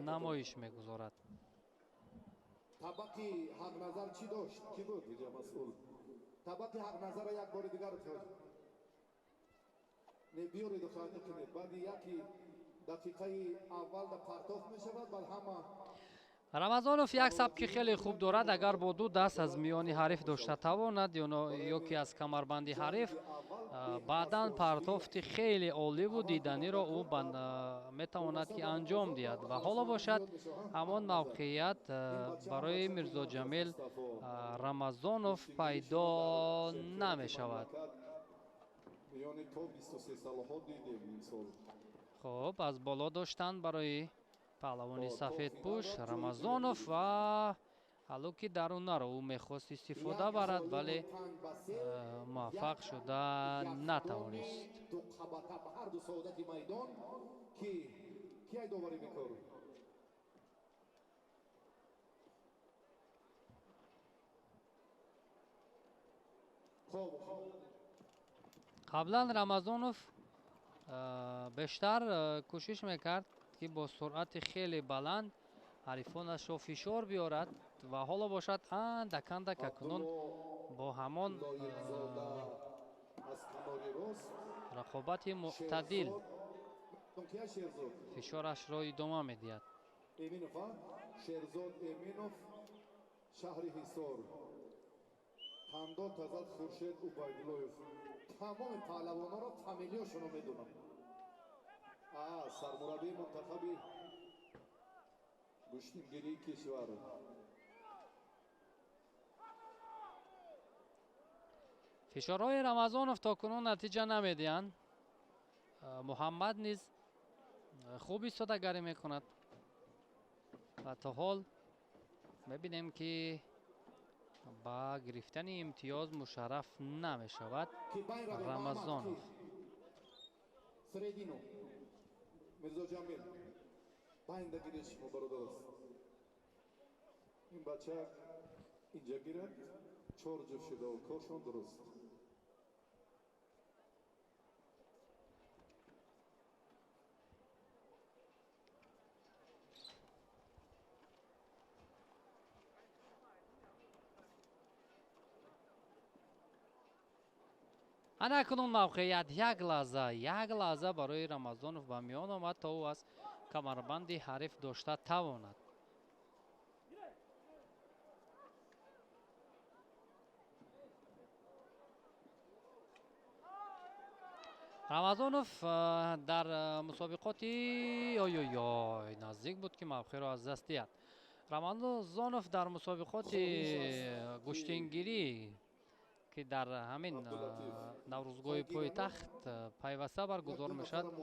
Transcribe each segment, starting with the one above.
намоиш мегузорад. Табақи ҳақназар чӣ дошт? Кӣ буд инҷа масъул? Табақи ҳақназарро як бори дигар не биёреду хани кунед. Баъди яки дақиқаи аввал да партофт мешавад, баъд ҳама. Рамазонов як сабки хеле хуб дорад. Агар бо ду даст аз миёни ҳариф дошта тавонад ё ки аз камарбанди ҳариф, баъдан партофти хеле оливу диданиро ӯ метавонад ки анҷом диҳад. Ва ҳоло бошад, ҳамон мавқеият барои Мирзоҷамил Рамазонов пайдо намешавад. Хуб, аз боло доштан барои паҳлавони сафедпӯш Рамазонов ва ҳалуки дарунаро ӯ мехост истифода барад, вале муваффақ шуда натавонист. Қаблан Рамазонов бештар кӯшиш мекард ки бо суръати хеле баланд ҳарифонашро фишор биёрад ва ҳоло бошад андак андак акнун бо ҳамон рақобати мӯътадил фишорашро идома медиҳад. Шерзод Эминов, шаҳри Ҳисор. Ҳамдод тазад Хуршед Убайдуллоев. Тамоми паҳлавонҳоро фамилияшонро медонам. Сармураббии мунтахаби гӯштингирии кишвар. Фишорҳои Рамазонов то кунун натиҷа намедиҳанд. Муҳаммад низ хуб истодагарӣ мекунад ва то ҳол мебинем ки ба гирифтани имтиёз мушарраф намешавад Рамазонов. Мирзоҷамил байнда гиред шумо, бародар аст. Ин бача инҷа гирад, чор ҷуфт шуда, коршон дуруст. Ана акнун мавқеият як лаҳза, як лаҳза барои Рамазонов ба миён омад, то ӯ аз камарбанди ҳариф дошта тавонад. Рамазонов дар мусобиқоти ой-ой-ой наздик буд ки мавқеъро аз даст диҳад. Рамазонов дар мусобиқоти гӯштингирӣ ки дар ҳамин наврӯзгоҳи пойтахт пайваста баргузор мешавад,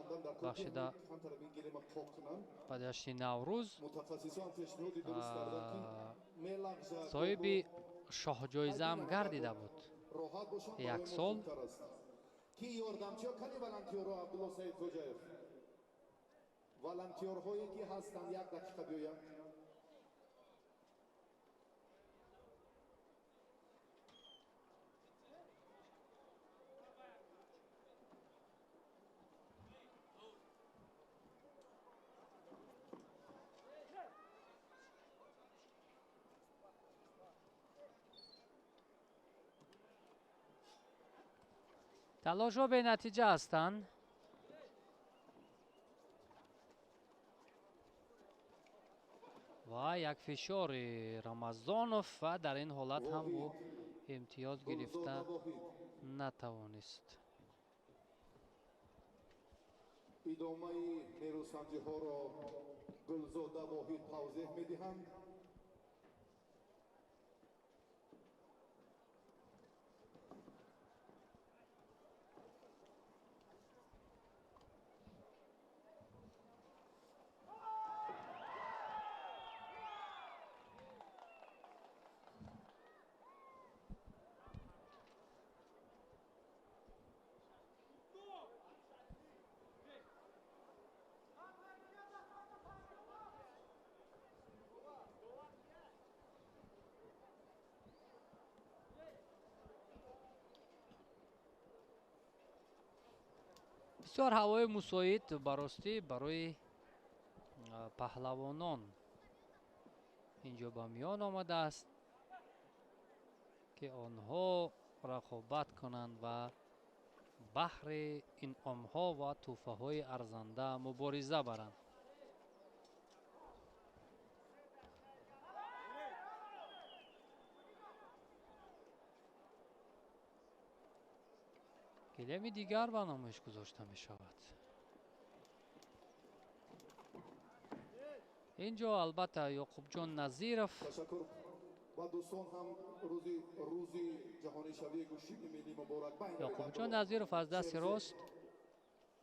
бахшида ба ҷашни Наврӯз, соҳиби шоҳҷоизаам гардида буд як сол. Волонтёрҳое ки ҳастанд, як дақиқа биёянд. Талошҳо бенатиҷа ҳастанд. Ва як фишори Рамазонов ва дар ин ҳолат ҳам ӯ имтиёз гирифта натавонист. Идомаи нерӯсанҷиҳоро Гулзода Воҳид тавзеҳ медиҳанд. Бисёр ҳавои мусоид баростӣ барои паҳлавонон инҷо ба миён омадааст, ки онҳо рақобат кунанд ва баҳри инъомҳо ва тӯҳфаҳои арзанда мубориза баранд. Гилеми дигар ба намоиш гузошта мешавад. Инҷо албатта Ёқубҷон Назиров Ёқубҷон Назиров аз дасти рост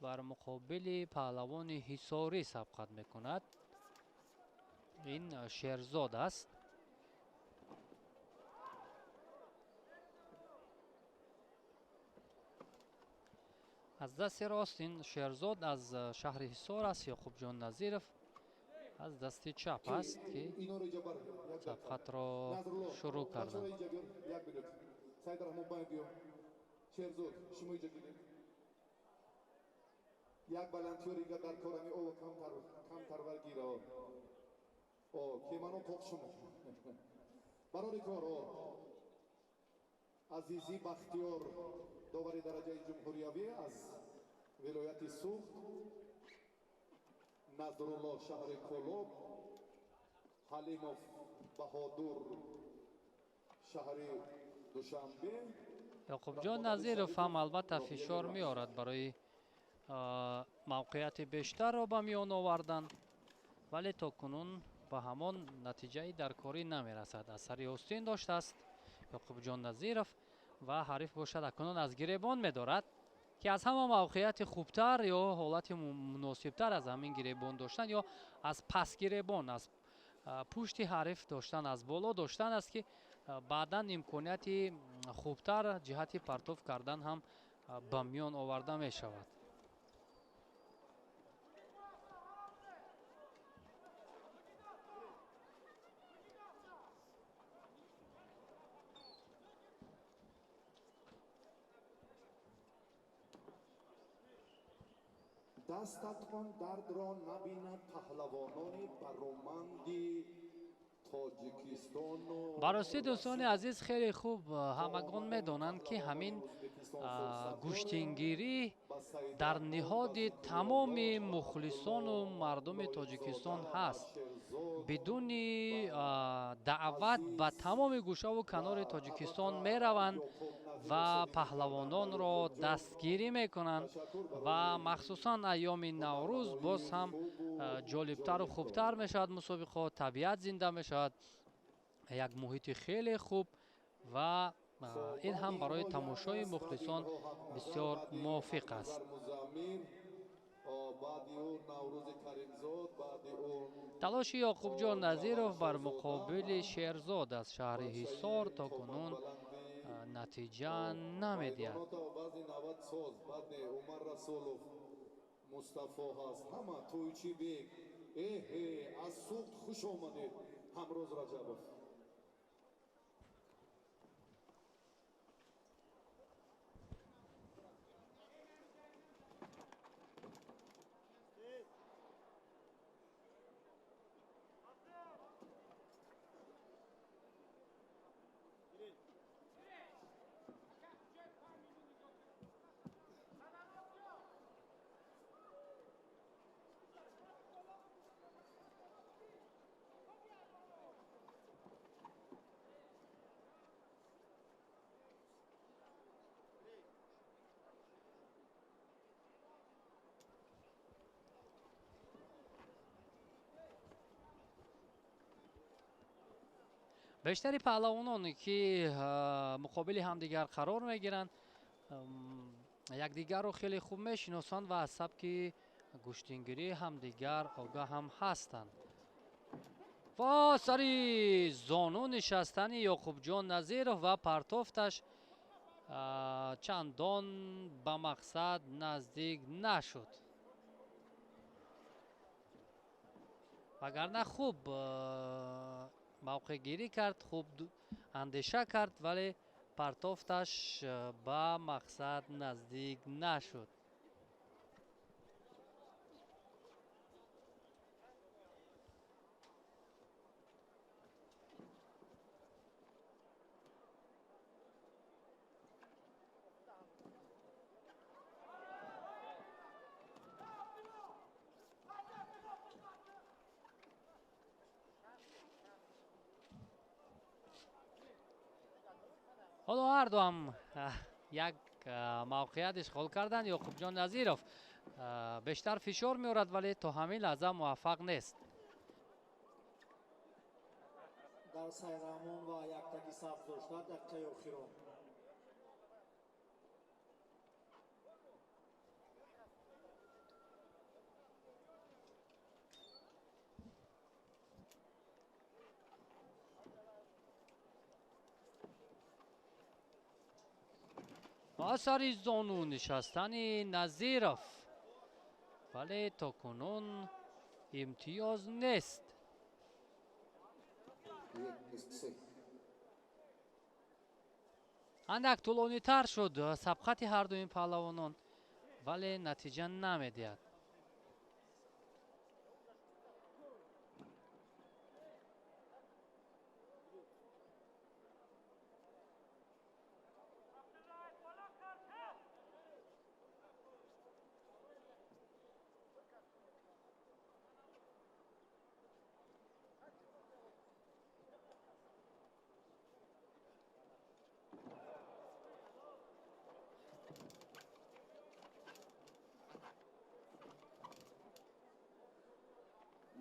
бар муқобили паҳлавони Ҳисорӣ сабқат мекунад. Ин Шерзод аст. Аз дасти рост ин Шерзод аз шаҳри Ҳисор аст. Ёқубҷон Назиров аз дасти чап аст, ки сабқатро шурӯъ карданд. Як баландтиёрига дар корами о камтарвар гира о кемано қоқшум барори кор о Азизӣ Бахтиёр, довари дараҷаи ҷумҳуриявӣ аз вилояти Суғд, Назрулло шаҳри Кӯлоб, Ҳалимов Баҳодур шаҳри Душанбе. Ёқубҷон Назиров ҳам албатта фишор меорад барои мавқеияти бештарро ба миён овардан, вале то кунун ба ҳамон натиҷаи даркорӣ намерасад. Аз сари остин доштааст Ёқубҷон Назиров ва ҳариф бошад акнун аз гиребон медорад, ки аз ҳама мавқеияти хубтар ё ҳолати муносибтар аз ҳамин гиребон доштан ё аз пасгиребон, аз пушти ҳариф доштан, аз боло доштан аст, ки баъдан имконияти хубтар ҷиҳати партоф кардан ҳам ба миён оварда мешавад. Дастатон дардро набинад паҳлавонони бароманди Тоҷикистону. Барости, дӯстони азиз, хеле хуб ҳамагон медонанд, ки ҳамин гӯштингирӣ дар ниҳоди тамоми мухлисону мардуми Тоҷикистон ҳаст. Бидуни даъват ба тамоми гӯшаву канори Тоҷикистон мераванд ва паҳлавононро дастгирӣ мекунанд ва махсусан айёми Наврӯз боз ҳам ҷолибтару хубтар мешавад мусобиқаҳо, табиат зинда мешавад, як муҳити хеле хуб ва ин ҳам барои тамошои мухлисон бисёр мувофиқ аст. Талоши Ёқубҷон Назиров бар муқобили Шерзод аз шаҳри Ҳисор то кунун натиҷа намедиҳад. Мустафо ҳаст, ҳама Тӯйчибек, эҳе, аз Суғд хуш омадед, Ҳамроз Раҷабов. Бештари паҳлавононе, ки муқобили ҳамдигар қарор мегиранд, якдигарро хеле хуб мешиносанд ва аз сабки гӯштингирии ҳамдигар огаҳ ҳам ҳастанд. Ва сари зону нишастани Ёқубҷон Назиров ва партофташ чандон ба мақсад наздик нашуд. Вагарна хуб мавқеъгирӣ кард, хуб андеша кард, вале партофташ ба мақсад наздик нашуд. Ҳоло ҳарду ҳам як мавқеият ишғол карданд. Ёқубҷон Назиров бештар фишор меорад, вале то ҳамин лаҳза муваффақ нест. Дар Сайрамон ва яктаги сабз дошта дақиқаи охирон. Ба сари зону нишастани Назиров, вале то кунун имтиёз нест. Андак тӯлонитар шуд сабқати ҳарду ин паҳлавонон, вале натиҷа намедиҳад.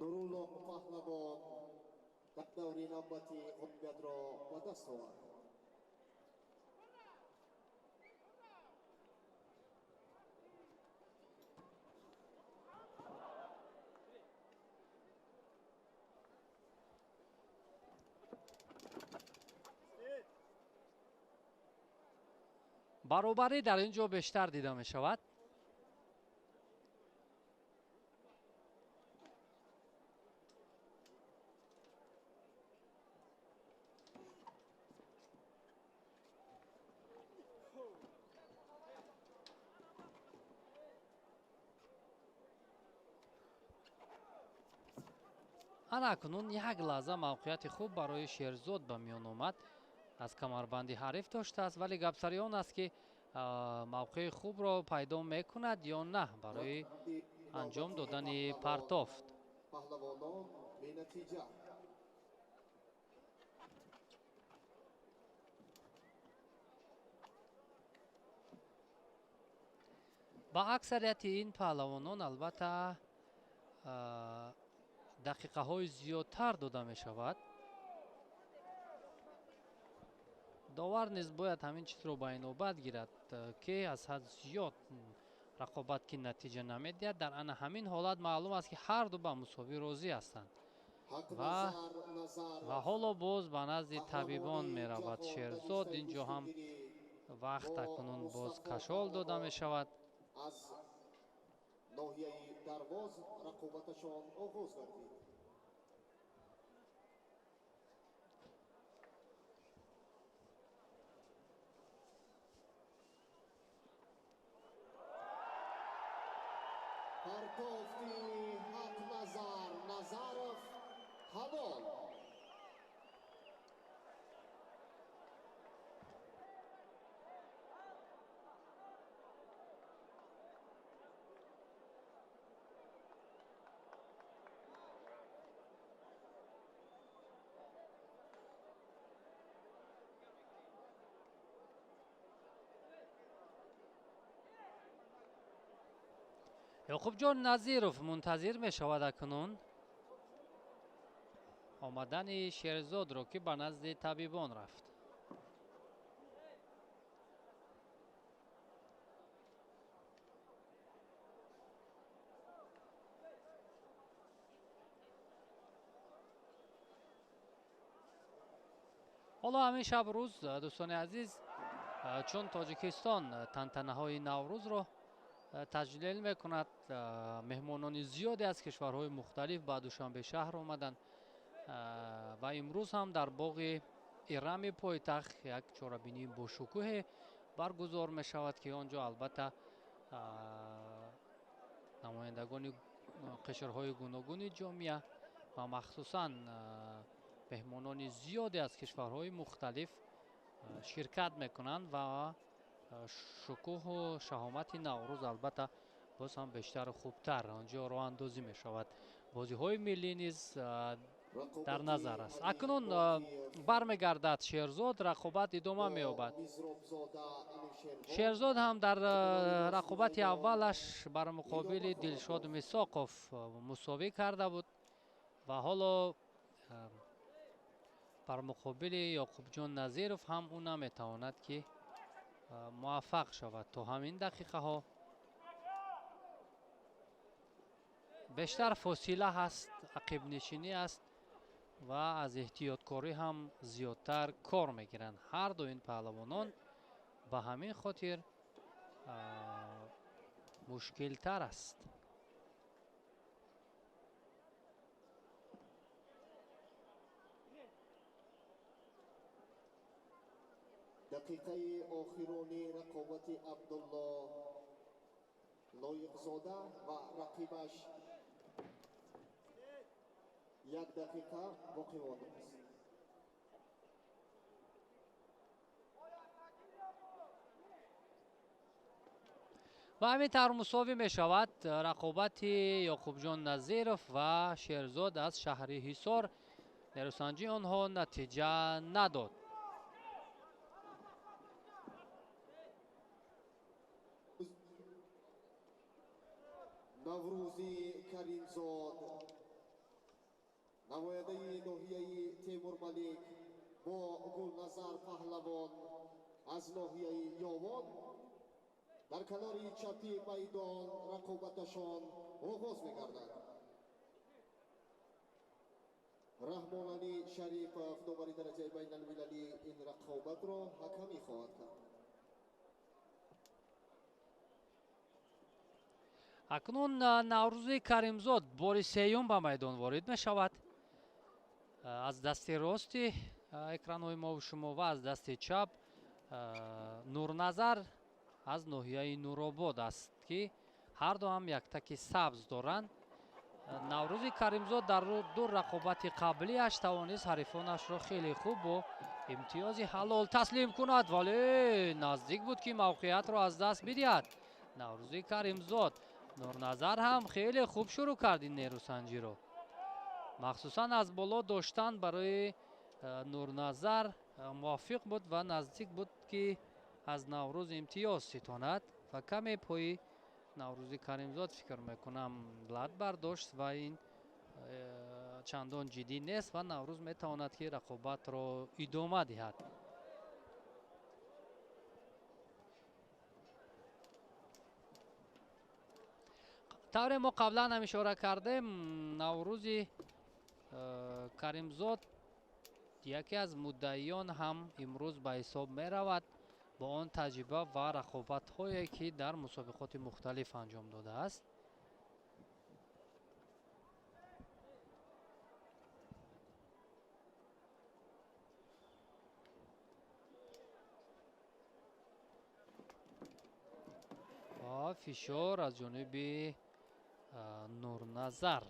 Нурулло Паҳлавон дар даври навбатӣ ғолибиятро ба даст овард. Баробарӣ дар ин ҷо бештар дида мешавад. Ана акнун як лаҳза мавқеияти хуб барои Шерзод ба миён омад. Аз камарбанди ҳариф доштааст, вале гапсари он аст, ки мавқеи хубро пайдо мекунад ё на барои анҷом додани партофт. Паҳлавонон бенатиҷа. Ба аксарияти ин паҳлавонон албатта дақиқаҳои зиёдтар дода мешавад. Довар низ бояд ҳамин чизро ба инобат гирад, ки аз ҳад зиёд рақобат ки натиҷа намедиҳад. Дар ана ҳамин ҳолат маълум аст, ки ҳарду ба мусовӣ розӣ ҳастанд ва ҳоло боз ба назди табибон меравад Шерзод. Ин ҷо ҳам вақт акнун боз кашол дода мешавад. Аз ноҳияи Дарвоз рақобаташон оғоз гардид. Партофти Ҳақназар Назаров ҳалол. Ёқубҷон Назиров мунтазир мешавад акнун омадани Шерзодро, ки ба назди табибон рафт. Ҳоло ҳамин шаб рӯз, дӯстони азиз, чун Тоҷикистон тантанаҳои Наврӯзро таҷлил мекунад, меҳмонони зиёде аз кишварҳои мухталиф ба Душанбе шаҳр омаданд ва имрӯз ҳам дар боғи Ирами пойтахт як чорабинии бошукӯҳе баргузор мешавад, ки он ҷо албатта намояндагони қишрҳои гуногуни ҷомеа ва махсусан меҳмонони зиёде аз кишварҳои мухталиф ширкат мекунанд ва шукӯҳу шаҳомати Наврӯз албатта боз ҳам бештару хубтар он ҷо роҳандозӣ мешавад. Бозиҳои миллӣ низ Дар назар аст. Акнун бармегардад Шерзод, рақобат идома меёбад. Шерзод ҳам дар рақобати аввалаш бар муқобили Дилшод Мисоқов мусовӣ карда буд ва ҳоло бар муқобили Ёқубҷон Назиров ҳам ӯ наметавонад ки муваффақ шавад. То ҳамин дақиқаҳо бештар фосила ҳаст, ақибнишинӣ аст ва аз эҳтиёткорӣ ҳам зиёдтар кор мегиранд ҳар ду ин паҳлавонон. Ба ҳамин хотир мушкилтар аст. Дақиқаи охирони рақобати Абдулло Лоиқзода ва рақибаш як дақиқа боқӣ мондааст. Ва ҳамин тавр мусовӣ мешавад рақобати Ёқубҷон Назиров ва Шерзод аз шаҳри Ҳисор. Нерӯсанҷии онҳо натиҷа надод. Наврӯзи Каримзод, намояндаи ноҳияи Темурмалик бо Гулназар Паҳлавон аз ноҳияи Ёвон дар канори чапи майдон рақобаташон оғоз мегардад. Раҳмоналӣ Шарипов, довари дараҷаи байналмилалӣ, ин рақобатро ҳакамӣ хоҳад кард. Акнун Наврӯзи Каримзод бори сеюм ба майдон ворид мешавад. Аз дасти рости экранҳои мову шумо ва аз дасти чап Нурназар аз ноҳияи Нуробод аст, ки ҳар ду ҳам яктаки сабз доранд. Наврӯзи Каримзод дар ду рақобати қаблиаш тавонист ҳарифонашро хеле хуб бо имтиёзи ҳалол таслим кунад, вале наздик буд ки мавқеиятро аз даст бидиҳад. Наврӯзи Каримзод. Нурназар ҳам хеле хуб шурӯъ кард ин нерӯсанҷиро. Махсусан аз боло доштан барои Нурназар мувофиқ буд ва наздик буд ки аз Наврӯз имтиёз ситонад ва каме пои Наврӯзи Каримзод фикр мекунам лат бардошт ва ин чандон ҷиддӣ нест ва Наврӯз метавонад ки рақобатро идома диҳад. Тавре мо қаблан ҳам ишора кардем, Наврӯзи Каримзод яке аз муддаиён ҳам имрӯз ба ҳисоб меравад бо он таҷриба ва рақобатҳое ки дар мусобиқоти мухталиф анҷом додааст. Ва фишор аз ҷониби Нурназар.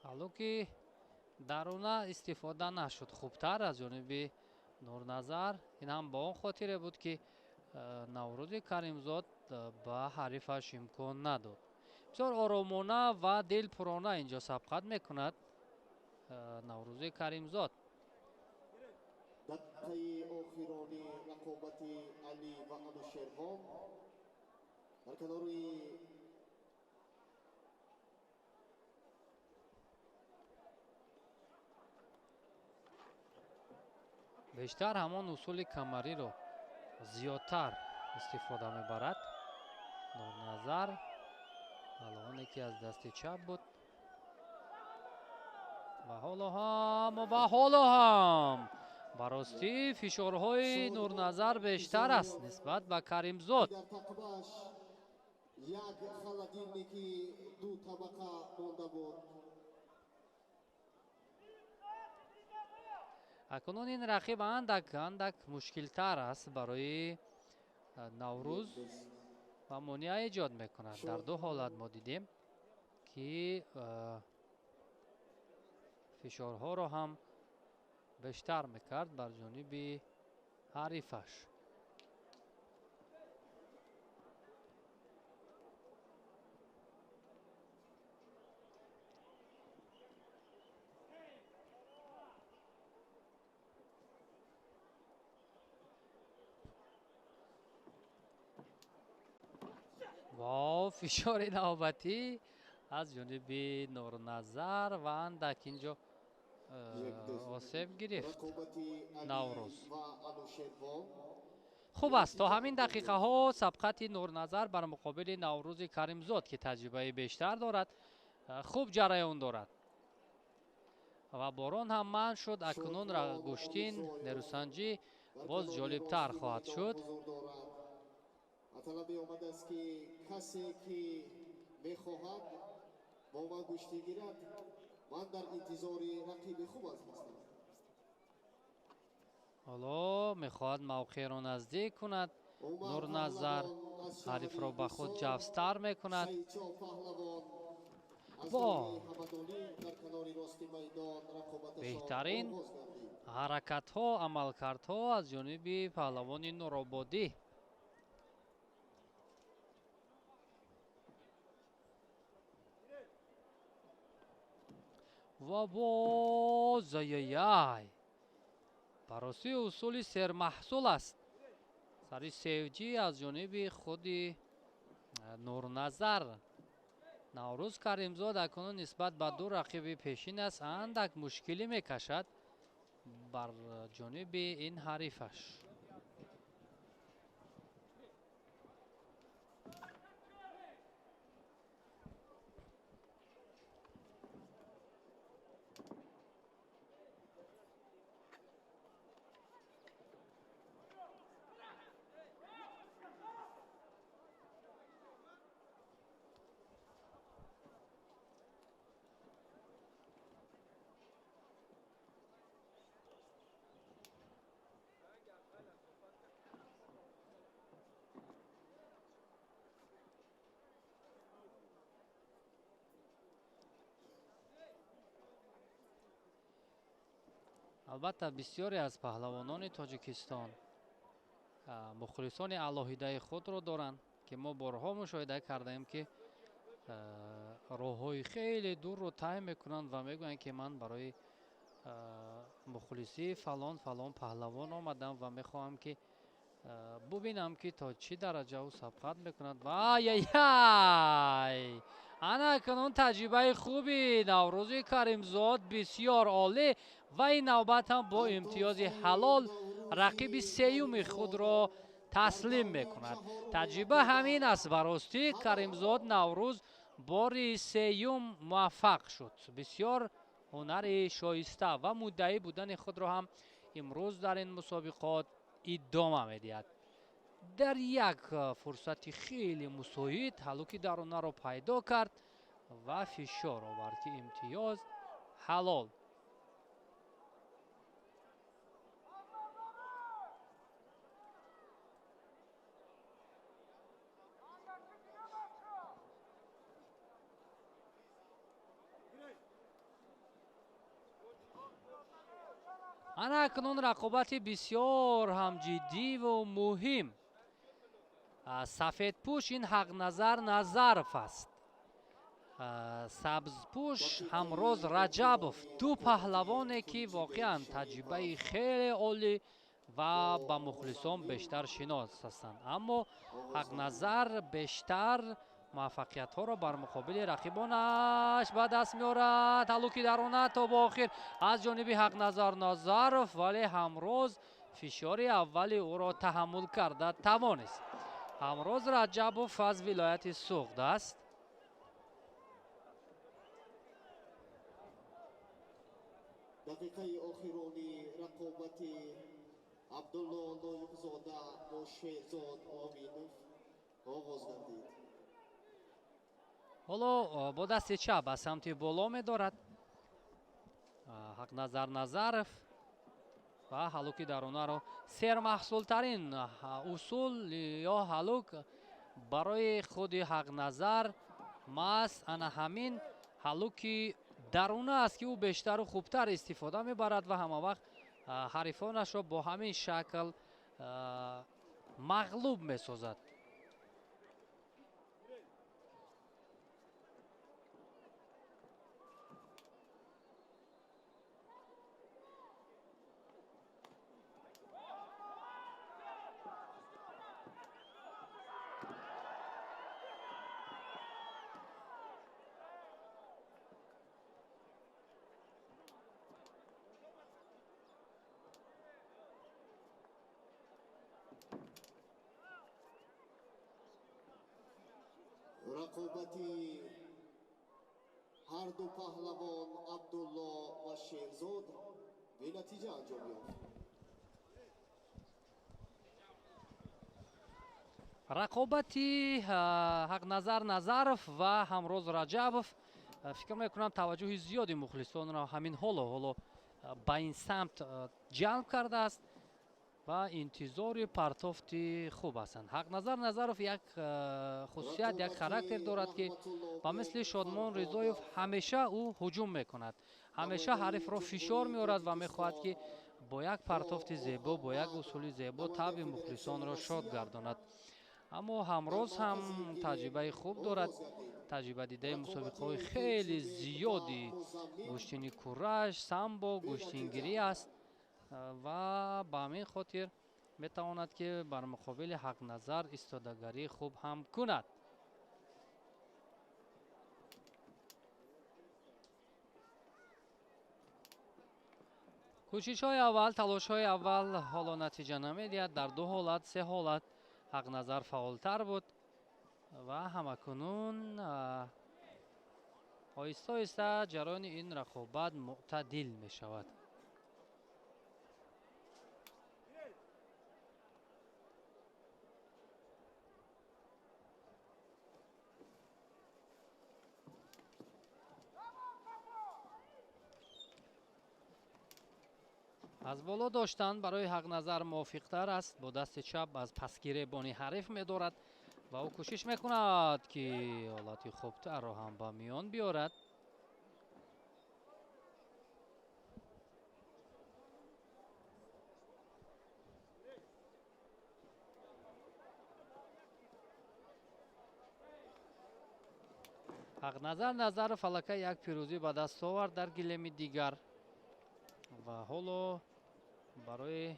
Ҳалло ки даруна истифода нашуд хубтар аз ҷониби Нурназар. Ин ҳам ба он хотире буд ки Наврӯзи Каримзод ба ҳарифаш имкон надод. Бисёр оромона ва дилпурона инҷо сабқат мекунад Наврӯзи Каримзод. Дақиқаи охирони рақобати Алӣ ва Анушервон дар канори бештар ҳамон усули камариро зиёдтар истифода мебарад Нурназар. Паҳлавоне ки аз дасти чап буд ва ҳоло ҳам ба ростӣ фишорҳои Нурназар бештар аст нисбат ба Каримзод. Як холодильники ду табақа монда буд. Акнун ин рақиб андак андак мушкилтар аст барои Наврӯз ва монеа эҷод мекунад. Дар ду ҳолат мо дидем ки Фишорҳоро ҳам бештар мекард бар ҷониби ҳарифаш. Во фишори навбатӣ аз ҷониби Нурназар ва андак инҷо осеб гирифт Наврӯз. Хуб аст, то ҳамин дақиқаҳо сабқати Нурназар бар муқобили Наврӯзи Каримзод, ки таҷрибаи бештар дорад, хуб ҷараён дорад ва борон ҳам манъ шуд. Акнун гӯштин нерӯсанҷӣ боз ҷолибтар хоҳад шуд. Талабе омадааст, ки касе ки мехоҳад бо ман гӯштӣ гирад, ман дар интизори рақиби хуб ҳастам. Ҳоло мехоҳад мавқеъро наздик кунад Нурназар, ҳарифро ба худ ҷавзтар мекунад. Бо беҳтарин ҳаракатҳо, амалкардҳо аз ҷониби паҳлавони Нурободӣ. Ва боз аяяй, баросии усули сермаҳсул аст сари севҷӣ аз ҷониби худи Нурназар. Наврӯз Каримзод акнун нисбат ба ду рақиби пешин аст андак мушкилӣ мекашад бар ҷониби ин ҳарифаш. Албатта, бисёре аз паҳлавонони Тоҷикистон мухлисони алоҳидаи худро доранд, ки мо борҳо мушоҳида кардаем, ки роҳҳои хеле дурро тай мекунанд ва мегӯянд, ки ман барои мухлисии фалон фалон паҳлавон омадам ва мехоҳам, ки бубинам, ки то чӣ дараҷа ӯ сабқат мекунад. Ва аяяй, ана акнун таҷрибаи хуби Наврӯзи Каримзод бисёр олӣ ва ин навбат ҳам бо имтиёзи ҳалол рақиби сеюми худро таслим мекунад. Таҷриба ҳамин аст. Ба ростӣ, Каримзод Наврӯз бори сеюм муваффақ шуд. Бисёр ҳунари шоиста ва муддаӣ будани худро ҳам имрӯз дар ин мусобиқот идома медиҳад. Дар як фурсати хеле мусоид ҳалуки даронаро пайдо кард ва фишор овард, ки имтиёз ҳалол. Ана акнун рақобати бисёр ҳам ҷиддиву муҳим. Сафедпӯш ин Ҳақназар Назаров аст, сабзпӯш Ҳамроз Раҷабов. Ду паҳлавоне, ки воқеан таҷрибаи хеле олӣ ва ба мухлисон бештар шинос ҳастанд, аммо Ҳақназар бештар муваффақиятҳоро бар муқобили рақибонаш ба даст меорад. Ҳалуки дарона то ба охир аз ҷониби Ҳақназар Назаров, вале Ҳамроз фишори аввали ӯро таҳаммул карда тавонист. Ҳамроз Раҷабов аз вилояти Суғд аст. Дақиқаи охирони рақобати Абдулло Лоиқзода бо Шерзод Оминов оғоз гардид. Ҳоло бо дасти чап ба самти боло медорад Ҳақназар Назаров ва ҳалуки даронаро, сермаҳсултарин усул ё ҳалук барои худи Ҳақназар маҳз ана ҳамин ҳалуки Даруна аст, ки ӯ бештару хубтар истифода мебарад ва ҳама вақт ҳарифонашро бо ҳамин шакл мағлуб месозад. Рақобати ҳар ду паҳлавон Абдулло ва Шерзод бенатиҷа анҷом ёфт. Рақобати Ҳақназар Назаров ва Ҳамроз Раҷабов, фикр мекунам, таваҷҷӯҳи зиёди мухлисонро ҳамин ҳоло ба ин самт ҷалб кардааст ва интизори партофти хуб ҳастанд. Ҳақназар Назаров як хусусият, як характер дорад, ки ба мисли Шодмон Ризоев ҳамеша ӯ ҳуҷум мекунад, ҳамеша ҳарифро фишор меорад ва мехоҳад, ки бо як партофти зебо, бо як усули зебо табъи мухлисонро шод гардонад. Аммо Ҳамроз ҳам таҷрибаи хуб дорад, таҷрибадидаи мусобиқаҳои хеле зиёди гӯштини кураш, самбо, гӯштингирӣ аст ва ба ҳамин хотир метавонад, ки бар муқобили Ҳақназар истодагарии хуб ҳам кунад. Кӯшишҳои аввал, талошҳои аввал ҳоло натиҷа намедиҳад. Дар ду ҳолат, се ҳолат Ҳақназар фаъолтар буд ва ҳамакунун оҳиста оҳиста ҷараёни ин рақобат мӯътадил мешавад. Аз боло доштан барои Ҳақназар мувофиқтар аст. Бо дасти чап аз пасгиребони ҳариф медорад ва ӯ кӯшиш мекунад, ки ҳолати хубтарро ҳам ба миён биёрад. Ҳақназар Назаров аллакай як пирӯзӣ ба даст овард дар гилеми дигар ва ҳоло барои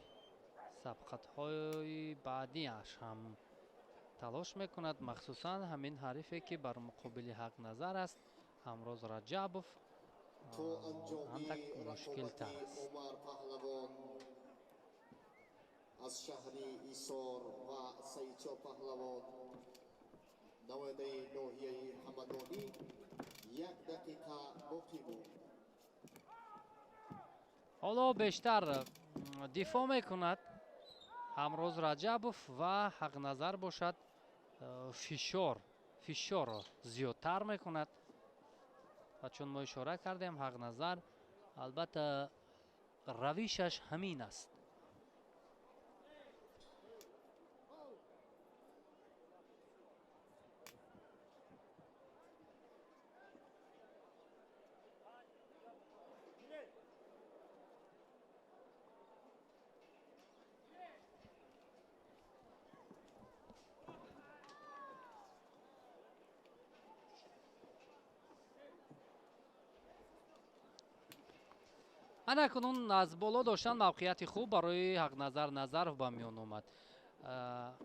сабқатҳои баъдиаш ҳам талош мекунад, махсусан ҳамин ҳарифе, ки бар муқобили Ҳақназар аст, Ҳамроз Раҷабов, андак мушкилтар аст. Аз шаҳри Исор ва Саидшо паҳлавон, намояндаи ноҳияи Ҳамадонӣ, як дақиқа боқӣ буд. Ҳоло бештар дифоъ мекунад Ҳамроз Раҷабов ва Ҳақназар бошад фишорро зиёдтар мекунад. Ва чун мо ишора кардем, Ҳақназар албатта равишаш ҳамин аст. Ана кунун аз боло доштан мавқеияти хуб барои Ҳақназар Назаров ба миён омад.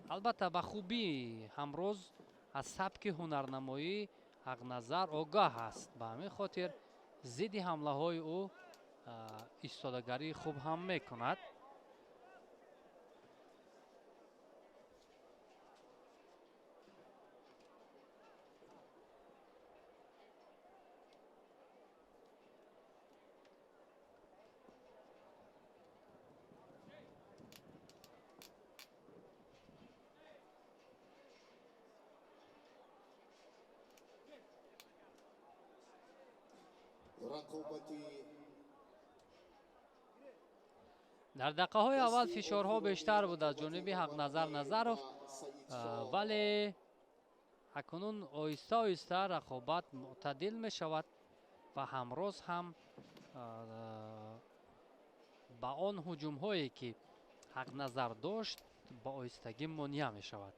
Албатта, ба хубӣ Ҳамроз аз сабки ҳунарнамоӣ Ҳақназар огаҳ аст. Ба ҳамин хотир зидди ҳамлаҳои ӯ истодагарии хуб ҳам мекунад. Дар дақиқаҳои аввал фишорҳо бештар буд аз ҷониби Ҳақназар Назаров, вале акнун оҳиста оҳиста рақобат мӯътадил мешавад. Ва ҳамроз ҳам ба он ҳуҷумҳое ки Ҳақназар дошт ба оҳистагӣ монеа мешавад.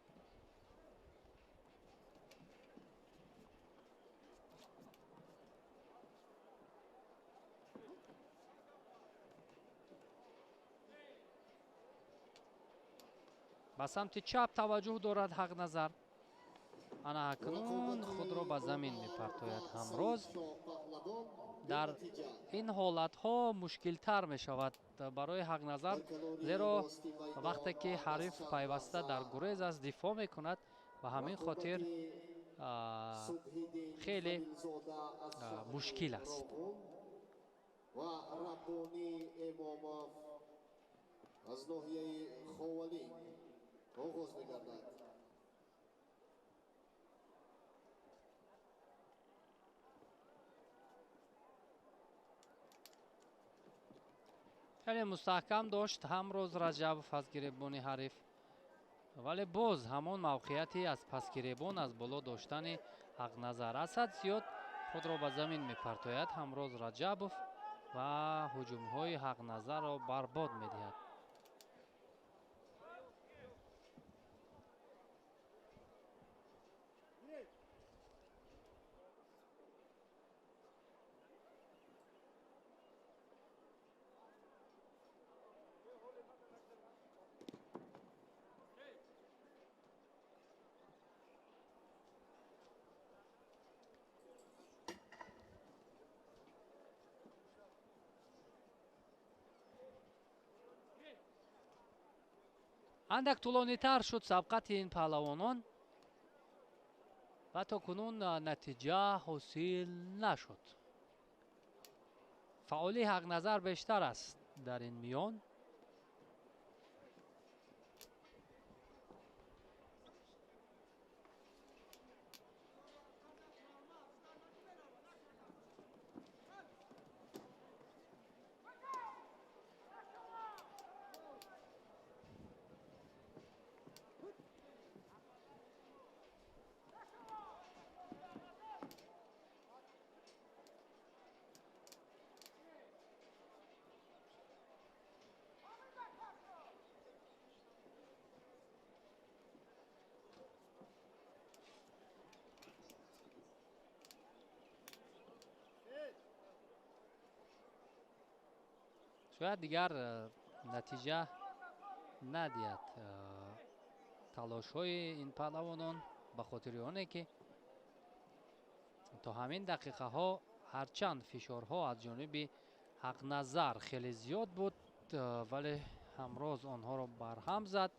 Ба самти чап таваҷҷӯҳ дорад Ҳақназар. Ана акнун худро ба замин мепартояд ҳамроз. Дар ин ҳолатҳо мушкилтар мешавад барои Ҳақназар, зеро вақте ки ҳариф пайваста дар гурез аст, дифоъ мекунад, ба ҳамин хотир хеле мушкил аст. Ва Раббонӣ Эмомов аз ноҳияи Ховалинг оғоз мегардад. Хеле мустаҳкам дошт ҳамроз Раҷабов аз гиребони ҳариф, вале боз ҳамон мавқеияти аз пасгиребон аз боло доштани Ҳақназар. Асад зиёд худро ба замин мепартояд ҳамроз Раҷабов ва ҳуҷумҳои Ҳақназарро барбод медиҳад. Андак тӯлонитар шуд сабқати ин паҳлавонон ва то кунун натиҷа ҳосил нашуд. Фаъолии Ҳақназар бештар аст дар ин миён. Шояд дигар натиҷа надиҳад талошҳои ин паҳлавонон, ба хотири оне ки то ҳамин дақиқаҳо ҳарчанд фишорҳо аз ҷониби Ҳақназар хеле зиёд буд, вале ҳамроз онҳоро барҳам зад.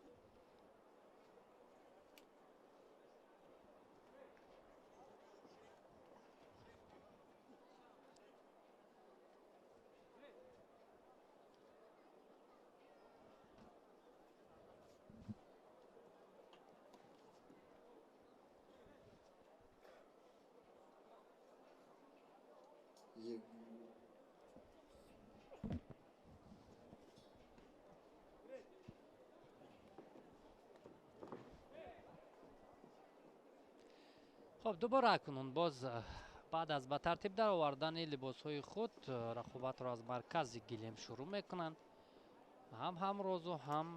Хоб, дубора акнун боз баъд аз ба тартиб даровардани либосҳои худ рақобатро аз маркази гилем шурӯъ мекунанд ҳам ҳамрозу ҳам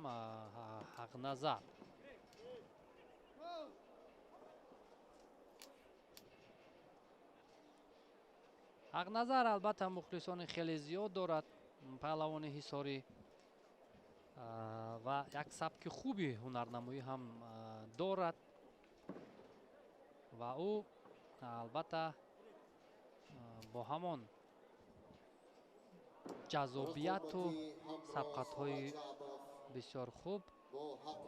Ҳақназар. Ҳақназар албатта мухлисони хеле зиёд дорад, паҳлавони ҳисорӣ, ва як сабки хуби ҳунарнамоӣ ҳам дорад ва ӯ албатта бо ҳамон ҷаззобияту сабқатҳои бисёр хуб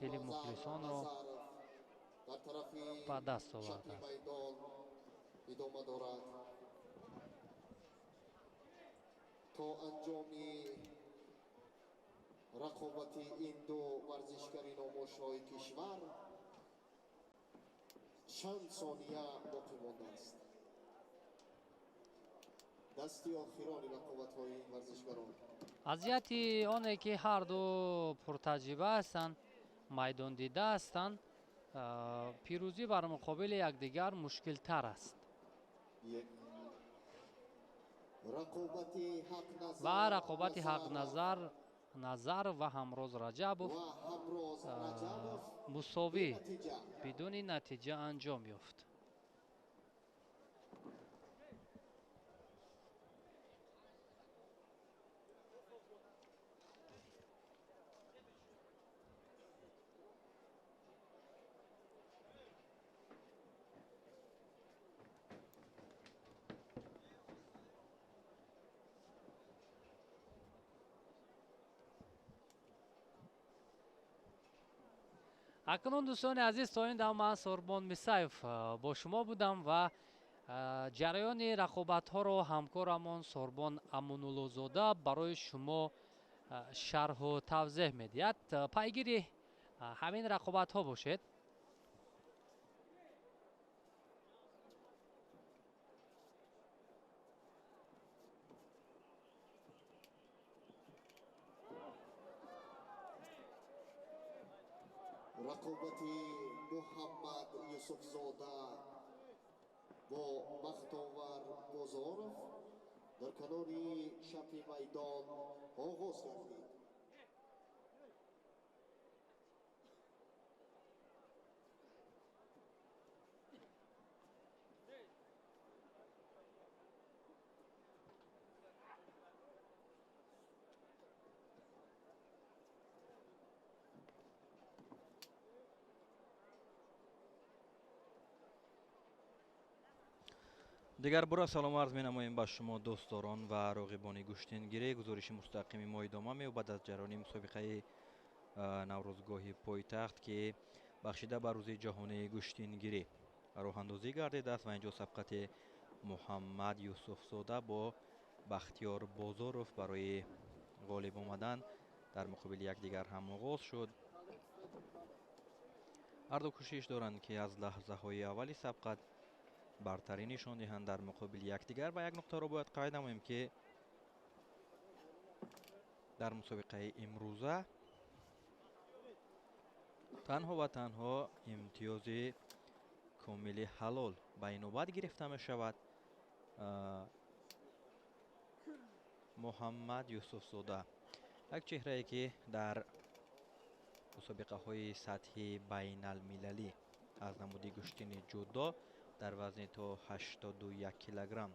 дили мухлисонро ба даст овардааст. То анҷоми рақобати ин ду варзишгари номошинои кишвар чанд сония боқӣ мондааст. Дасти охирони рақобатҳои ин варзишгарон. Азияти оне ки ҳарду пуртаҷриба ҳастанд, майдондида ҳастанд, пирӯзӣ бар муқобили якдигар мушкилтар аст. Ва рақобати Ҳақназар Назар ва Ҳамроз Раҷабов мусовӣ бидуни натиҷа анҷом ёфт. Акнун, дӯстони азиз, то ин дам ман Сорбон Мисаев бо шумо будам ва ҷараёни рақобатҳоро ҳамкорамон Сорбон Амонуллозода барои шумо шарҳу тавзеҳ медиҳад. Пайгири ҳамин рақобатҳо бошед. Рақобати Муҳаммад Юсуфзода бо Бахтовар Бозоров дар канори чапи майдон оғоз гардид. Дигар бора салом арз менамоем ба шумо, дӯстдорон ва роғибони гӯштингирӣ. Гузориши мустақими мо идома меёбад аз ҷараёни мусобиқаи Наврӯзгоҳи пойтахт, ки бахшида ба рӯзи ҷаҳонии гӯштингирӣ роҳандозӣ гардидааст ва инҷо сабқати Муҳаммад Юсуфзода бо Бахтиёр Бозоров барои ғолиб омадан дар муқобили якдигар ҳам оғоз шуд. Ҳарду кӯшиш доранд, ки аз лаҳзаҳои аввали сабқат бартарӣ нишон диҳанд дар муқобили якдигар ва як нуқтаро бояд қайд намоем, ки дар мусобиқаи имрӯза танҳо ва танҳо имтиёзи комили ҳалол ба инобат гирифта мешавад. Муҳаммад Юсуфзода як чеҳрае, ки дар мусобиқаҳои сатҳи байналмилалӣ аз намуди гӯштини ҷудо дар вазни то 81 килограмм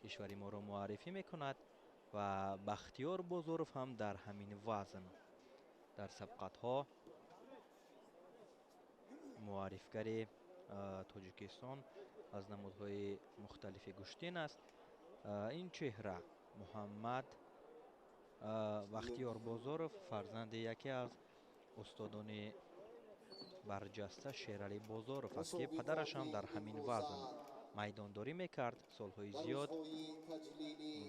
кишвари моро муаррифӣ мекунад ва Бахтиёр Бозоров ҳам дар ҳамин вазн дар сабқатҳо муаррифгари Тоҷикистон аз намудҳои мухталифи гӯштин аст. Ин чеҳра Муҳаммад Бахтиёр Бозоров фарзанди яке аз устодони барҷаста Шералӣ Бозоров аст, ки падараш ҳам дар ҳамин вазн майдондорӣ мекард. Солҳои зиёд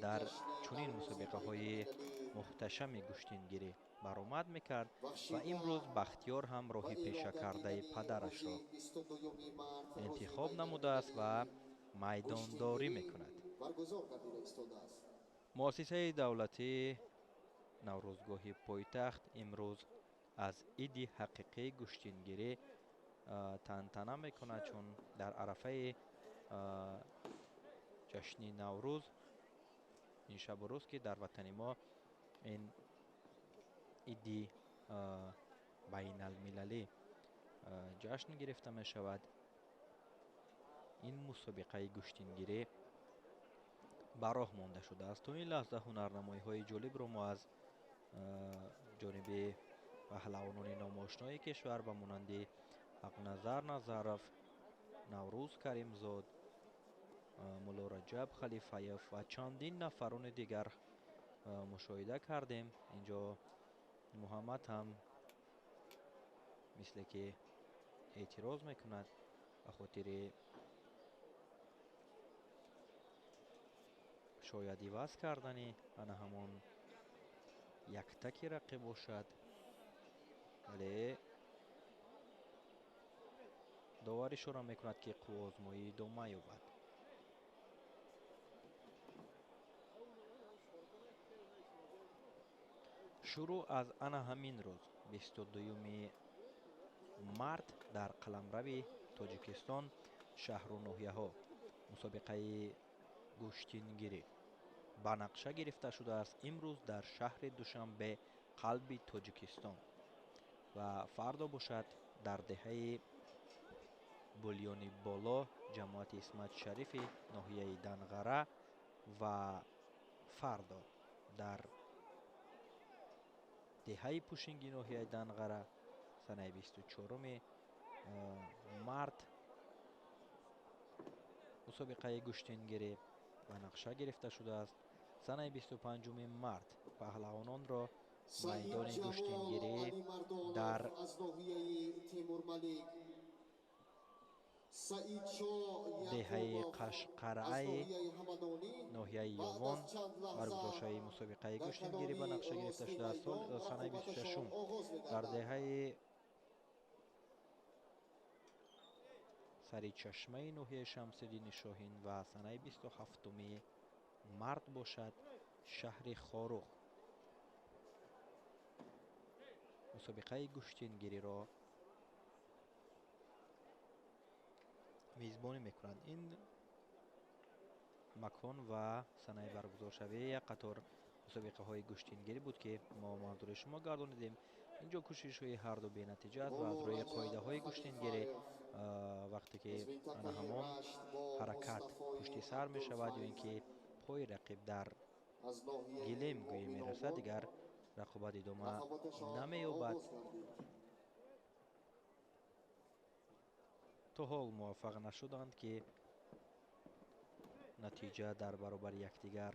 дар чунин мусобиқаҳои муҳташами гӯштингирӣ баромад мекард ва имрӯз Бахтиёр ҳам роҳи пешакардаи падарашро интихоб намудааст ва майдондорӣ мекунад. Муассисаи давлатии Наврӯзгоҳи пойтахт имрӯз аз иди ҳақиқии гӯштингирӣ тантана мекунад, чун дар арафаи ҷашни Наврӯз, ин шабу рӯз, ки дар ватани мо ин иди байналмилалӣ ҷашн гирифта мешавад, ин мусобиқаи гӯштингирӣ ба роҳ монда шудааст. То ин лаҳза ҳунарнамоиҳои ҷолибро мо аз ҷониби паҳлавонони номошнои кишвар ба монанди Ҳақназар Назаров, Наврӯз Каримзод, Мулло Раҷаб Халифаев ва чандин нафарони дигар мушоҳида кардем. Инҷо Муҳаммад ҳам мисле ки эътироз мекунад ба хотири шояд иваз кардани ана ҳамон яктаки рақиб бошад, вале довар ишора мекунад, ки қувваозмоӣ идома ёбад. Шурӯъ аз ана ҳамин рӯз, 22 март, дар қаламрави Тоҷикистон, шаҳру ноҳияҳо мусобиқаи гӯштингирӣ ба нақша гирифта шудааст имрӯз дар шаҳри Душанбе, қалби Тоҷикистон, ва фардо бошад дар деҳаи Булёни Боло, ҷамоати Исмат Шарифи ноҳияи Данғара, ва фардо дар деҳаи Пушинги ноҳияи Данғара санаи 24 март мусобиқаи гӯштингирӣ ба нақша гирифта шудааст. Санаи 25 март паҳлавононро майдони гӯштингирӣ дар деҳаи Қашқараи ноҳияи Ёвон баргузоршавии мусобиқаи гӯштингирӣ ба нақша гирифта шудааст. Санаи 26 дар деҳаи сари чашмаи ноҳияи Шамсиддини Шоҳин ва санаи 27 март бошад шаҳри Хоруғ мусобиқаи гӯштингириро мизбонӣ мекунанд. Ин макон ва санаи баргузоршавии як қатор мусобиқаҳои гӯштингирӣ буд, ки мо манзури шумо гардонидем. Инҷо кӯшишҳои ҳарду бенатиҷа аст ва аз рӯи қоидаҳои гӯштингирӣ вақте ки ана ҳамон ҳаракат пушти сар мешавад ё ин ки пои рақиб дар гилем гӯӣ мерасад, дигар рақобат идома намеёбад. То ҳол муваффақ нашуданд, ки натиҷа дар баробари якдигар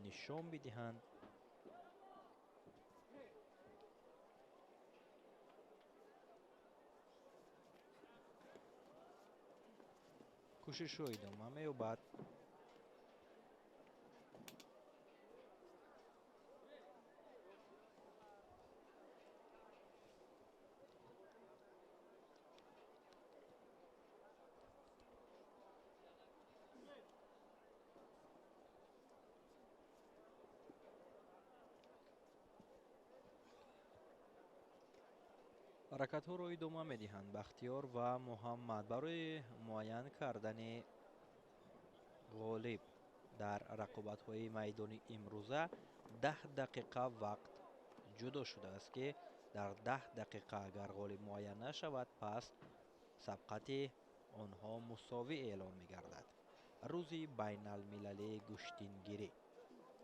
нишон бидиҳанд. Кӯшишҳо идома меёбад. Ҳаракатҳоро идома медиҳанд Бахтиёр ва Муҳаммад барои муайян кардани ғолиб дар рақобатҳои майдони имрӯза. 10 дақиқа вақт ҷудо шудааст, ки дар 10 дақиқа агар ғолиб муайян нашавад, пас сабқати онҳо мусовӣ эълон мегардад. Рӯзи байналмилалии гӯштингирӣ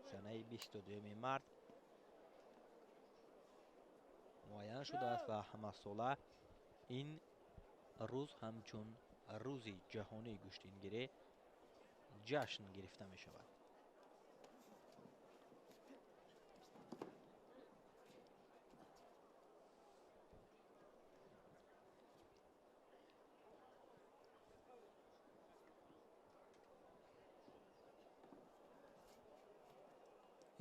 санаи 22 март муайян шудааст ва ҳамасола ин рӯз ҳамчун рӯзи ҷаҳонии гӯштингирӣ ҷашн гирифта мешавад.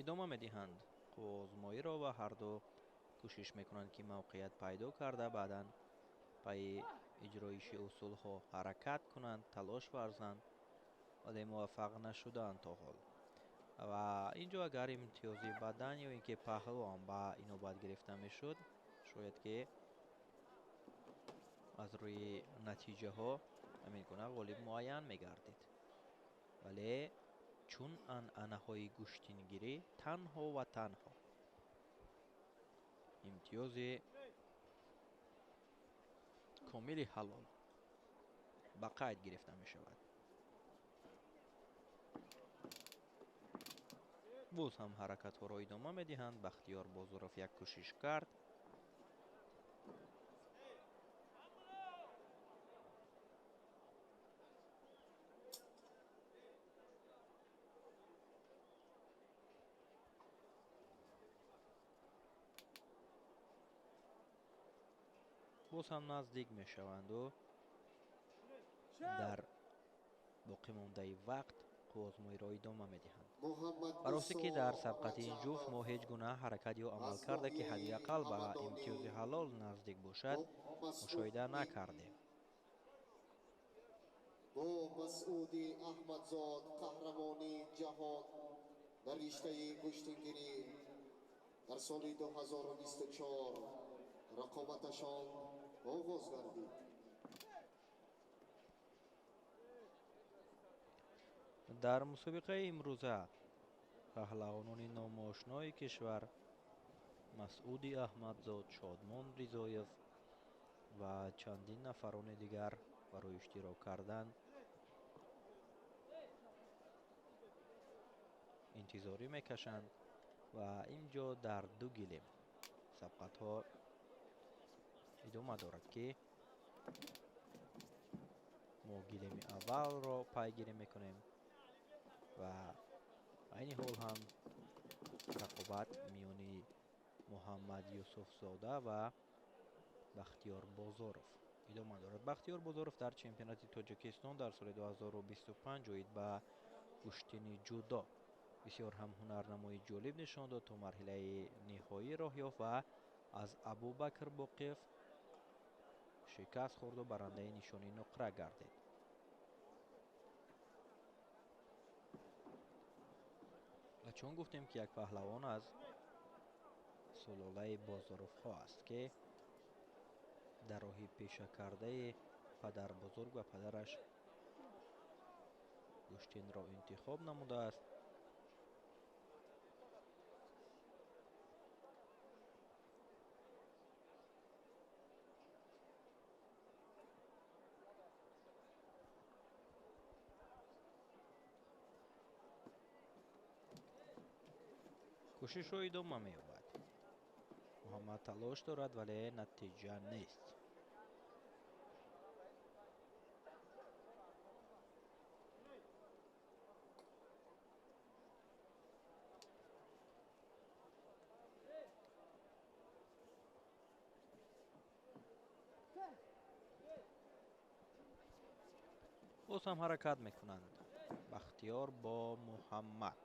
Идома медиҳанд қувваозмоиро ва ҳарду кӯшиш мекунанд, ки мавқеият пайдо карда баъдан пайи иҷроиши усулҳо ҳаракат кунанд, талош варзанд, вале муваффақ нашуданд то ҳол. Ва инҷо агар имтиёзи бадан ё ин ки паҳлӯ ҳам ба инобат гирифта мешуд, шояд ки аз рӯи натиҷаҳо ҳамин гуна ғолиб муайян мегардид. Вале чун анъанаҳои гӯштингирӣ танҳо ва танҳо имтиёзи комили ҳалол ба қайд гирифта мешавад. Боз ҳам ҳаракатҳоро идома медиҳанд. Бахтиёр Бозоров як кӯшиш кард. Боз ҳам наздик мешаванду дар боқӣ мондаи вақт қувваозмоиро идома медиҳанд. Баросте ки дар сабқати ин ҷуфт мо ҳеҷ гуна ҳаракат ё амал карда, ки ҳадди ақал ба имтиёзи ҳалол наздик бошад, мушоҳида накардем. Бо Масъуди Аҳмадзод, қаҳрамони ҷаҳон дар риштаи гӯштингирӣ дар соли 2024 рақобаташон оғоз гардид. Дар мусобиқаи имрӯза Паҳлавонони номошнои кишвар Масъуди Аҳмадзод, Шодмон Ризоев ва чандин нафарони дигар барои иштирок кардан интизорӣ мекашанд ва ин ҷо дар ду гилем сабқатҳо идома дорад, ки мо гилеми аввалро пайгирӣ мекунем ва айни ҳол ҳам рақобат миёни Муҳаммад Юсуфзода ва Бахтиёр Бозоров идома дорад. Бахтиёр Бозоров дар чемпионати Тоҷикистон дар соли 2025 оид ба гӯштини ҷудо бисёр ҳам ҳунарнамои ҷолиб нишон дод, то марҳилаи ниҳоӣ роҳ ёфт ва аз Абубакр Боқиев шикаст хӯрду барандаи нишони нуқра гардид. Ва чун гуфтем, ки як паҳлавон аз сулолаи Бозоровҳо аст, ки дар роҳи пешакардаи падарбузург ва падараш гӯштинро интихоб намудааст. Кӯшишҳо идома меёбад. Муҳаммад талош дорад, вале натиҷа нест. Боз ҳам ҳаракат мекунанд Бахтиёр бо Муҳаммад.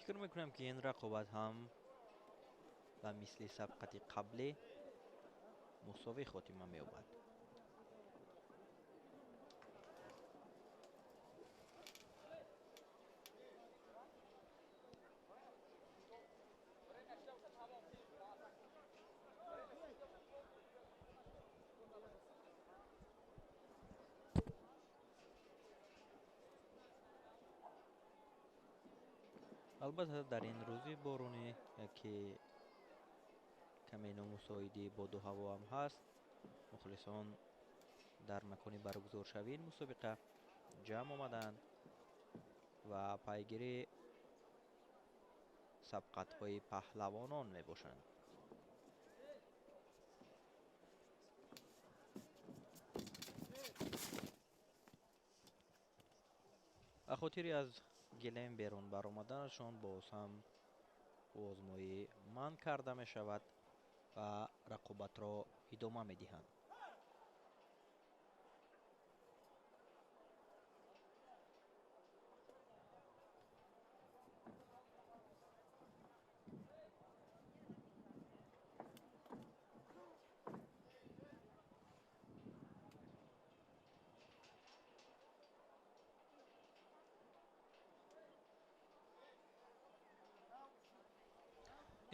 Фикр мекунам, ки ин рақобат ҳам ба мисли сабқати қаблӣ мусовӣ хотима меёбад. Албатта, дар ин рӯзи боронӣ, ки каме номусоидии боду ҳаво ҳам ҳаст, мухлисон дар макони баргузоршавии ин мусобиқа ҷамъ омаданд ва пайгири сабқатҳои паҳлавонон мебошанд. Ба хотири аз гилем берун баромаданашон боз ҳам озмоӣ манъ карда мешавад ва рақобатро идома медиҳанд.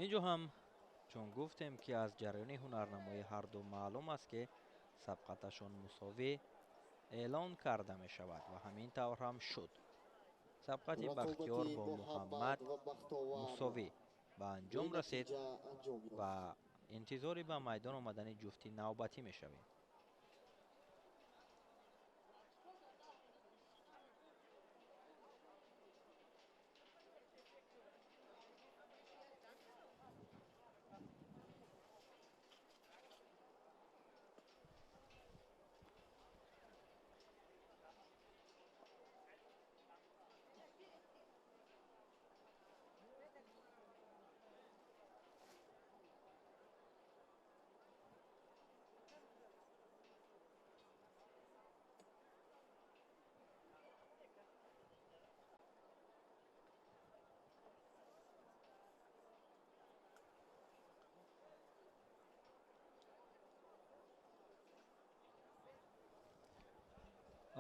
Инҷо ҳам чун гуфтем, ки аз ҷараёни ҳунарнамоии ҳарду маълум аст, ки сабқаташон мусовӣ эълон карда мешавад ва ҳамин тавр ҳам шуд. Сабқати Бахтиёр бо Муҳаммад мусовӣ ба анҷом расид ва интизори ба майдон омадани ҷуфти навбатӣ мешавем.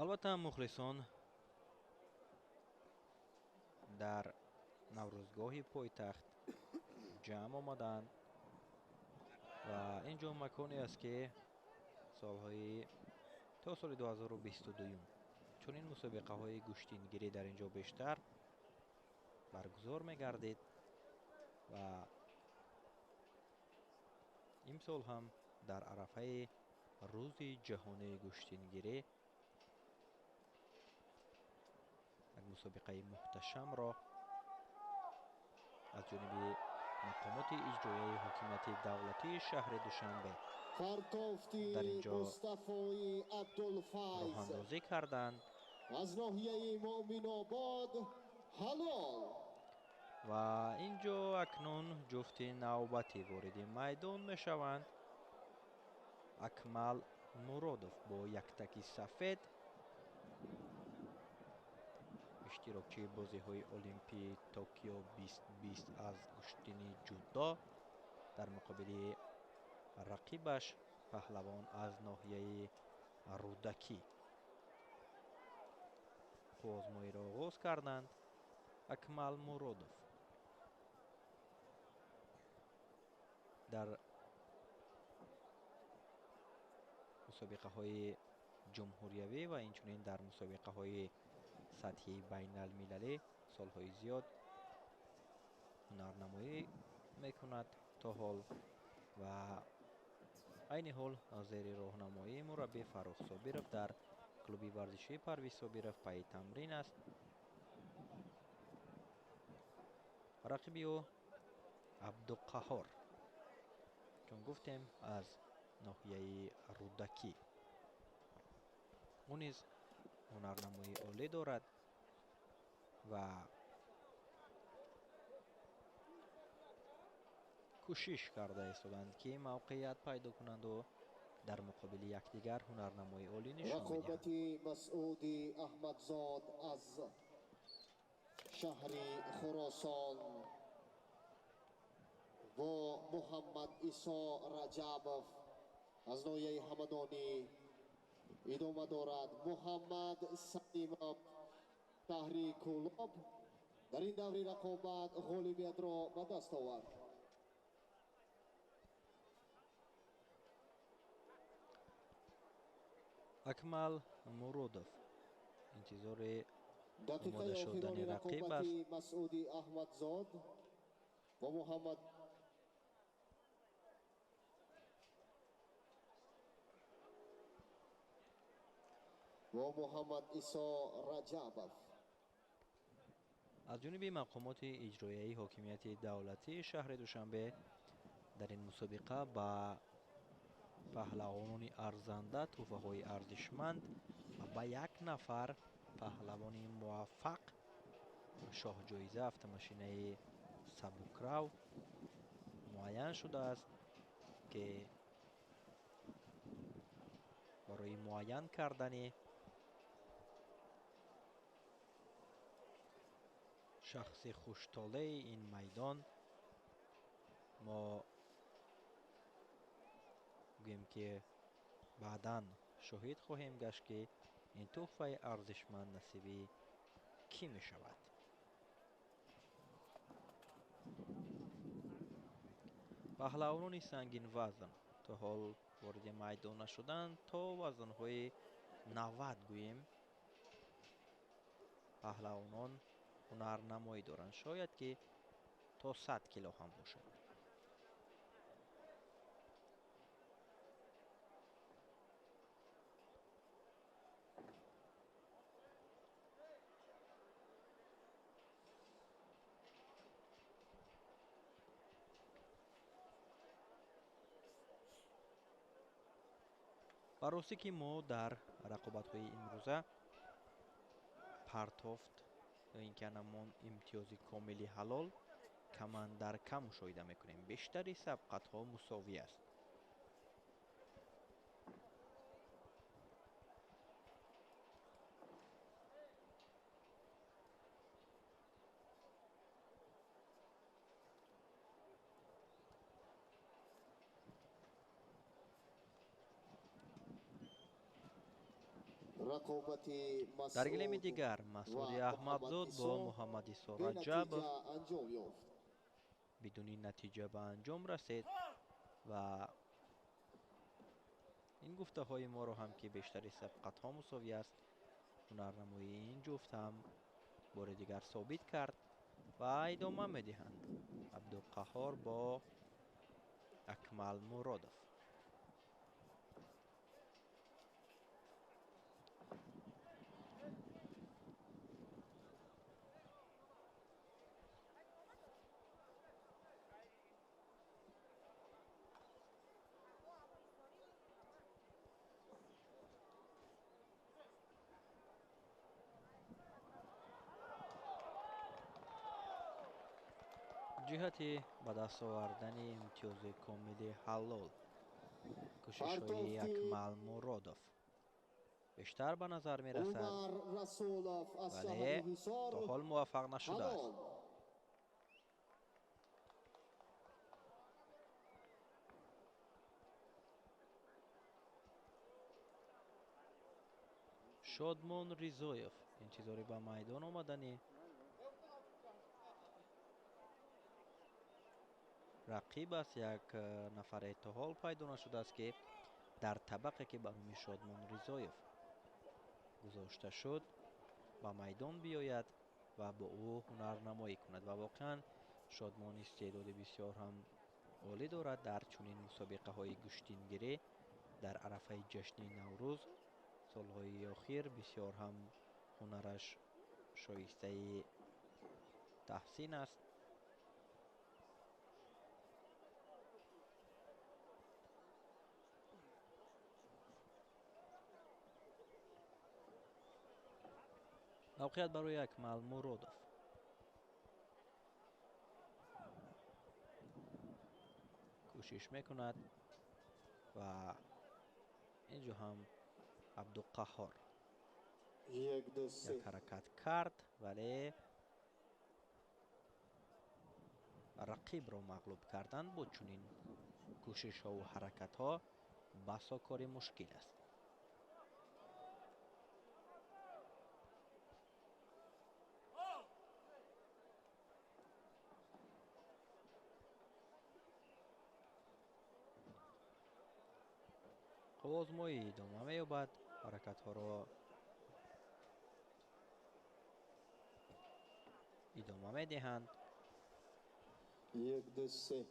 Албатта, мухлисон дар Наврӯзгоҳи пойтахт ҷамъ омаданд. Ва ин ҷо маконе аст, ки солҳои то соли 2022 чунин мусобиқаҳои гӯштингирӣ дар ин ҷо бештар баргузор мегардид ва имсол ҳам дар арафаи рӯзи ҷаҳонии гӯштингирӣ як мусобиқаи муҳташамро аз ҷониби мақомоти иҷроияи ҳокимияти давлатии шаҳри Душанбе дар ин ҷо роҳандозӣ карданд. Аз ноҳияи Муъминобод ҳалол. Ва ин ҷо акнун ҷуфти навбатӣ вориди майдон мешаванд. Акмал Муродов бо яктаки сафед, иштирокчии бозиҳои Олимпии Токио 2020 аз гӯштини ҷудо, дар муқобили рақибаш паҳлавон аз ноҳияи Рӯдакӣ қувваозмоиро оғоз карданд. Акмал Муродов дар мусобиқаҳои ҷумҳуриявӣ ва инчунин дар мусобиқаҳои сатҳи байналмилалӣ солҳои зиёд ҳунарнамоӣ мекунад то ҳол ва айни ҳол зери роҳнамоии мураббӣ Фаррух Собиров дар клуби варзишии Парвиз Собиров пайи тамрин аст. Рақиби ӯ Абдуқаҳор, чун гуфтем, аз ноҳияи Рӯдакӣ. Ӯ низ ҳунарнамоии олӣ дорад ва кӯшиш карда истоданд, ки мавқеият пайдо кунанду дар муқобили якдигар ҳунарнамоии олӣ нишон медиҳанд. Рақобати Масъуди Аҳмадзод аз шаҳри Хуросон бо Муҳаммад Исо Раҷабов аз ноҳияи Ҳамадонӣ идома дорад. Муҳаммад Салимов шаҳри Кӯлоб дар ин даври рақобат ғолибиятро ба даст овард. Акмал Муродов интизори дақиқаи омода шудани охирони рақиб рақобати аст. Масъуди Аҳмадзод бо Муҳаммад Исо Раҷабов. Аз ҷониби мақомоти иҷроияи ҳокимияти давлатии шаҳри Душанбе дар ин мусобиқа ба паҳлавонони арзанда тӯҳфаҳои арзишманд ва ба як нафар паҳлавони муваффақ шоҳҷоиза автомошинаи сабукрав муайян шудааст, ки барои муайян кардани шахси хуштолеи ин майдон мо гӯем, ки баъдан шоҳид хоҳем гашт, ки ин тӯҳфаи арзишманд насиби кӣ мешавад. Паҳлавонони сангинвазн то ҳол вориди майдон нашуданд, то вазнҳои 90 гӯем паҳлавонон ҳунарнамоӣ доранд, шояд ки то 100 кило ҳам бошад. Ба ростӣ, ки мо дар рақобатҳои имрӯза партофт ё ин ки анамон имтиёзи комили ҳалол каман дар кам мушоҳида мекунем. Бештари сабқатҳо мусовӣ аст. Рақобати Дар гилеми Масъуд дигар Масъуди ва Аҳмадзод Муҳаммад бо Исо Муҳаммад Исо бенатиҷа Раҷабов анҷом ёфт. бидуни натиҷа ба анҷом расид. Ва ин гуфтаҳои моро ҳам, ки бештари сабқатҳо мусовӣ аст, ҳунарнамоии ин ҷуфт ҳам бори дигар собит кард ва идома медиҳанд Абдуқаҳҳор бо Акмал Муродов. Ҷиҳати ба даст овардани имтиёзи комили ҳалол кӯшишҳои Акмал Муродов бештар ба назар мерасад, вале то ҳол муваффақ нашудааст. Шодмон Ризоев интизори ба майдон омадани рақиб аст. Як нафаре то ҳол пайдо нашудааст, ки дар табақе, ки ба номи Шодмон Ризоев гузошта шуд, ба майдон биёяд ва бо ӯ ҳунарнамоӣ кунад. Ва воқеан Шодмон истеъдоди бисёр ҳам олӣ дорад дар чунин мусобиқаҳои гӯштингирӣ. Дар арафаи ҷашни Наврӯз солҳои охир бисёр ҳам ҳунараш шоистаи таҳсин аст. Мавқеият барои Акмал Муродов. Кӯшиш мекунад ва инҷо ҳам Абдуқаҳҳор як ҳаракат кард, вале рақибро мағлуб кардан бо чунин кӯшишҳову ҳаракатҳо басо кори мушкил аст. Қувваозмоӣ идома меёбад, ҳаракатҳоро идома медиҳанд. 1, 2, 3.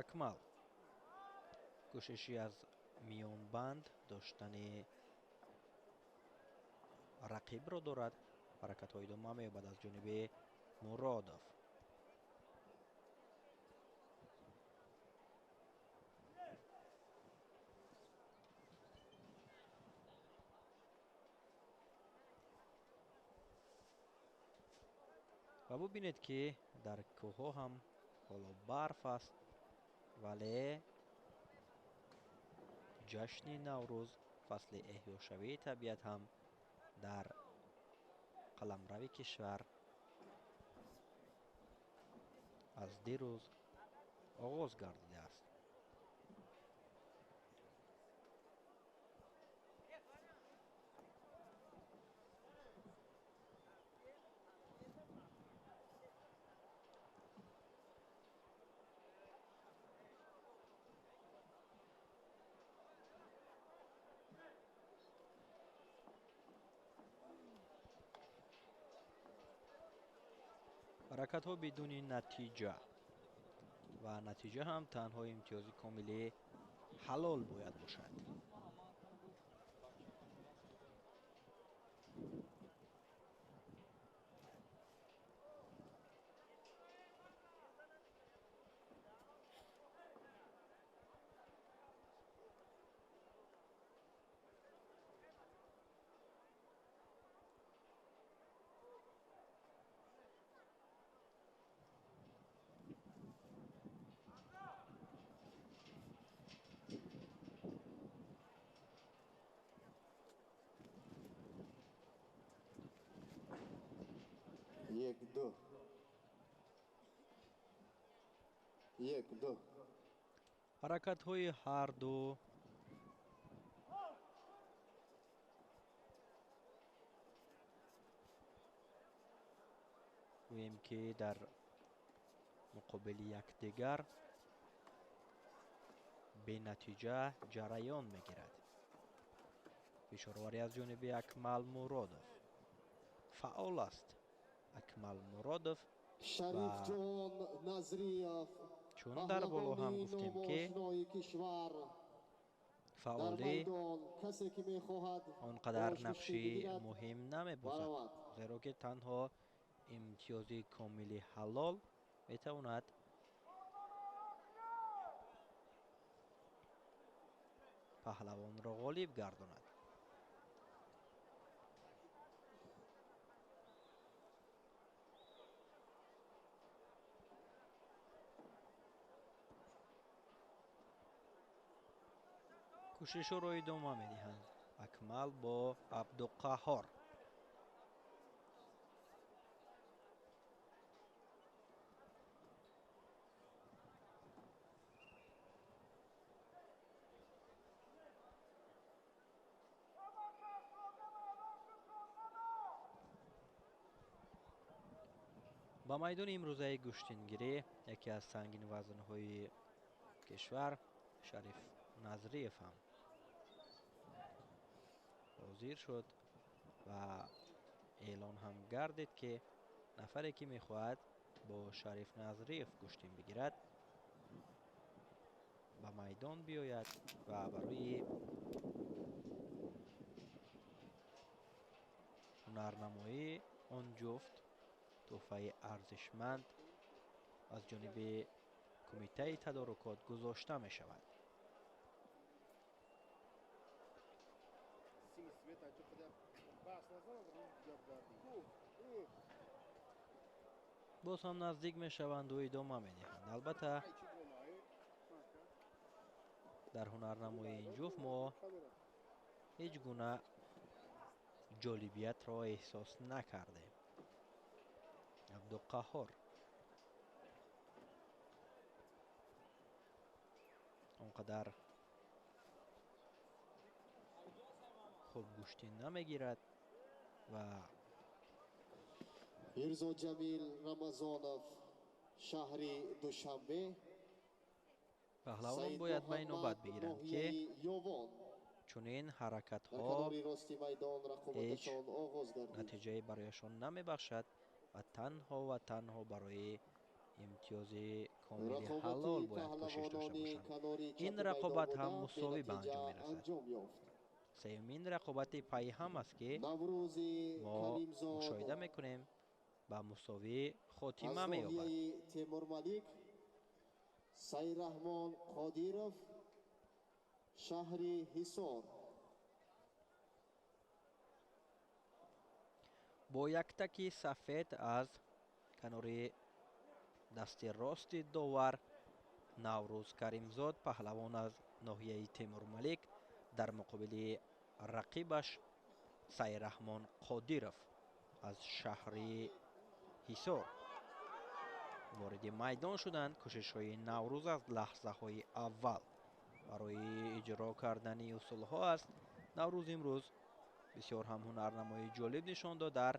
Акмал кӯшиши аз миёнбанд доштани рақибро дорад. Ҳаракатҳо идома меёбад аз ҷониби Муродов. Ва бубинед, ки дар кӯҳҳо ҳам ҳоло барф аст, вале ҷашни Наврӯз, фасли эҳёшавии табиат ҳам дар қаламрави кишвар аз дирӯз оғоз гардидааст. Ҳаракатҳо бидуни натиҷа ва натиҷа ҳам танҳо имтиёзи комили ҳалол бояд бошад. 1, 2. 1, 2. Ҳаракатҳои ҳар ду Гӯем ки дар муқобили якдигар бенатиҷа ҷараён мегирад. Фишорварӣ аз ҷониби Акмал Муродов. Фаъол аст Акмал Муродов. Шарифҷон Назриев чун дар боло ҳам гуфтем ки фаъолӣ он қадар нақши муҳим намебозад, зеро ки танҳо имтиёзи комили ҳалол метавонад паҳлавонро ғолиб гардонад. Кӯшишҳоро идома медиҳанд Акмал бо Абдуқаҳҳор. Ба майдони имрӯзаи гӯштингирӣ яке аз сангинвазнҳои кишвар Шариф Назриев ҳам ҳозир шуд ва эълон ҳам гардид ки нафаре ки мехоҳад бо Шариф Назриев гӯштин бигирад ба майдон биёяд ва барои ҳунарнамоии он ҷуфт тӯҳфаи арзишманд аз ҷониби кумитаи тадорукот гузошта мешавад. Боз ҳам наздик мешаванду идома медиҳанд. Албатта дар ҳунарнамоии ин ҷуфт мо ҳеҷ гуна ҷолибиятро эҳсос накардем. Абдуқаҳҳор он қадар хуб гӯштин намегирад ва Мирзо Ҷамил Рамазонов шаҳри Душанбе. Паҳлавон бояд ба ин навбат бигиранд ки чунин ҳаракатҳо ҳеҷ натиҷае барояшон намебахшад ва танҳо ва танҳо барои имтиёзи комили ҳалол бояд кӯшиш дошта бошанд. Ин рақобат ҳам мусовӣ ба анҷом мерасад. Сеюмин рақобати пайҳам аст ки мо мушоҳида мекунем ба мусовӣ хотима меёбад. Темурмалик Сайраҳмон Қодиров шаҳри Ҳисор. Бо яктаки сафед аз канори дасти рости довар Наврӯз Каримзод паҳлавон аз ноҳияи Темурмалик дар муқобили рақибаш Сайраҳмон Қодиров аз шаҳри Ҳисор вориди майдон шуданд. Кӯшишҳои Наврӯз аз лаҳзаҳои аввал барои иҷро кардани усулҳо аст. Наврӯз имрӯз бисёр ҳам ҳунарнамоии ҷолиб нишон дод. Дар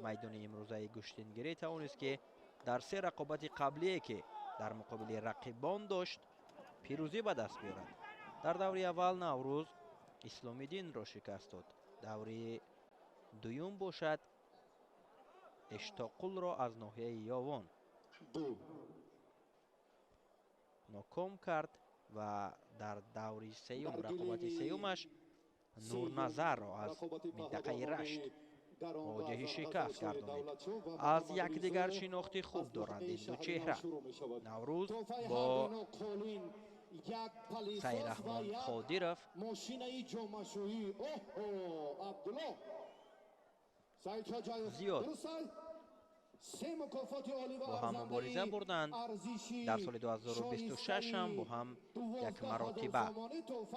майдони имрӯзаи гӯштингирӣ тавонист ки дар се рақобати қаблие ки дар муқобили рақибон дошт пирӯзӣ ба даст биёрад. Дар даври аввал Наврӯз Исломиддинро шикаст дод. Даври дуюм бошад Эштоқулро аз ноҳияи Ёвон ноком кард ва дар даври сеюм рақобати сеюмаш Нурназарро аз минтақаи Рашт мувоҷиҳи шикаст гардонид. Аз якдигар шинохти хуб доранд ин ду чеҳра. Наврӯз бо Сайраҳмон Қодиров зиёд бо ҳам мубориза бурданд. Дар соли 2026 ҳам бо ҳам як маротиба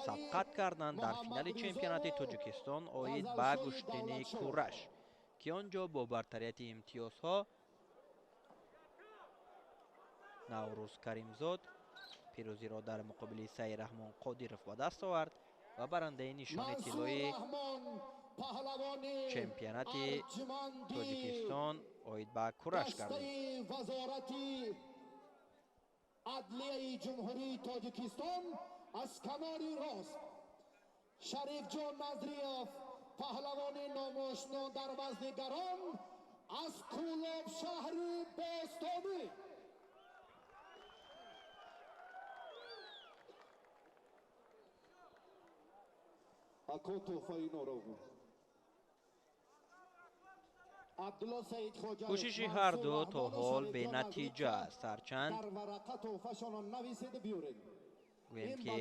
сабқат карданд дар финали чемпионати Тоҷикистон оид ба гӯштини кураш, ки он ҷо бо бартарияти имтиёзҳо Наврӯз Каримзод пирӯзиро дар муқобили Сайраҳмон Қодиров ба даст овард ва барандаи нишони тиллои чемпионати Тоҷикистон Сухан оид ба кураш гардид. Вазорати адлияи Ҷумҳурии Тоҷикистон аз канори рост Шарифҷон Назриев, паҳлавони номошно дар вазни гарон аз Кӯлоб, шаҳри бостонӣ. Ако тӯҳфаи норов. Кӯшиши ҳарду то ҳол бенатиҷа аст, ҳарчанд гӯем ки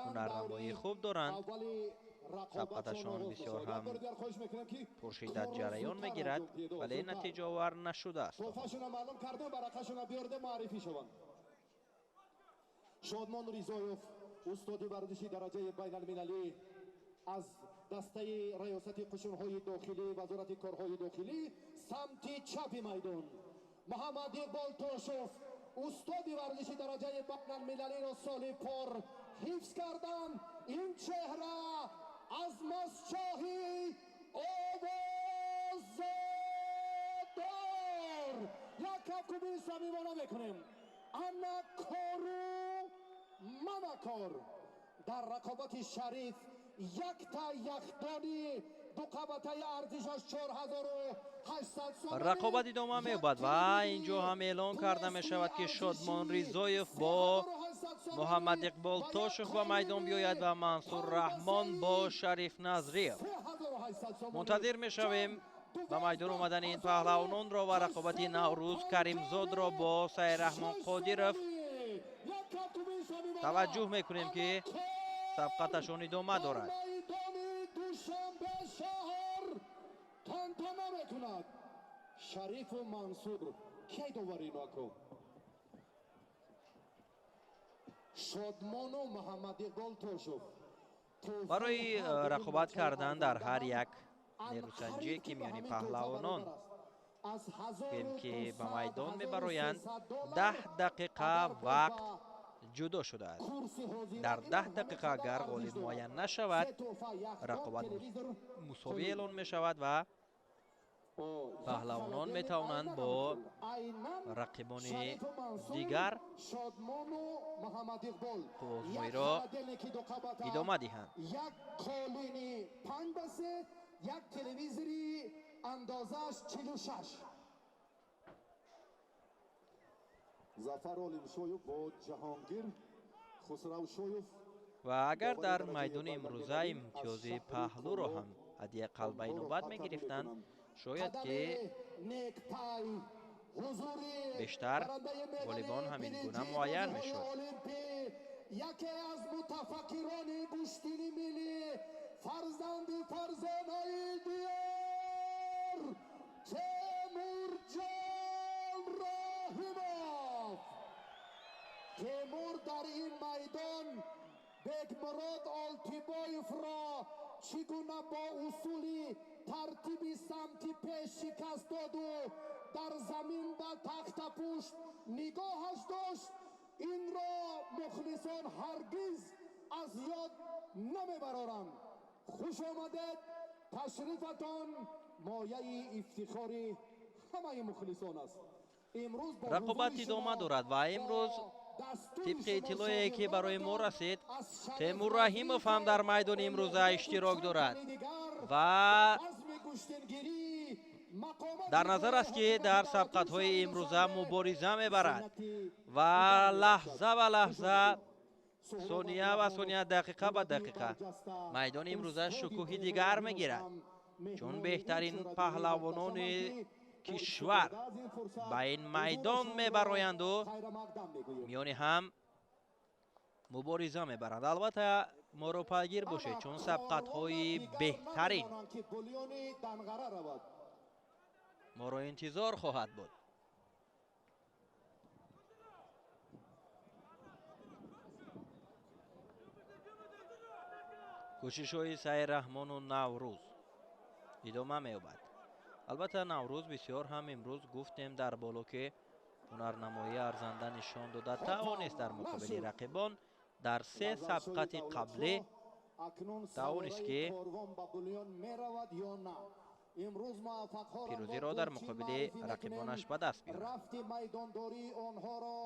ҳунарнамоии хуб доранд, сабқаташон бисёр ҳам пуршиддат ҷараён мегирад, вале натиҷаовар нашудааст. Шодмон Ризоев, устоди варзиши дараҷаи байналмилалӣ аз дастаи раёсати қушунҳои дохилӣ, Вазорати корҳои дохилӣ, самти чапи майдон. Муҳаммад Иқбол Тошов, устоди варзиши дараҷаи байналмилалиро соли пор ҳифз карданд. Ин чеҳра аз Мастчоҳи овоздор. Як кафкӯбии самимона мекунем. Ана кору мана кор. Дар рақобати Шариф якта яхдони дуқабатаи арзишаш 4800 сомонӣ. Рақобат идома меёбад ва инҷо ҳам эълон карда мешавад, ки Шодмон Ризоев бо Муҳаммад Иқбол Тошев ба майдон биёяд ва Мансур Раҳмон бо Шариф Назриев. Мунтазир мешавем ба майдон омадани ин паҳлавононро ва рақобати Наврӯз Каримзодро бо Сайраҳмон Қодиров. Таваҷҷӯҳ мекунем, ки сабқаташон идома дорад. Душанбе шаҳр тантана мекунад. Шарифу Мансур кай довари иноако? Шодмону Муҳаммад Иқбол Тошов. Барои рақобат кардан дар ҳар як нерӯсанҷие, ки миёни паҳлавонон гӯем ки ба майдон мебароянд, 10 дақиқа вақт ҷудо шудааст. Дар 10 дақиқа агар ғолиб муайян нашавад, рақобат мусовӣ эълон мешавад ва паҳлавонон метавонанд бо рақибони дигар қувваозмоиро идома диҳанд. Як қолини 5 ба 3, як телевизори андозааш 46. Зафар Олимшоев бо Ҷаҳонгир Хусравшоев. Ва агар дар майдони имрӯза имтиёзи паҳлӯро ҳам ҳадди ақал ба инобат мегирифтанд, шояд ки бештар ғолибон ҳамин гуна муайян мешуд. Яке аз мутафаккирони гӯштини миллӣ, фарзанди фарзонаи диёр, Темурҷон Раҳимов. Темур дар ин майдон Бекмурод Олтибоевро чӣ гуна бо усули тартиби самти пеш шикаст доду дар замин ба тахтапушт нигоҳаш дошт, инро мухлисон ҳаргиз аз ёд намебароранд. Хуш омадед, ташрифатон мояи ифтихори ҳамаи мухлисон аст. Имрӯз Рақобат идома дорад ва имрӯз тибқи иттилоее, ки барои мо расид, Темур Раҳимов ҳам дар майдони имрӯза иштирок дорад ва дар назар аст, ки дар сабқатҳои имрӯза мубориза мебарад ва лаҳза ба лаҳза, сония ба сония, дақиқа ба дақиқа майдони имрӯза шукӯҳи дигар мегирад, чун беҳтарин паҳлавонони кишвар ба ин майдон мебароянду миёни ҳам мубориза мебаранд. Албатта, моро пайгир бошед, чун сабқатҳои беҳтарин моро интизор хоҳад буд. Кӯшишҳои Сайраҳмону Наврӯз идома меёбад. Албатта, Наврӯз бисёр ҳам имрӯз гуфтем дар боло, ки ҳунарнамоии арзанда нишон дода тавонист дар муқобили рақибон дар се сабқати қаблӣ. Тавонист ки пирӯзиро дар муқобили рақибонаш ба даст биёрад. Рафти майдондории онҳоро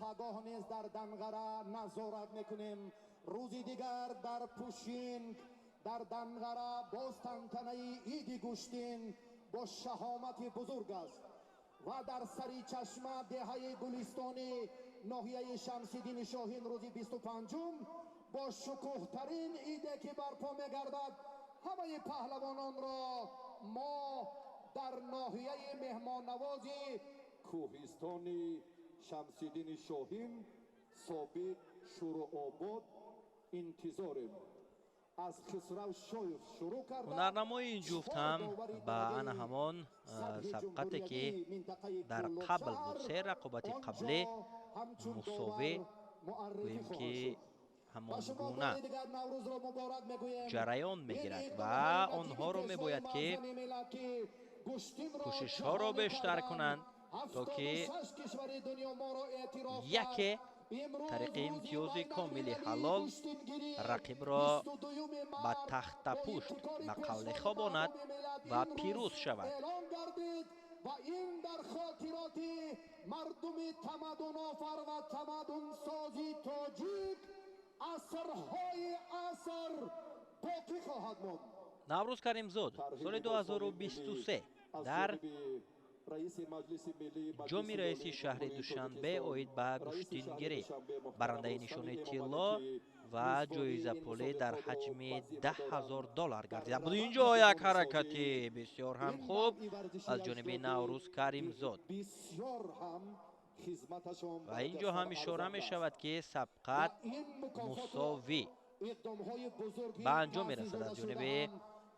пагоҳ низ дар Данғара назорат мекунем. Рӯзи дигар дар Пушинг, дар Данғара боз тантанаи иди гӯштин бо шаҳомати бузург аст ва дар сари чашма деҳаи Гулистони ноҳияи Шамсиддини Шоҳин рӯзи 25-ум бо шукӯҳтарин иде ки барпо мегардад, ҳамаи паҳлавононро мо дар ноҳияи меҳмоннавози кӯҳистони Шамсиддини Шоҳин, собиқ Шӯрообод, интизорем. Аз Хисрав Шоев шурӯъ карда, ҳунарнамои ин ҷуфт ҳам ба ана ҳамон сабқате ки дар қабл буд, се рақобати қаблӣ мусовӣ, гӯем ки ҳамон гуна ҷараён мегирад ва онҳоро мебояд ки кӯшишҳоро бештар кунанд, то ки яке тариқи имтиёзи комили ҳалол рақибро ба тахтапушт ба қавле хобонад ва пирӯз шавад. Ва ин дар хотироти мардуми тамаддунофар ва тамаддунсози тоҷик асрҳои аср боқӣ хоҳад монд. Наврӯз Каримзод соли 2023 дар ҷоми раиси шаҳри Душанбе оид ба гӯштингирӣ барандаи нишони тилло ва ҷоизапулӣ дар ҳаҷми 10 000 доллар гардида буд. Инҷо як ҳаракати бисёр ҳам хуб аз ҷониби Наврӯз Каримзод ва инҷо ҳам ишора мешавад, ки сабқат мусовӣ ба анҷом мерасад аз ҷониби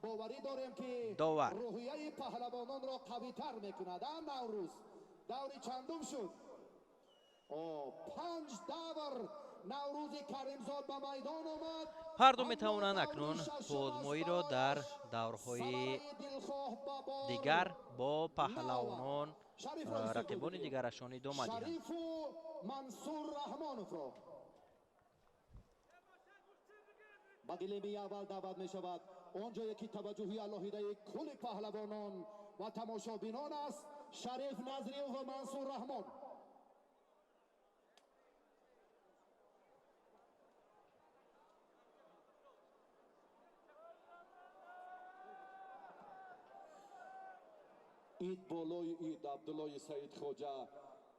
Боварӣ дорем, ки довар. Рӯҳияи паҳлавононро қавитар мекунад. А Наврӯз даври чандум шуд? Панҷ давр Наврӯзи Каримзод ба майдон омад. Ҳарду метавонанд акнун озмоиро дар даврҳои дигар бо паҳлавонон, рақибони дигарашон идома диҳанд. Шарифу Мансур Раҳмоновро ба гилеми аввал даъват мешавад, он ҷое ки таваҷҷӯҳи алоҳидаи кулли паҳлавонон ва тамошобинон аст. Шариф Назриев ва Мансур Раҳмон. Ид болои ид, Абдуллои Саид Хоҷа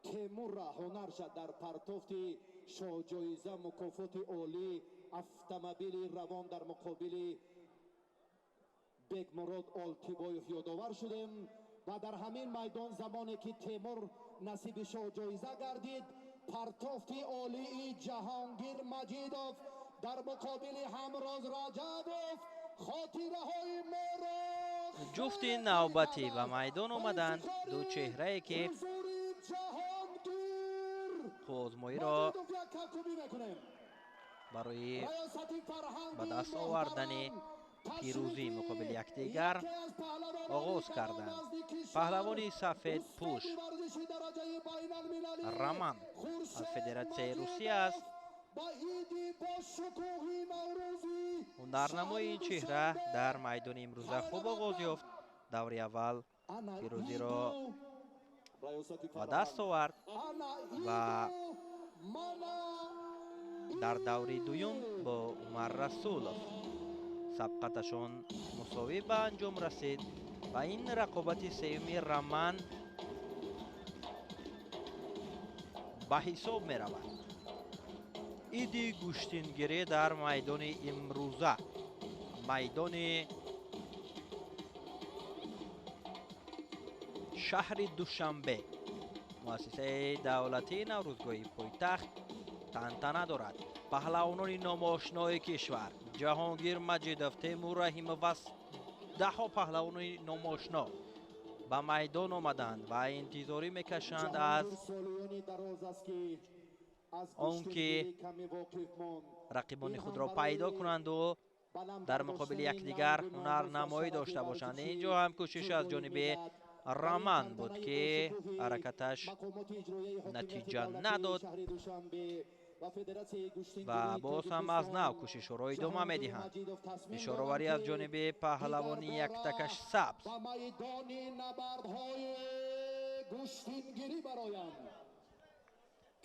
Темурра ҳунарша дар партофти шоҳҷоиза, мукофоти олӣ, автомобили равон дар муқобили Бекмурод Олтибоев ёдовар шудем. Ва дар ҳамин майдон, замоне ки Темур насиби шоҳҷоиза гардид, партофти олии Ҷаҳонгир Маҷидов дар муқобили Ҳамроз Раҷабов хотираҳои моро Ҷуфти навбатӣ ба майдон омаданд, ду чеҳрае ки озмоиро барои ба даст овардани пирӯзӣ муқобили якдигар оғоз карданд. Паҳлавони сафедпӯш Роман аз Федератсияи Русия аст. Ҳунарнамои ин чеҳра дар майдони имрӯза хуб оғоз ёфт. Даври аввал пирӯзиро ба даст овард ва дар даври дуюм бо Умар Расулов сабқаташон мусовӣ ба анҷом расид ва ин рақобати сеюми Роман ба ҳисоб меравад. Иди гӯштингирӣ дар майдони имрӯза, майдони шаҳри Душанбе, муассисаи давлатии Наврӯзгоҳи пойтахт тантана дорад. Паҳлавонони номошинои кишвар Ҷаҳонгир Маҷидов, Темур Раҳимов ва даҳҳо паҳлавонони номошино ба майдон омаданд ва интизорӣ мекашанд аз он ки рақибони худро пайдо кунанду дар муқобили якдигар ҳунарнамоӣ дошта бошанд. Ин ҷо ҳам кӯшиш аз ҷониби Роман буд, ки ҳаракаташ натиҷа надод. Ва боз ҳам аз нав кӯшишҳоро идома медиҳанд. Ишороварӣ аз ҷониби паҳлавони яктакаш сабз. Ба майдони набардҳои гӯштингирӣ бароянд.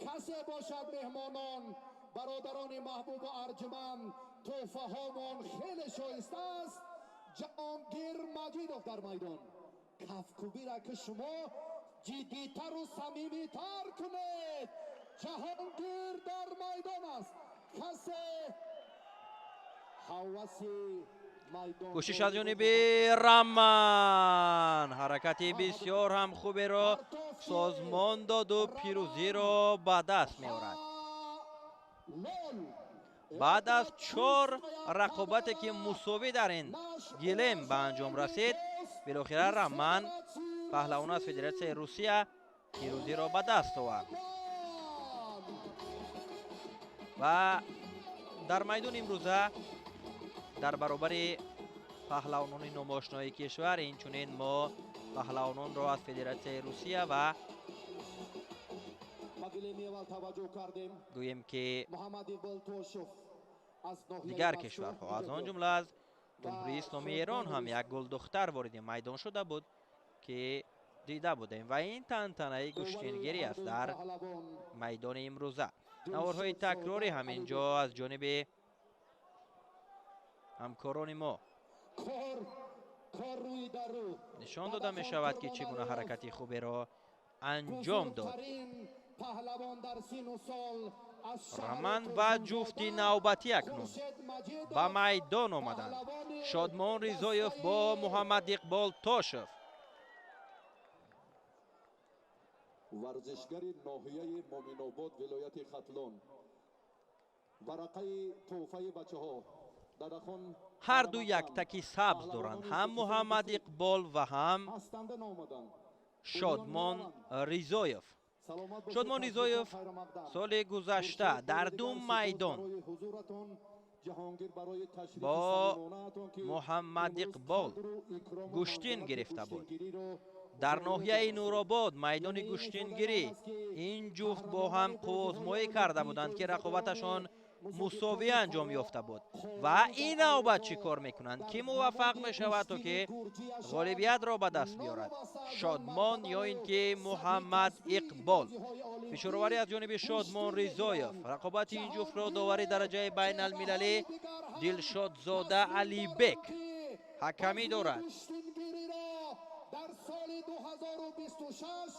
Касе бошад, меҳмонон, бародарони маҳбубу арҷманд, тӯҳфаҳомон хеле шоиста аст. Ҷаҳонгир Маҷидов дар майдон. Кафкӯбира ки шумо ҷиддитару самимитар кунед. Ҷаҳонгир дар майдон аст. Касе ҳаваси кӯшиш аз ҷониби Раман, ҳаракати бисёр ҳам хуберо созмон доду пирӯзиро ба даст меорад. Баъд аз чор рақобате, ки мусовӣ дар ин гилем ба анҷом расид, билохира Раман, паҳлавон аз Федератсияи Русия, пирӯзиро ба даст овард. Ва дар майдони имрӯза дар баробари паҳлавонони номошинои кишвар инчунин мо паҳлавононро аз Федератсияи Русия ва гӯем ки дигар кишварҳо, аз он ҷумла аз Ҷумҳурии Исломии Эрон ҳам як гулдухтар вориди майдон шуда буд, ки дида будем. Ва ин тантанаи гӯштингирӣ аст дар майдони имрӯза. Наворҳои такрорӣ ҳамин ҷо аз ҷониби ҳамкорони мо нишон дода мешавад, ки чӣ гуна ҳаракати хуберо анҷом дод Раман. Ва ҷуфти навбатӣ акнун ба майдон омаданд: Шодмон Ризоев бо Муҳаммад Иқбол Тошев. Варзишгари ноҳияи Моминобод, вилояти Хатлон. Варақаи тӯҳфаи бачаҳо. Ҳарду яктаки сабз доранд, ҳам Муҳаммад Иқбол ва ҳам Шодмон Ризоев. Шодмон Ризоев соли гузашта дар ду майдон бо Муҳаммад Иқбол гӯштин гирифта буд. Дар ноҳияи Нуробод, майдони гӯштингирӣ, ин ҷуфт бо ҳам қуввозмоӣ карда буданд, ки рақобаташон мусовӣ анҷом ёфта буд. Ва ин навбат чӣ кор мекунанд? Кӣ муваффақ мешавад, то ки ғолибиятро ба даст биёрад, Шодмон ё ин ки Муҳаммад Иқбол? Фишороварӣ аз ҷониби Шодмон Ризоев. Рақобати ин ҷуфтро довари дараҷаи байналмилалӣ Дилшодзода Алибек ҳакамӣ дорад. Дар соли 2026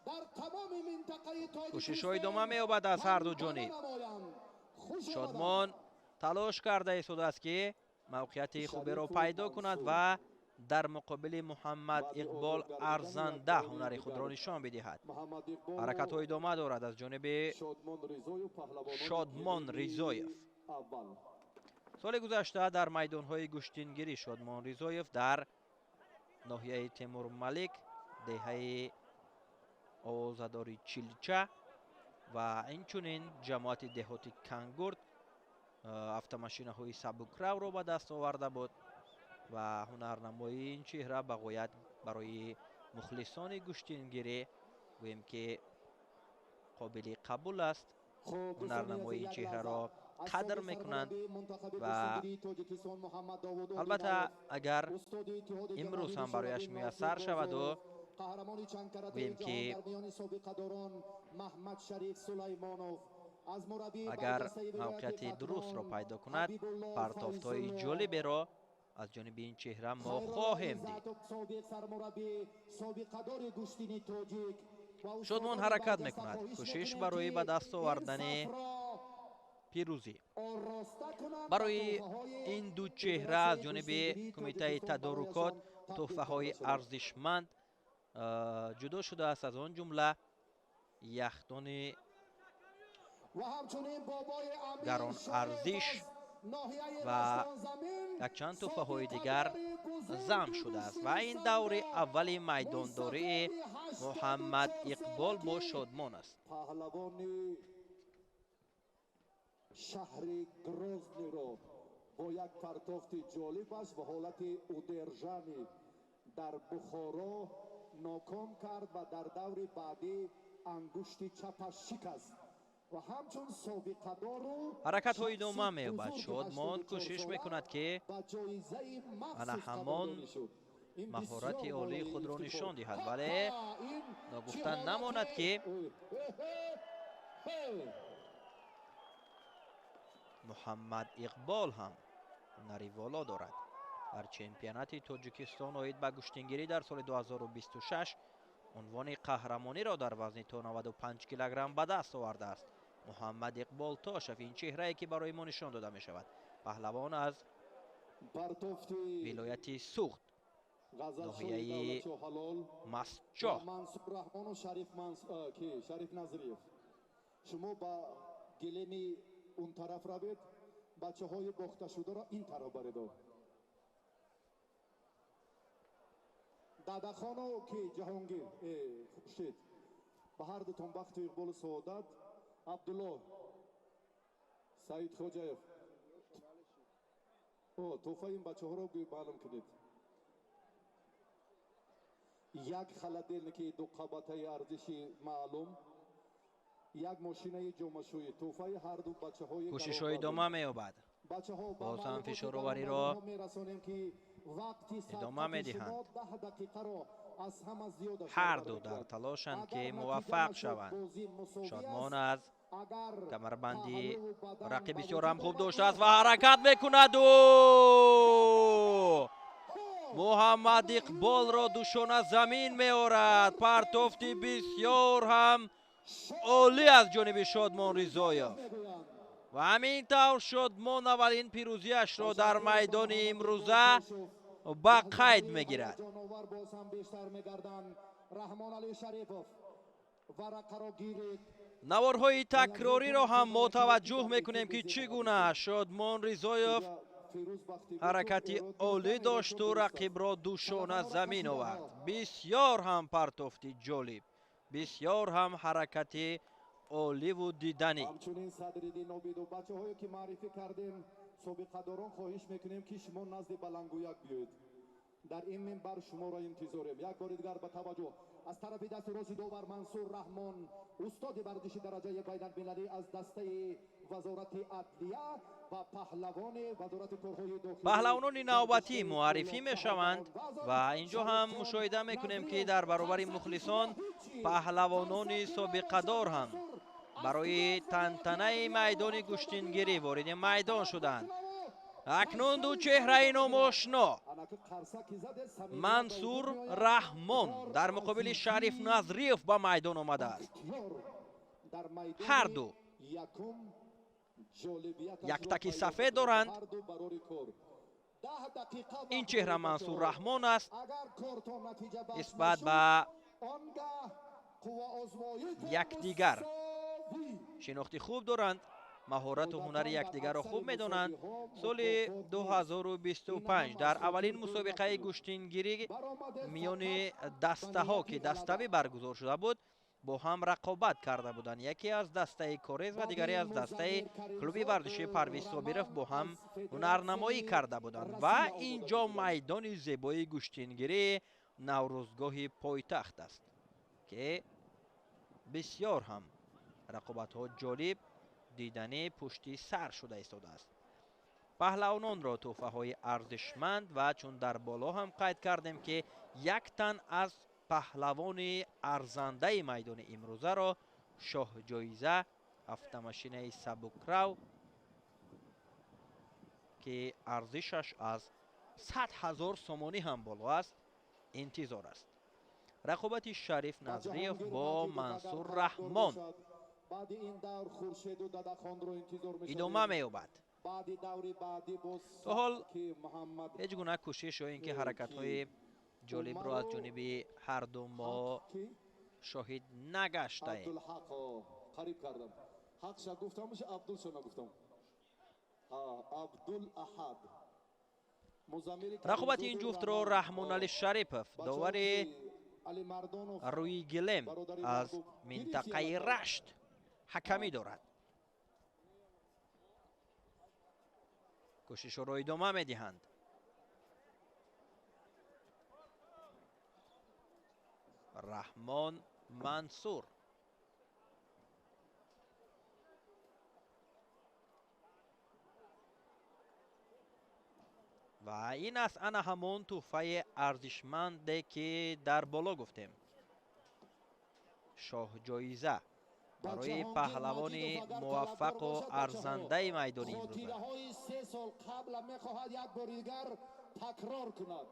дар тамоми минтақаи Кӯшишҳо идома меёбад аз ҳарду ҷониб. Шодмон талош карда истодааст, ки мавқеияти хуберо пайдо кунад ва дар муқобили Муҳаммад Иқбол арзанда ҳунари худро нишон бидиҳад. Ҳаракатҳо идома дорад аз ҷониби Шодмон Ризоев. Соли гузашта дар майдонҳои гӯштингирӣ Шодмон Ризоев дар ноҳияи Темурмалик, деҳаи овозадори Чилча ва инчунин ҷамоати деҳоти Кангурд автомошинаҳои сабукравро ба даст оварда буд. Ва ҳунарнамоии ин чеҳра ба ғоят барои мухлисони гӯштингирӣ, гӯем ки, қобили қабул аст. Ҳунарнамоии ин чеҳраро қадр мекунанд ва албатта, агар имрӯз ҳам барояш муяссар шаваду, гӯем ки, агар мавқеияти дурустро пайдо кунад, партофтҳои ҷолиберо аз ҷониби ин чеҳра мо хоҳем дид. Шодмон ҳаракат мекунад, кӯшиш барои ба даст овардани пирӯзӣ. Барои ин ду чеҳра аз ҷониби кумитаи тадорукот тӯҳфаҳои арзишманд ҷудо шудааст, аз он ҷумла яхдони гаронарзиш ва якчанд тӯҳфаҳои дигар зам шудааст. Ва ин даври аввали майдондории Муҳаммад Иқбол бо Шодмон аст. Шаҳри Грозниро бо як партофти ҷолибаш ва ҳолати удержание дар Бухоро ноком кард ва дар даври баъдӣ ангушти чапаш шикаст. Ҳаракатҳо идома меёбад. Шодмон кӯшиш мекунад, ки ана ҳамон маҳорати олии худро нишон диҳад, вале ногуфта намонад, ки Муҳаммад Иқбол ҳам ҳунари воло дорад. Дар чемпионати Тоҷикистон оид ба гӯштингирӣ дар соли 2026 унвони қаҳрамониро дар вазни то 95 килограмм ба даст овардааст. Муҳаммад Иқбол Тошев, ин чеҳрае ки барои мо нишон дода мешавад, паҳлавон аз вилояти Суғд, ноҳияи Мастчоҳ. Мансур Раҳмону Шариф Назриев, шумо ба гилеми он тараф равед, бачаҳои бохташударо ин тараф баредо. Дадахону ки Ҷаҳонгир, Хуршед, ба ҳар дутон бахту иқболу саодат. Абдулло Саид Хоҷаев, тӯҳфаи ин бачаҳоро маълум кунед. Як холодильники дуқабатаи арзиши маълум, як мошинаи ҷомашӯӣ, тӯҳфаи ҳарду бачаҳои. Кӯшишҳо идома меёбад. Боз ҳам фишоровариро идома медиҳанд. Ҳар ду дар талошанд, ки муваффақ шаванд. Шодмон аз камарбанди рақиб бисёр ҳам хуб доштааст ва ҳаракат мекунаду Муҳаммад Иқболро душона замин меорад. Партофти бисёр ҳам олӣ аз ҷониби Шодмон Ризоев ва ҳамин тавр Шодмон аввалин пирӯзиашро дар майдони имрӯза ба қайд мегирад. Наворҳои такрориро ҳам мо таваҷҷӯҳ мекунем, ки чӣ гуна Шодмон Ризоев ҳаракати олӣ дошту рақибро душона замин овард. Бисёр ҳам партофти ҷолиб, бисёр ҳам ҳаракати оливу диданӣ. Ҳамчунин Садриддин Обидов, бачаҳое ки маърифӣ кардем, собиқадорон, хоҳиш мекунем, ки шумо назди баландгӯяк биёед. Дар ин минбар шуморо интизорем. Як бори дигар ба таваҷҷӯҳ: аз тарафи дасти рости довар Мансур Раҳмон, устоди варзиши дараҷаи байналмилалӣ аз дастаи Вазорати Адлия ва паҳлавони Вазорати корҳои дохилӣ. Паҳлавонони навбатӣ муаррифӣ мешаванд ва инҷо ҳам мушоҳида мекунем, ки дар баробари мухлисон паҳлавонони собиқадор ҳам барои тантанаи майдони гӯштингирӣ вориди майдон шуданд. Акнун ду чеҳраи номошно, Мансур Раҳмон дар муқобили Шариф Назриев ба майдон омадааст. Ҳар ду яктаки сафед доранд. Ин чеҳра Мансур Раҳмон аст. Нисбат ба якдигар шинохти хуб доранд, маҳорату ҳунари якдигарро хуб медонанд. Соли 2025 дар аввалин мусобиқаи гӯштингирӣ миёни дастаҳо, ки даставӣ баргузор шуда буд, бо ҳам рақобат карда буданд. Яке аз дастаи Корез ва дигаре аз дастаи клуби варзишии Парвиз Собиров бо ҳам ҳунарнамоӣ карда буданд. Ва ин ҷо майдони зебои гӯштингирӣ Наврӯзгоҳи пойтахт аст, ки бисёр ҳам рақобатҳо ҷолиб, диданӣ пушти сар шуда истодааст. Паҳлавононро тӯҳфаҳои арзишманд ва чун дар боло ҳам қайд кардем, ки як тан аз паҳлавони арзандаи майдони имрӯзаро шоҳҷоиза автомашинаи сабукрав, ки арзишаш аз 100 000 сомонӣ ҳам боло аст, интизор аст. Рақобати Шариф Назриев бо Мансур Раҳмон идома меёбад. То ҳол ҳеҷ гуна кӯшиш ё ин ки ҳаракатҳои ҷолибро аз ҷониби ҳарду мо шоҳид нагаштаем. Қариб кардам, ҳақша гуфтам, Абдулша нагуфтам. Абдул Аҳад. Рақобати ин ҷуфтро Раҳмонали Шарипов, довари рӯи гилем аз минтақаи Рашт, ҳакамӣ дорад. Кӯшишҳоро идома медиҳанд. Раҳмон, Мансур. Ва ин аст ана ҳамон тӯҳфаи арзишманде, ки дар боло гуфтем. Шоҳҷоиза барои паҳлавони муваффақу арзандаи майдони имрӯза. Хотираҳои 3 сол қабла мехоҳад як бори дигар такрор кунад.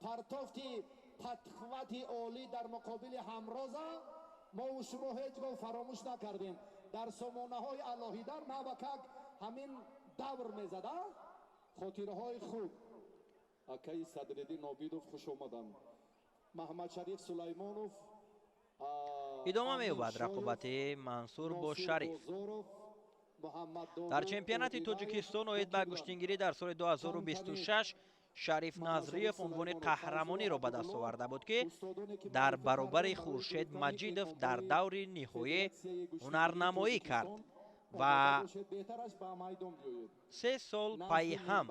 Партофти падхвати олӣ дар муқобили ҳамроза мо шумо ҳеҷ гоҳ фаромӯш накардем. Дар сомонаҳои алоҳида навакак ҳамин давр мезада. Хотираҳои хуб. Акаи Садриддин Обидов хуш омаданд. Маҳмадшариф Сулаймонов. Идома меёбад рақобати Мансур бо Шариф. Дар чемпионати Тоҷикистон оид ба гӯштингирӣ дар соли 2026 Шариф Назриев унвони қаҳрамониро ба даст оварда буд, ки дар баробари Хуршед Маҷидов дар даври ниҳоӣ ҳунарнамоӣ кард ва 3 сол пайи ҳам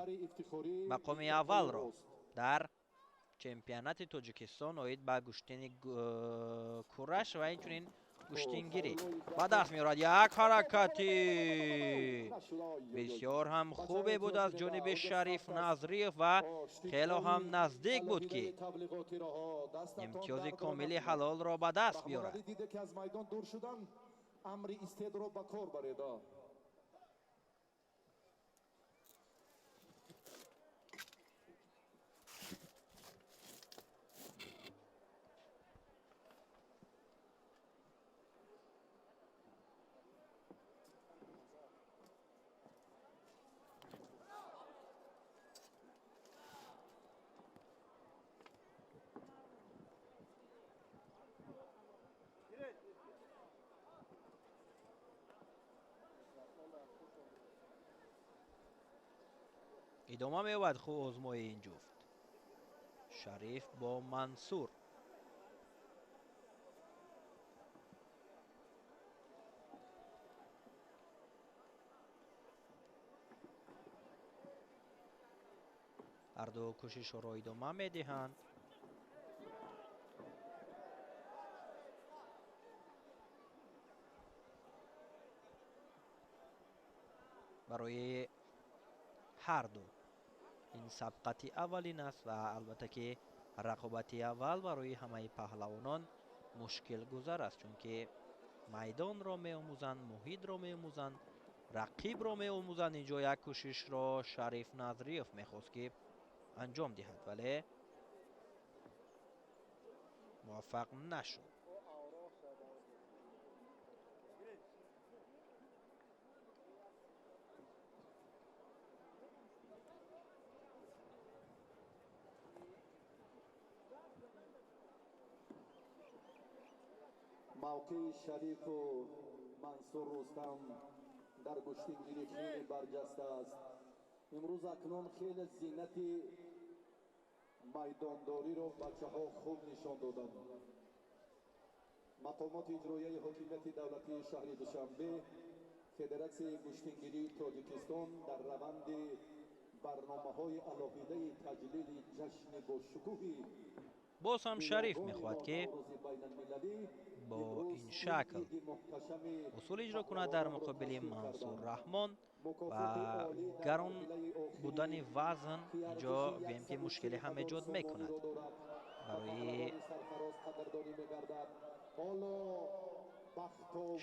мақоми аввалро дар чемпионати Тоҷикистон оид ба гӯштини кураш ва инчунин гӯштингирӣ ба даст меорад. Як ҳаракати бисёр ҳам хубе буд аз ҷониби Шариф Назриев ва хело ҳам наздик буд, ки имтиёзи комили ҳалолро ба даст биёрад. Амри истеъдодро ба кор баред. Идома меёбад озмои ин ҷуфт. Шариф бо Мансур. Ҳарду кӯшишҳоро идома медиҳанд. Барои ҳарду ин сабқати аввалин аст ва албатта ки рақобати аввал барои ҳамаи паҳлавонон мушкилгузар аст, чунки майдонро меомӯзанд, муҳитро меомӯзанд, рақибро меомӯзанд. Инҷо як кӯшишро Шариф Назриев мехост, ки анҷом диҳад, вале муваффақ нашуд. Мавқеи Шарифу Мансур Рустам дар гӯштингирӣ хеле барҷаста аст. Имрӯз акнун хеле зинати майдондориро бачаҳо хуб нишон доданд. Мақомоти иҷроияи ҳокимияти давлатии шаҳри Душанбе, Федератсияи гӯштингирии Тоҷикистон дар раванди барномаҳои алоҳидаи таҷлили ҷашни бошукӯҳи боз ҳам Шариф мехоҳад, ки бо ин шакл усул иҷро кунад дар муқобили Мансур Раҳмон ва гарон будани вазн инҷо гӯем ки мушкиле ҳам эҷод мекунад барои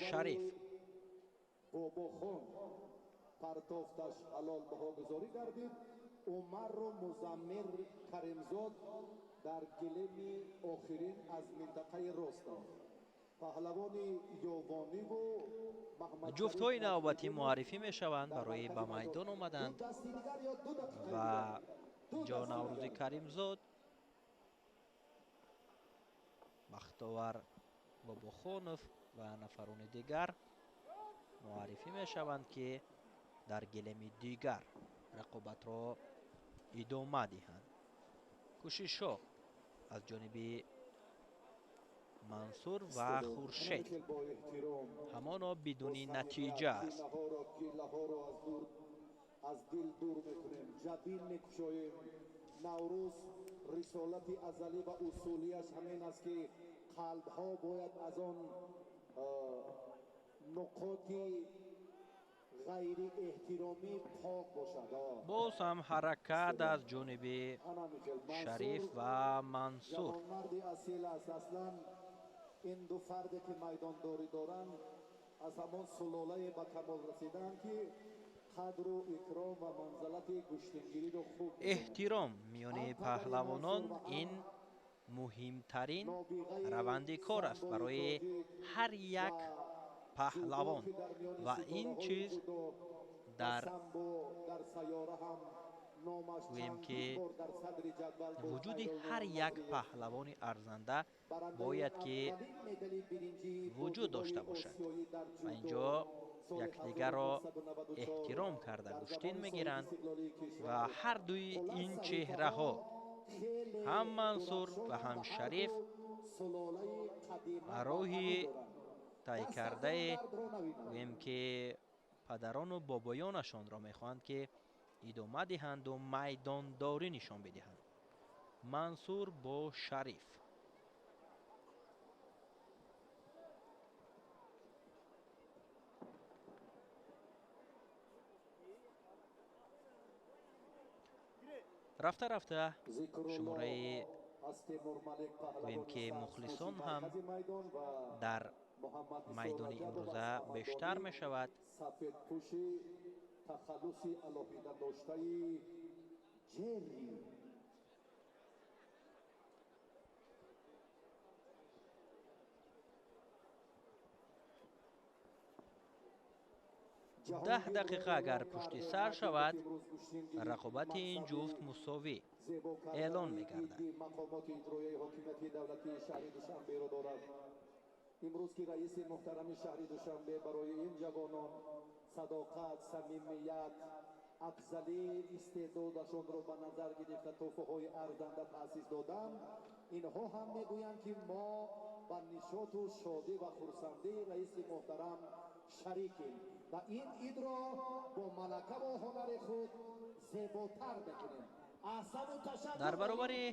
Шариф. Бобохон партофташ ҳалол баҳогузорӣ гардид. Умарру Музаммир Каримзод дар гилеми охирин аз минтақаи Ростов. Паҳлавони Ёвониву ҷуфтҳои навбатӣ муаррифӣ мешаванд барои ба майдон омаданд ва инҷо Наврӯзи Каримзод, Бахтовар Бобохонов ва нафарони дигар муаррифӣ мешаванд, ки дар гилеми дигар рақобатро идома диҳанд. Кӯшишҳо аз ҷониби Мансур ва Хуршед ҳамоно бидуни натиҷа аст. Аз дил дур мекунем, ҷабин мекушоем. Наврӯз рисолати азалӣ ва усулияш ҳамин аст, ки қалбҳо бояд аз он нуқоти Боз ҳам ҳаракат аз ҷониби Шариф ва Мансур. Ин ду фарде ки майдондорӣ доранд аз ҳамон сулолае ба камол расидаанд ки қадру икром ва манзалати гӯштингириро хуб. Эҳтиром миёни паҳлавонон ин муҳимтарин раванди кор аст барои ҳар як паҳлавон ва ин чиз дар гӯем ки вуҷуди ҳар як паҳлавони арзанда бояд ки вуҷуд дошта бошад ва инҷо якдигарро эҳтиром карда гӯштин мегиранд ва ҳар дуи ин чеҳраҳо ҳам Мансур ва ҳам Шариф роҳи тай кардае гӯем ки падарону бобоёнашонро мехоҳанд ки идома диҳанду майдондорӣ нишон бидиҳанд. Мансур бо Шариф. Рафта рафта шумораи гӯем ки мухлисон ҳам дар майдони имрӯза бештар мешавад. Тахаллуси алоҳида доштаи Ҷерри. 10 дақиқа агар пушти сар шавад, рақобати ин ҷуфт мусовӣ эълон мегардад. Мақомоти иҷроияи ҳокимияти давлатии шаҳри Душанберо дорад. Имрӯз ки раиси муҳтарами шаҳри Душанбе барои ин ҷавонон садоқат, самимият, афзалии истеъдодашонро ба назар гирифта тӯҳфаҳои арзанда таъсис доданд, инҳо ҳам мегӯянд ки мо ба нишоту шодӣ ва хурсандии раиси муҳтарам шарикем ва ин идро бо малакаву ҳунари худ зеботар мекунем. Дар баробари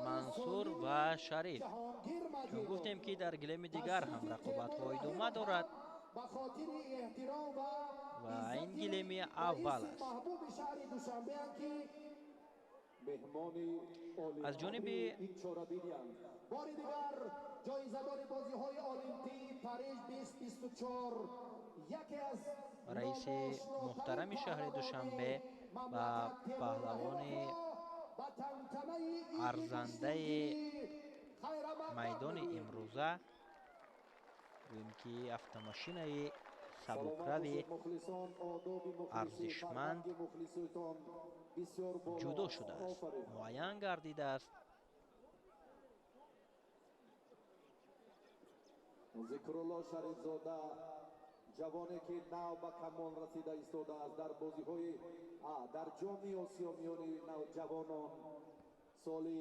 Мансур ва Шариф чун гуфтем ки дар гилеми дигар ҳам рақобатҳо идома дорад ва ин гилеми аввал аст. Аз ҷониби бори дигар ҷоизадори бозиҳои олимпии Париж 2024 яке аз раиси муҳтарами шаҳри Душанбе ва паҳлавони арзандаи майдони имрӯза гӯем ки автомошинаи сабукрави арзишманд ҷудо шудааст, муайян гардидааст. Зикрулло Шарифзода ҷавоне ки нав ба камол расида истодааст дар бозиҳои дар ҷоми Осиё миёни ҷавонон соли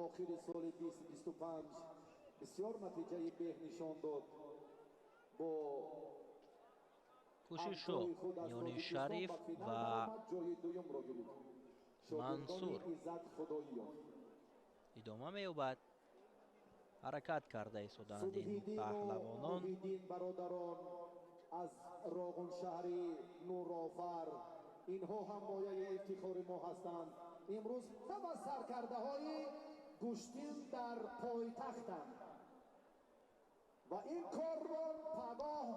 охири соли 2025 бисёр натиҷаи беҳ нишон дод. Бо кӯшишҳо миёни Шариф ва Мансур идома меёбад. Ҳаракат карда истоданд ин паҳлавонон. Бародарон аз Роғуншаҳри Нурофар инҳо ҳам мояи ифтихори мо ҳастанд. Имрӯз ҳама саркардаҳои гӯштин дар пойтахтанд ва ин корвон пагоҳ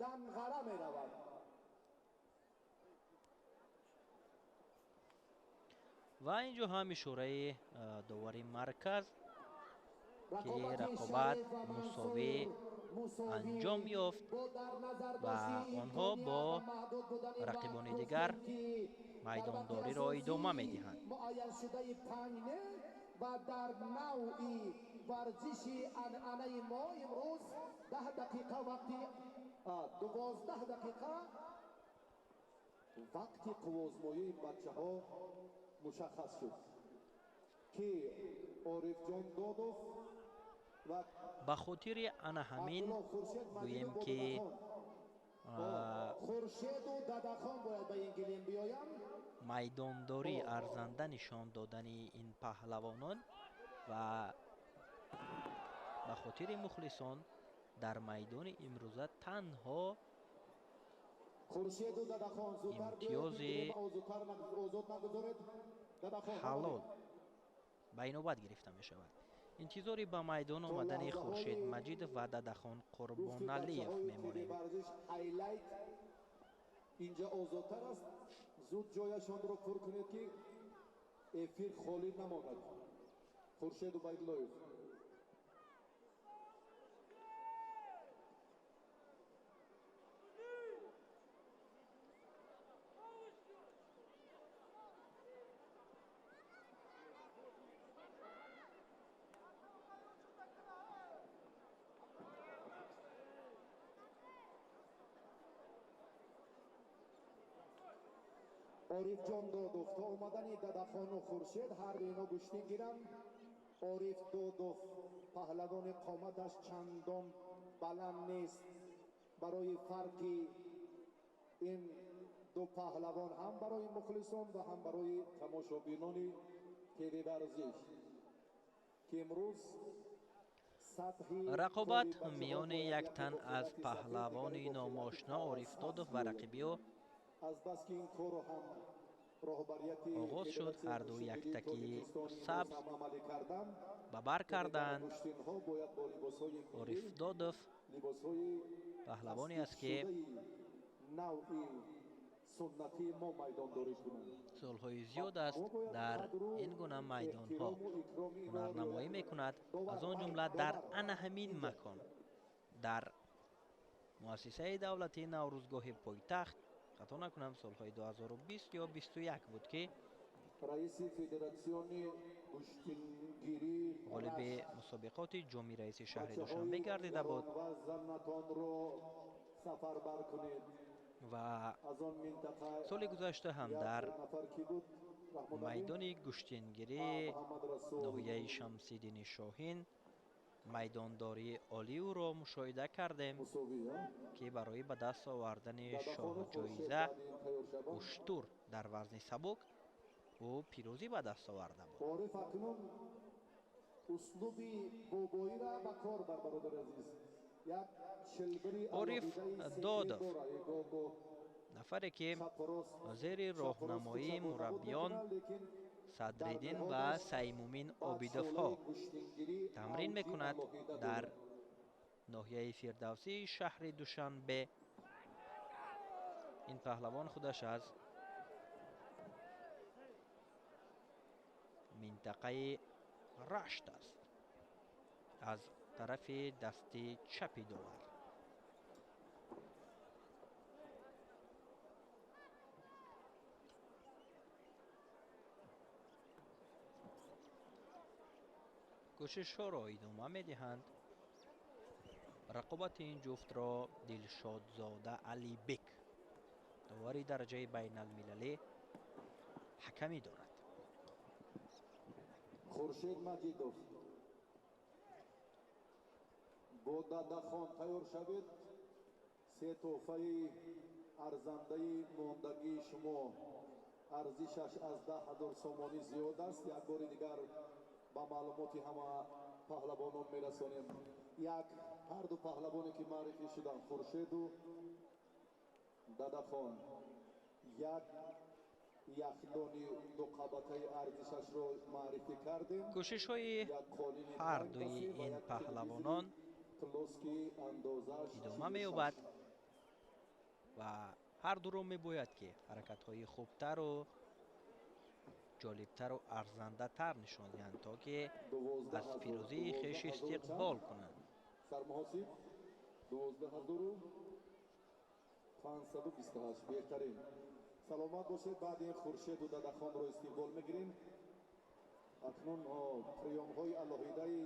Данғара меравад. Ва инҷо ҳам ишораи довари марказ ки рақобат мусовӣ анҷом ёфт ва онҳо бо рақибони дигар майдондориро идома медиҳанд. Муайяншудаи панҷ ва дар навъи варзиши анъанаи мо имрӯз 10 дақиқа вақти 12 дақиқа вақти қуввозмоии бачаҳо мушаххас шуд ки Орифҷон Додов ба хотири ана ҳамин гӯем ки майдондорӣ арзанда нишон додани ин паҳлавонон ва ба хотири мухлисон дар майдони имрӯза танҳо Имтиёзи ҳалол ба инобат гирифта мешавад. Интизори ба майдон омадани Хуршед Маҷидов ва Дадахон Қурбоналиев мемонем. Инҷа озодтар аст, зуд ҷояшонро пур кунед, ки эфир холӣ намонад. Хуршед Убайдуллоев. Орифҷон Додов то омадани Дадахону Хуршед ҳар ду ино гӯштин гиранд. Ориф Додов паҳлавони қоматаш чандон баланд нест. Барои фарқи ин ду паҳлавон ҳам барои мухлисон ва ҳам барои тамошобинони ТВ Варзиш, ки имрӯз рақобат миёни як тан аз паҳлавони номошно Ориф Додов ва рақиби ӯ оғоз шуд. Ҳарду яктаки сабз ба бар карданд. Ориф Додов паҳлавоне аст, ки солҳои зиёд аст дар ин гуна майдонҳо ҳунарнамоӣ мекунад, аз он ҷумла дар ана ҳамин макон, дар муассисаи давлатии Наврӯзгоҳи пойтахт. Хато накунам, солҳои 2020 ё 21 буд, ки ғолиби мусобиқоти ҷоми раиси шаҳри Душанбе гардида буд ва соли гузашта ҳам дар майдони гӯштингирии ноҳияи Шамсиддини Шоҳин майдондории олиӯро мушоҳида кардем, ки барои ба даст овардани шоҳҷоиза уштур дар вазни сабук ӯ пирӯзӣ ба даст оварда буд. Ориф Додов нафаре, ки зери роҳнамоии мураббиён Садриддин ва Саймумин Обидовҳо тамрин мекунад дар ноҳияи Фирдавсии шаҳри Душанбе. Ин паҳлавон худаш аз минтақаи Рашт аст, аз тарафи дасти чапи довар. Кӯшишҳоро идома медиҳанд. Рақобати ин ҷуфтро Дилшодзода Алибек, довари дараҷаи байналмилалӣ, ҳакамӣ дорад. Хуршед Маҷидов бо Дадахон тайёр шавед. Се тӯҳфаи арзандаи мондагии шумо арзишаш аз 10 000 сомонӣ зиёд аст. Як бори дигар ба маълумоти ҳама паҳлавонон мерасонем. Як ҳарду паҳлавоне, ки маърифӣ шуданд, Хуршеду Дадахон, як яхдони дуқабатаи арзишашро маърифӣ кардем. Кӯшишҳои ҳардуи ин паҳлавонон идома меёбад ва ҳардуро мебояд, ки ҳаракатҳои хубтару ҷолибтару арзандатар нишон диҳанд, то ки аз пирӯзии хеш истиқбол кунанд. Сармуҳосиб, 12 528. Беҳтарин, саломат бошед. Баъди ин Хуршеду Дадахонро истиқбол мегирем. Акнун приёмҳои алоҳидаи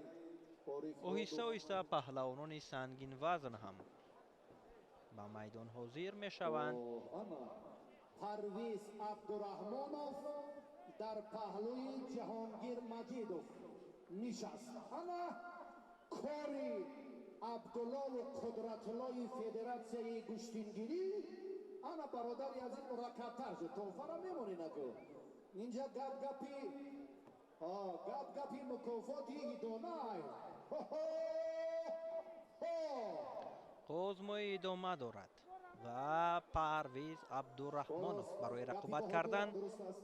Ориф. Оҳиста оҳиста паҳлавонони сангинвазн ҳам ба майдон ҳозир мешаванд. Парвиз Абдураҳмонов дар паҳлӯи Ҷаҳонгир Маҷидов нишаст. Ана кори Абдуллову Қудратуллои федератсияи гӯштингирӣ. Ана бародари азиз мураккабтар шуд. Тоҳфара мемонӣ наку. Инҷа гап гапи гап гапи мукофоти идонай. Қозмои идома дорад. Ва Парвиз Абдураҳмонов барои рақобат кардан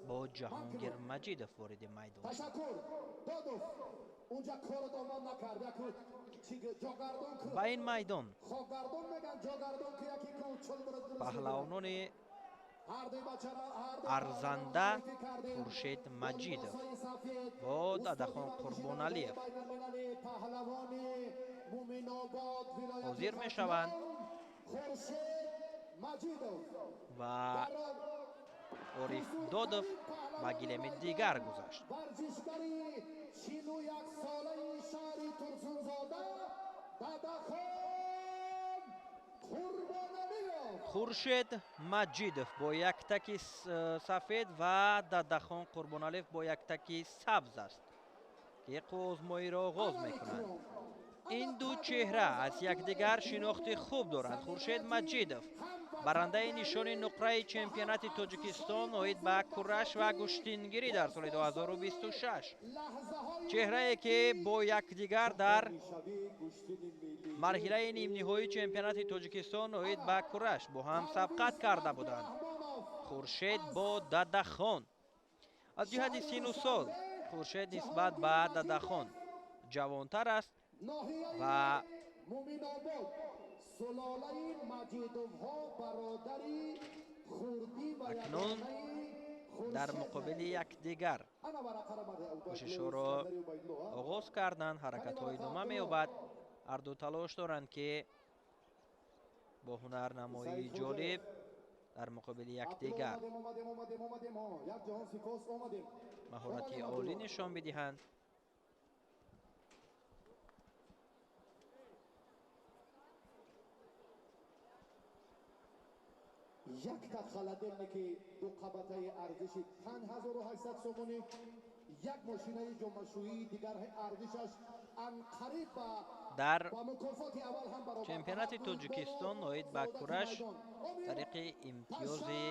бо Ҷаҳонгир Маҷидов вориди майдон шуд. Ба ин майдон паҳлавонони арзанда Хуршед Маҷидов бо Дадахон Қурбоналиев ҳозир мешаванд ва Ориф Додов ба гилеми дигар гузашт. Хуршед Маҷидов бо як таки сафед ва Дадахон Қурбоналиев бо як таки сабз аст, ки қувваозмоиро оғоз мекунанд. Ин ду чеҳра аз якдигар шинохти хуб доранд. Хуршед Маҷидов барандаи нишони нуқраи чемпионати Тоҷикистон оид ба кураш ва гӯштингирӣ дар соли 2026, чеҳрае ки бо якдигар дар марҳилаи нимниҳоии чемпионати Тоҷикистон оид ба кураш бо ҳам сабқат карда буданд. Хуршед бо Дадахон. Аз ҷиҳати сину сол Хуршед нисбат ба Дадахон ҷавонтар аст ва акнун дар муқобили якдигар кӯшишҳоро оғоз карданд. Ҳаракатҳо идома меёбад. Ҳарду талош доранд, ки бо ҳунарнамоии ҷолиб дар муқобили якдигар маҳорати олӣ нишон бидиҳанд. Якта холодильники дуқабатаи арзиши 5800 сомонӣ, як мошинаи ҷомашӯии дигар арзишаш анқариб ба дар мукофоти аввал ҳам баробар. Чемпионати Тоҷикистон оид ба кураш тариқи имтиёзи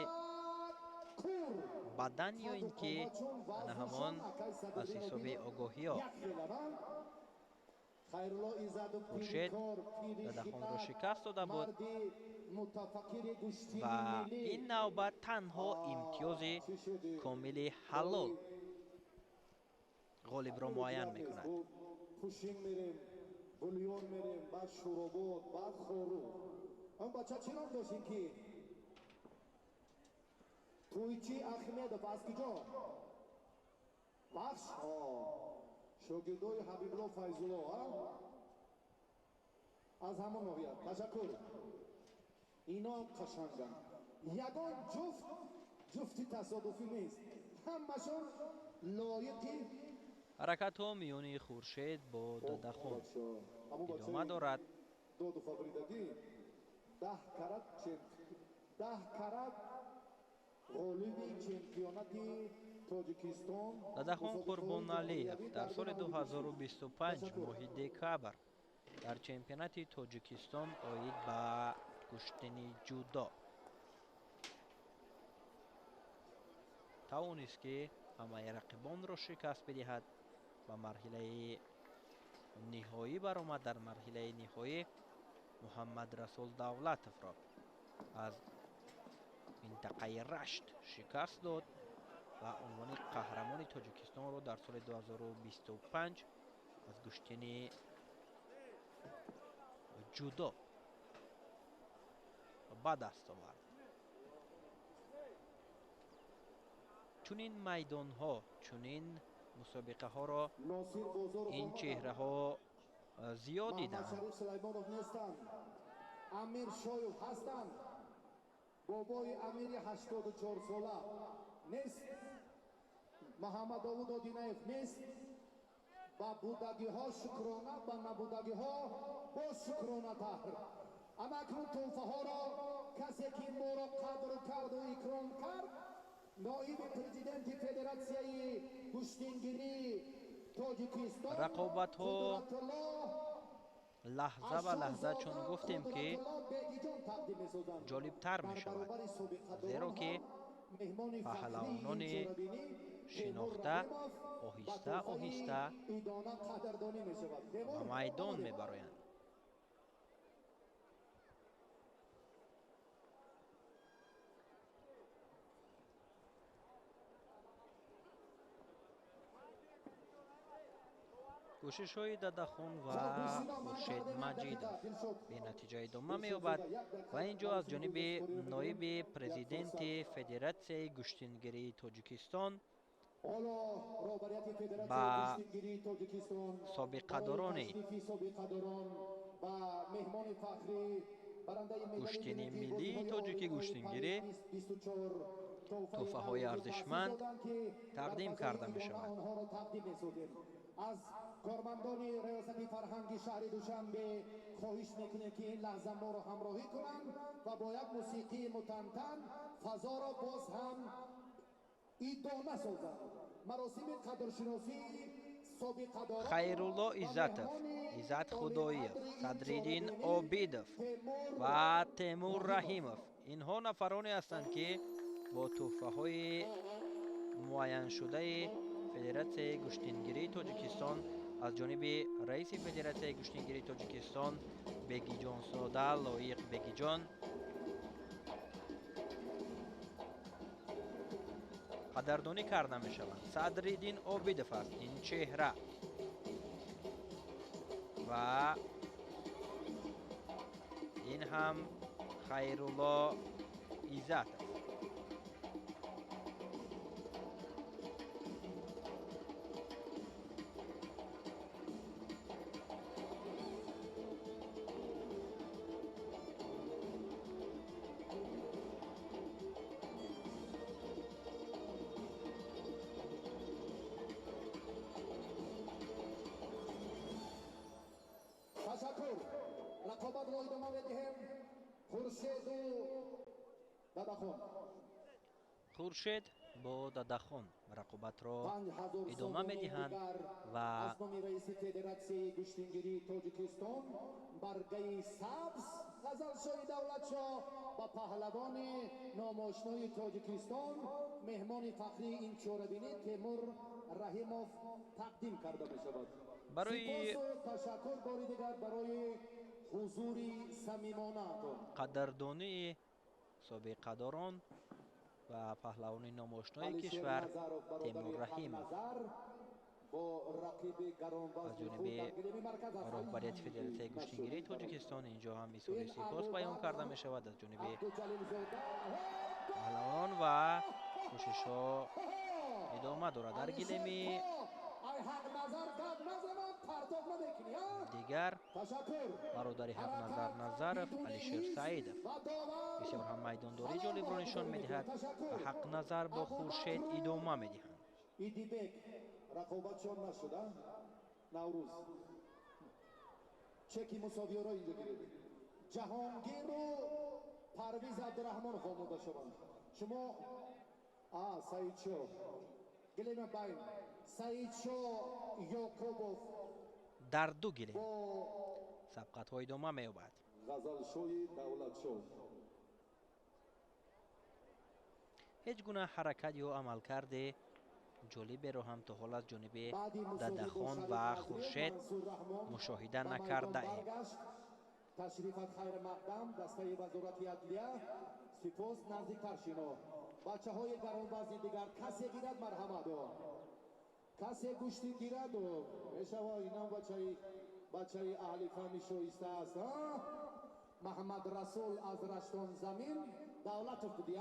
бадан ё ин ки ана ҳамон аз ҳисоби огоҳиҳо Хуршед Дадахонро шикаст дода буд ва ин навбат танҳо имтиёзи комили ҳалол ғолибро муайян мекунад. Пушин мерем, бульон мерем, баъд шӯробод, баъд хору. Он бача чӣ ном дошт ин ки? Тӯйчи Ахмедов аз куҷо? Бахш? Шогирдои Ҳабибулло Файзулло, а? Аз ҳамон ноҳия. Ташаккур. Ино қашанганд. Ягон ҷуфт ҷуфти тасодуфӣ нест. Ҳамашон лоиқи ҳаракатҳо миёни Хуршед бо Дадахон идома дорад. Доду фабридагӣ 10 карат ғолиби чемпионати Тоҷикистон. Дадахон Қурбоналиев дар соли 2025 моҳи декабр дар чемпионати Тоҷикистон оид ба гӯштини ҷудо тавонист, ки ҳамаи рақибонро шикаст бидиҳад, ба марҳилаи ниҳоӣ баромад. Дар марҳилаи ниҳоӣ Муҳаммад Расул Давлатовро аз минтақаи Рашт шикаст дод ва унвони қаҳрамони Тоҷикистонро дар соли 2025 аз гӯштини ҷудо ба даст овард. Чунин майдонҳо, чунин мусобиқаҳоро ин чеҳраҳо зиёд диданд. Шариф Сулаймонов нестанд, Амир Шоев ҳастанд, бобои Амири 84 сола нест, Муҳаммад Довуд Одинаев нест. Ба будагиҳо шукрона, ба набудагиҳо боз шукронатар. Ама акнун тӯҳфаҳоро касе ки моро қадр карду икром кард, ноиби президенти Федератсияи гӯштингирии Тоҷикистон рақобатҳо лаҳза ба лаҳза, чун гуфтем, ки ҷолибтар мешавад, зеро ки паҳлавонони шинохта оҳиста оҳиста ба майдон мебароянд. Кӯшишҳои Дадахон ва Хуршед Маҷидов бенатиҷа идома меёбад ва ин ҷо аз ҷониби ноиби президенти Федератсияи гӯштингирии Тоҷикистон ба собиқадорони гӯштини миллии тоҷики гӯштингирӣ тӯҳфаҳои арзишманд тақдим карда мешавад. Аз кормандони раёсати фарҳанги шаҳри Душанбе хоҳиш мекунем, ки ин лаҳза моро ҳамроҳӣ кунанд ва бо як мусиқии мутантан фазоро боз ҳам идома созанд. Маросими қадршиносии собиқадорон Хайрулло Иззатов, Иззат Худоев, Садриддин Обидов ва Темур Раҳимов. Инҳо нафароне ҳастанд, ки бо тӯҳфаҳои муайяншудаи Федератсияи гӯштингирии Тоҷикистон аз ҷониби раиси Федератсияи гӯштингирии Тоҷикистон Бегиҷонзода Лоиқ Бегиҷон қадрдонӣ карда мешаванд. Садриддин Обидов аст ин чеҳра ва ин ҳам Хайрулло Иззатов. Ташаккур. Рақобатро идома медиҳем. Хуршеду Дадахон. Хуршед бо Дадахон рақобатро идома медиҳанд ва аз номи раиси Федератсияи гӯштингирии Тоҷикистон баргаи сабз Ғазалшоҳи Давлатшоҳ ба паҳлавони номошнои Тоҷикистон, меҳмони фахрии ин чорабинӣ Темур Раҳимов тақдим карда мешавад. Барои ташаккур бори дигар барои ҳузури самимонаатон. Қадрдонии собиқадорон ва паҳлавони номошнои кишвар Темур Раҳимов аз ҷониби роҳбарияти Федератсияи гӯштингирии Тоҷикистон инҷо ҳам изҳори сипос баён карда мешавад аз ҷониби паҳлавон ва кӯшишҳо идома дорад. Дар гилеми дигар бародари Ҳақназар Назаров Алишер Саидов бисёр ҳам майдондории ҷолибро нишон медиҳад ва Ҳақназар бо Хуршед идома медиҳанд. Идибек рақобатшон нашуда. Наврӯз чеки мусовиёро инҷо гиред. Ҷаҳонгиру Парвиз Абдураҳмонов омода шаванд. Шумо Саидшо гилема байн Саидшо Ёқубов дар ду гилем сабқатҳо идома меёбад. Ғазалшои Давлатшоҳ. Ҳеҷ гуна ҳаракат ё амалкарди ҷолиберо ҳам то ҳол аз ҷониби Дадахон ва Хуршед мушоҳида накардаем. Ташрифат хайрмақдам дастаи вазорати адлия. Сипос наздиктар шино. Бачаҳои гаронвазни дигар касе гирад марҳамат. Касе гӯштин гирад мешава. Инам бачаи аҳли фаҳми шоиста аст. Маҳаммад Расул аз Раштон замин Давлатов буди,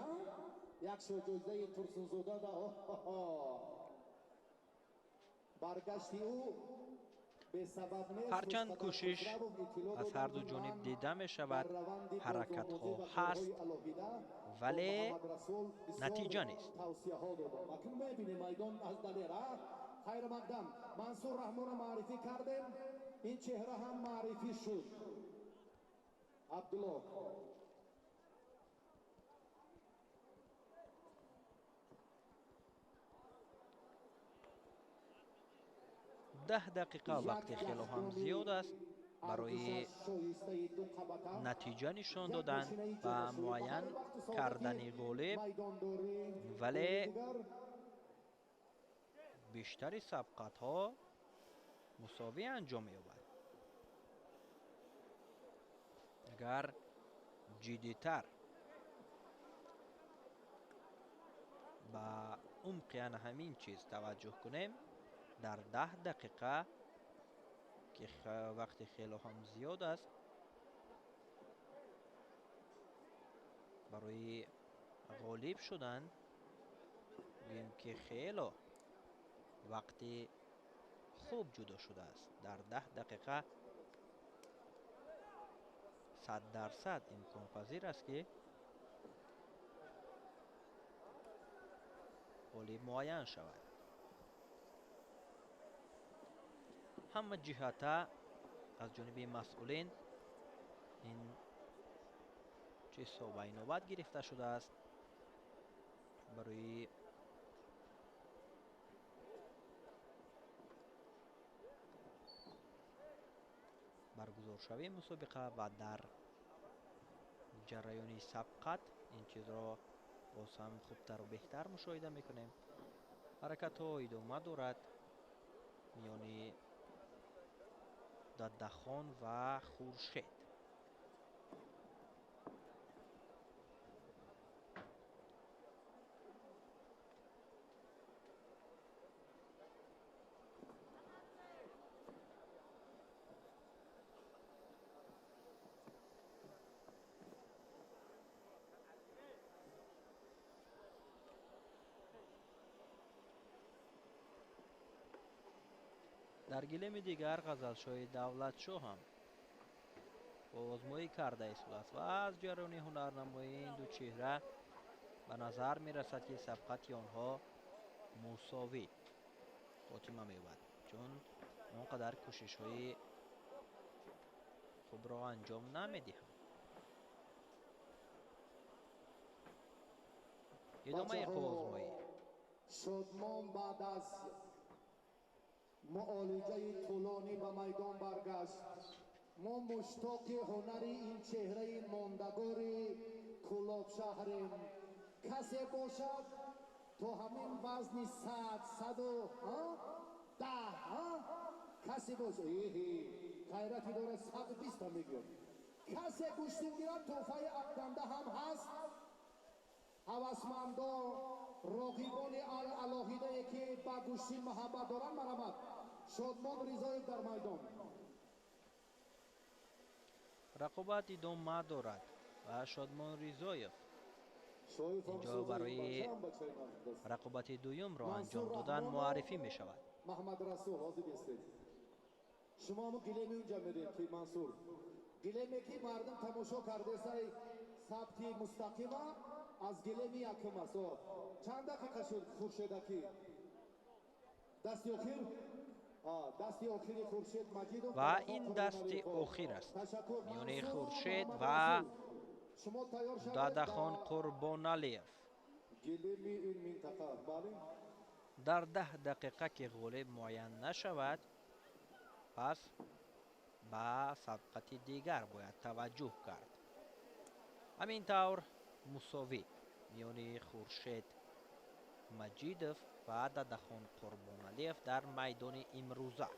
як шоҷоизаи Турсунзода да баргашти ӯ бесабаб нест. Ҳарчанд кӯшиш аз ҳар ду ҷониб дида мешавад, ҳаракатҳо ҳаст, вале натиҷа нест. Тавсияҳо додам. Акнун мебинем майдон аз далера. Хайрмақдам Мансур Раҳмонро маърифӣ кардем. Ин чеҳра ҳам маърифӣ шуд. Абдулло 10 дақиқа вақти хело ҳам зиёд аст барои натиҷа нишон додан ва муайян кардани ғолиб, вале бештари сабқатҳо мусовӣ анҷом меёбад. Агар ҷиддитар ба умқи ана ҳамин чиз таваҷҷӯҳ кунем, дар 10 дақиқа ки вақти хело ҳам зиёд аст барои ғолиб шудан. Гӯем ки хело вақти хуб ҷудо шудааст. Дар 10 дақиқа 100% имконпазир аст, ки ғолиб муайян шавад. Ҳама ҷиҳата аз ҷониби масъулин ин чизҳо ба инобат гирифта шудааст барои баргузоршавии мусобиқа ва дар ҷараёни сабқат ин чизро боз ҳам хубтару беҳтар мушоҳида мекунем. Ҳаракатҳо идома дорад миёни Дадахон ва Хуршед. Дар гилеми дигар Ғазалшоҳи Давлатшоҳ ҳам озмоӣ карда истодааст ва аз ҷараёни ҳунарнамоии ин ду чеҳра ба назар мерасад, ки сабқати онҳо мусовӣ хотима меёбад, чун он қадар кӯшишҳои хубро анҷом намедиҳанд. Идомаи қувваозмоӣ. Шодмон баъд аз муолиҷаи тӯлонӣ ба майдон баргашт. Мо муштоқи ҳунари ин чеҳраи мондагори Кӯлобшаҳрем. Касе бошад то ҳамин вазни 100, 110, касе бошад, ғайрати дорад, 120 мегӯяд. Касе гӯштин гирад, тӯҳфаи афганда ҳам ҳаст. Ҳавасмандо, роғибони алоҳидае ки ба гӯштин муҳаббат доранд, марҳамат. Шодмон Ризоев дар майдон. Рақобат идома дорад ва Шодмон Ризоев инҷо барои рақобати дуюмро анҷом додан муаррифӣ мешавад. Маҳмад Расул ҳозир ҳастед. Шумо ҳамун гилеми унҷа меред, ки Мансур гилеме ки мардум тамошо кардесай сабти мустақима аз гилеми якум аст. Чанд дақиқа шуд Хуршедаки? Дасти охир? Дасти охири Хуршед Маҷидов ва ин дасти охир аст миёни Хуршед ва Дадахон Қурбоналиев. Гилеми ин минтақа, бале? Дар 10 дақиқа ки ғолиб муайян нашавад, пас ба сабқати дигар бояд таваҷҷӯҳ кард. Ҳамин тавр мусовӣ миёни Хуршед Маҷидов ва Дадахон Қурбоналиев дар майдони имрӯза.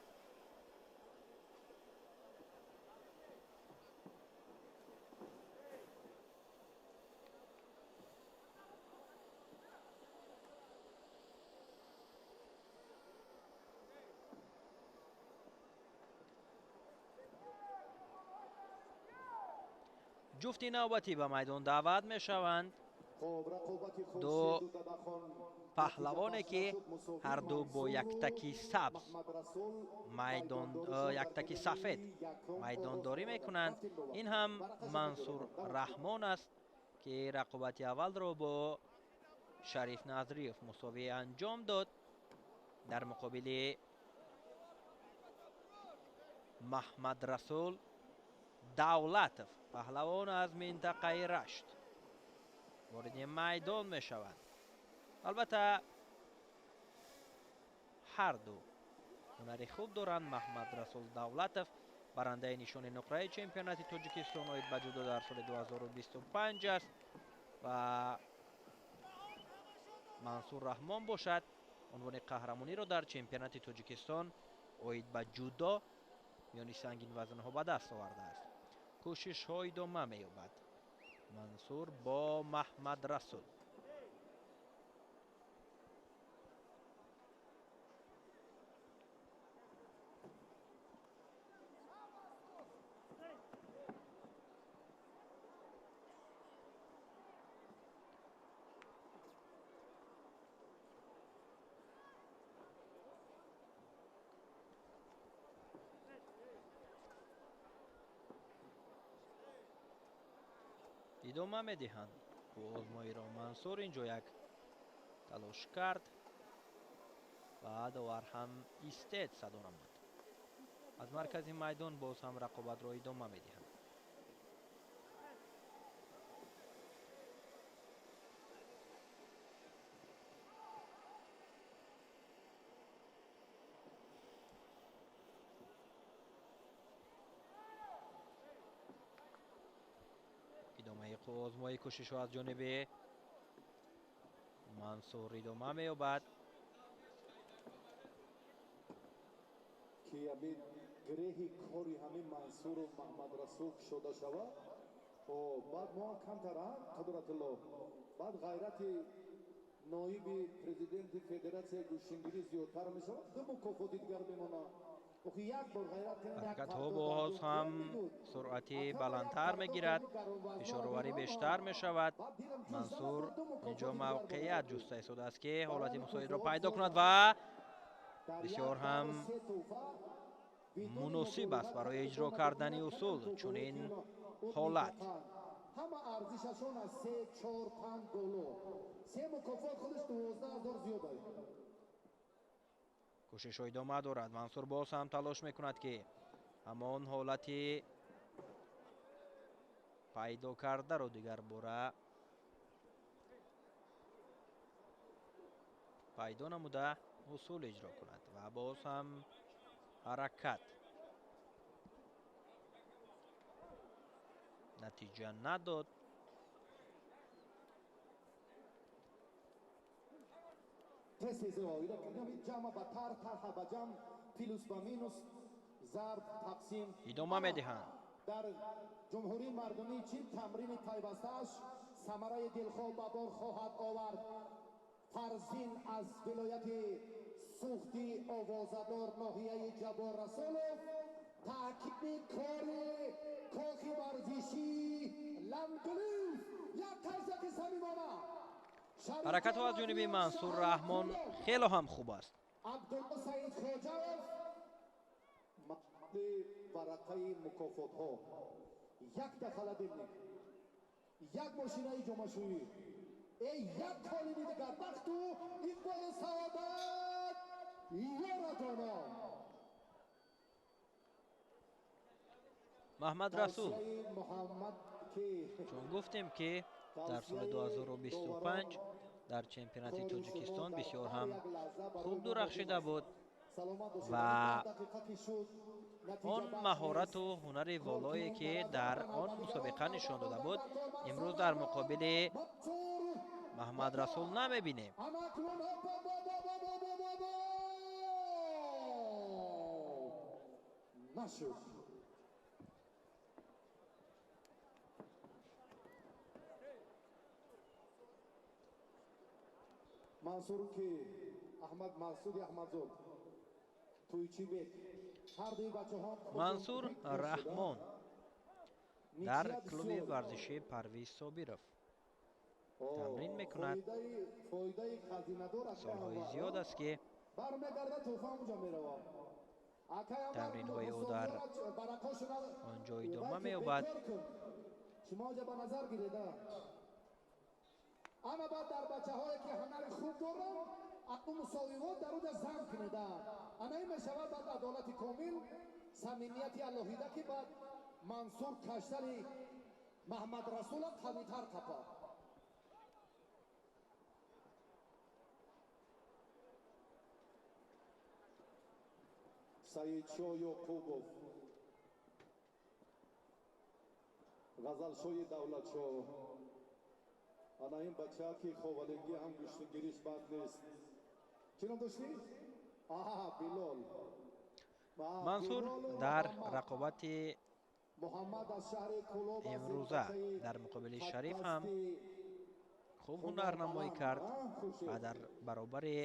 Ҷуфти навбатӣ ба майдон даъват мешаванд. Ду паҳлавоне ки ҳарду бо яктаки сабз майдон, яктаки сафед майдондорӣ мекунанд. Ин ҳам Мансур Раҳмон аст, ки рақобати аввалро бо Шариф Назриев мусовӣ анҷом дод дар муқобили Маҳмад Расул Давлатов, паҳлавон аз минтақаи Рашт вориди майдон мешаванд. Албатта ҳарду ҳунари хуб доранд. Маҳмад Расул Давлатов барандаи нишони нуқраи чемпионати Тоҷикистон оид ба ҷудо дар соли 2025 аст ва Мансур Раҳмон бошад унвони қаҳрамониро дар чемпионати Тоҷикистон оид ба ҷудо миёни сангинвазнҳо ба даст овардааст. Кӯшишҳо идома меёбад. Мансур бо Маҳмад Расул. Идома медиҳанд. Озмоиро Мансур инҷо як талош кард ва довар ҳам истед садо намуд. Аз маркази майдон боз ҳам рақобатро идома медиҳанд. Идомаи озмои кӯшишҳо аз ҷониби Мансур идома меёбад. Ки ҳамин гиреҳи кори ҳамин Мансуру Маҳмадрасул кушода шавад, баъд мо камтар Қудратулло, баъд ғайрати ноиби президенти федератсияи гӯштингирӣ зиёдтар мешавад, ду мукофоти дигар мемонад. Ҳаракатҳо боз ҳам суръати баландтар мегирад, фишороварӣ бештар мешавад. Мансур инҷо мавқеият ҷуста истодааст, ки ҳолати мусоидро пайдо кунад ва бисёр ҳам муносиб аст барои иҷро кардани усул чунин ҳолат. Ҳама арзишашон аз 3, 4, 5 боло. Се мукофот худаш 12,000 зиёд аст. Кӯшишҳо идома дорад. Мансур боз ҳам талош мекунад, ки ҳамон ҳолати пайдо кардаро дигар бора пайдо намуда усул иҷро кунад ва боз ҳам ҳаракат натиҷа надод. Идома медиҳанд. Дар ҷумҳурии мардумии Чин тамрини пайвастааш самараи дилхоҳ ба бор хоҳад овард. Фарзин аз вилояти Сухти овозадор ноҳияи Ҷаббор Расулов таъкиди кори кохи варзишии Ланглиф як қарсаки самимона. Ҳаракатҳо аз ҷониби Мансур Раҳмон хело ҳам хуб аст. Абдулло Саид Хоҷаев варақаи мукофотҳо, якта холодильник, як мошинаи ҷомашӯӣ, эй як қолини дигар, бахту иқболу саодат ёратоно. Маҳмад Расул, чун гуфтем, ки дар соли 2025 дар чемпионати Тоҷикистон бисёр ҳам хуб дурахшида буд ва он маҳорату ҳунари волое, ки дар он мусобиқа нишон дода буд, имрӯз дар муқобили Маҳмад Расул намебинем. Мансур ки Аҳмад Мансури Аҳмадзод Тӯйчибек ҳардуи бачаҳо. Мансур Раҳмон дар клуби варзишии Парвиз Собиров тамрин мекунад. Солҳои зиёд аст, ки тамринҳои ӯ дар он ҷо идома меёбад. Ана баъд дар бачаҳое, ки ҳунари хуб доранд, ақлу мусовивот дар уҷа зам кунеда. Ана ин мешавад баъд адолати комил, самимияти алоҳида, ки баъд Мансур каштани Маҳмад Расула қавитар қапад. Саидшо Ёқубов, Ғазалшои Давлатшо. Ана ин бача, ки ховалингӣ ҳам гӯштингириш бад нест. Чӣ ном доштӣ? Аҳа, Билол. Мансур дар рақобати имрӯза дар муқобили Шариф ҳам хуб ҳунарнамоӣ кард ва дар баробари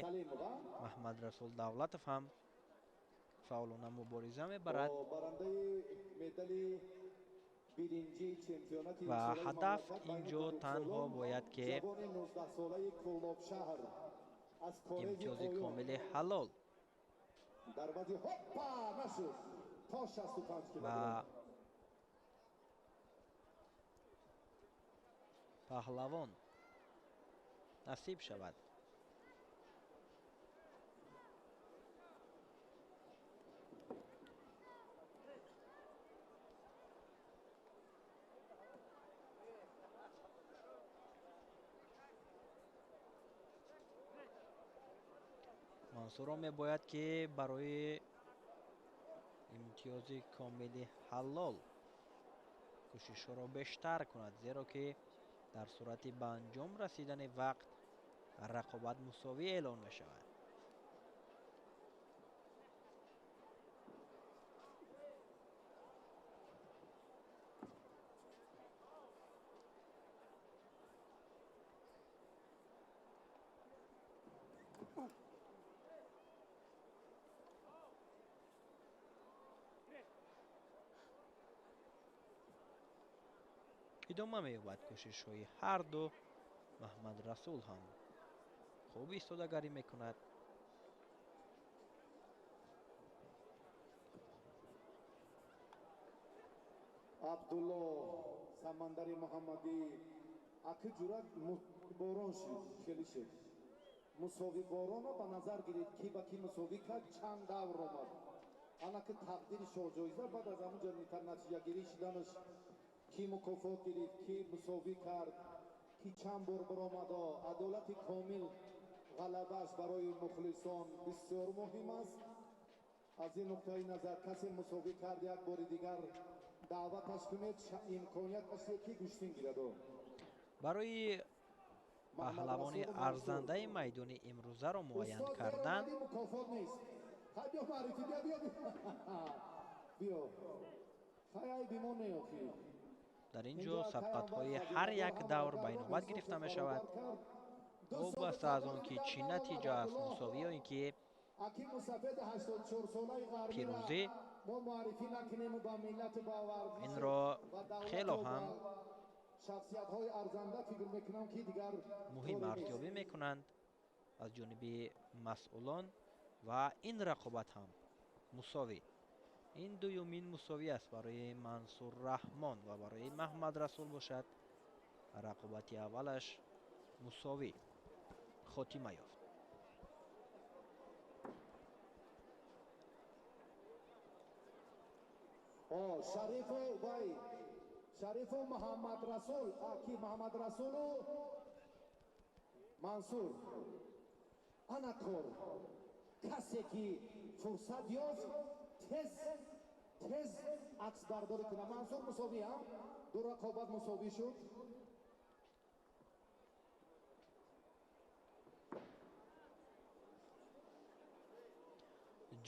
Маҳмадрасул Давлатов ҳам фаъолона мубориза мебарад ва ҳадаф инҷо танҳо бояд, ки имтиёзи комили ҳалол ва паҳлавон насиб шавад. Мансурро мебояд ки барои имтиёзи комили ҳалол кӯшишҳоро бештар кунад, зеро ки дар сурати ба анҷом расидани вақт рақобат мусовӣ эълон мешавад. Идома меёбад кӯшишҳои ҳарду. Маҳмад Расул ҳам хуб истодагарӣ мекунад. Абдулло Самандари Муҳаммадӣ аки ҷурат борон шид, хеле шид. Мусовӣ боронро ба назар гиред, ки ба ки мусовӣ кард, чанд давр омад. Ана ки тақдири шоҳҷоиза баъд аз ҳамун ҷо натиҷагирӣ шиданаш, ки мукофот гирифт, ки мусовӣ кард, ки чанд бор баромадо. Адолати комил ғалабааш барои мухлисон бисёр муҳим аст. Аз ин нуқтаи назар касе мусовӣ кард, як бори дигар даъваташ кунед, имконият аст ки гӯштин гирад. Барои паҳлавони арзандаи майдони имрӯзаро муайян кардан мукофот нест. Хай биё маърифӣ, биё, биё, биё. Хай айби мо не охи. Дар ин ҷо сабқатҳои ҳар як давр ба инобат гирифта мешавад. Вобаста аз он ки чӣ натиҷа аст, мусовӣ ё ин ки пирӯзӣ, инро хело ҳам муҳим арзёбӣ мекунанд аз ҷониби масъулон ва ин рақобат ҳам мусовӣ. Ин дуюмин мусовӣ аст барои Мансур Раҳмон ва барои Маҳмад Расул бошад рақобати аввалаш мусовӣ хотима ёфт. Шарифу вай, Шарифу Муҳаммад Расул, ки Муҳаммад Расулу Мансур. Ана кор. Касе ки фурсат ёфт, тез тез аксбардорӣ кунад. Мансур мусовӣ ҳам, ду рақобат мусовӣ шуд.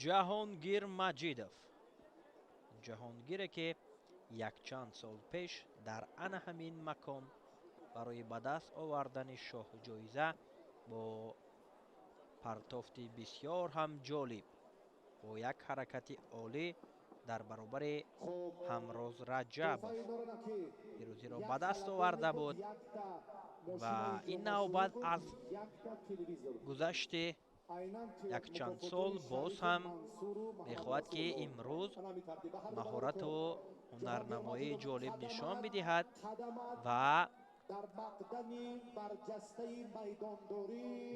Ҷаҳонгир Маҷидов, Ҷаҳонгире ки якчанд сол пеш дар ана ҳамин макон барои ба даст овардани шоҳҷоиза бо партофти бисёр ҳам ҷолиб, бо як ҳаракати олӣ дар баробари Ҳамроз Раҷабов пирӯзиро ба даст оварда буд ва ин навбат аз гузашти якчанд сол боз ҳам мехоҳад ки имрӯз маҳорату ҳунарнамоии ҷолиб нишон бидиҳад ва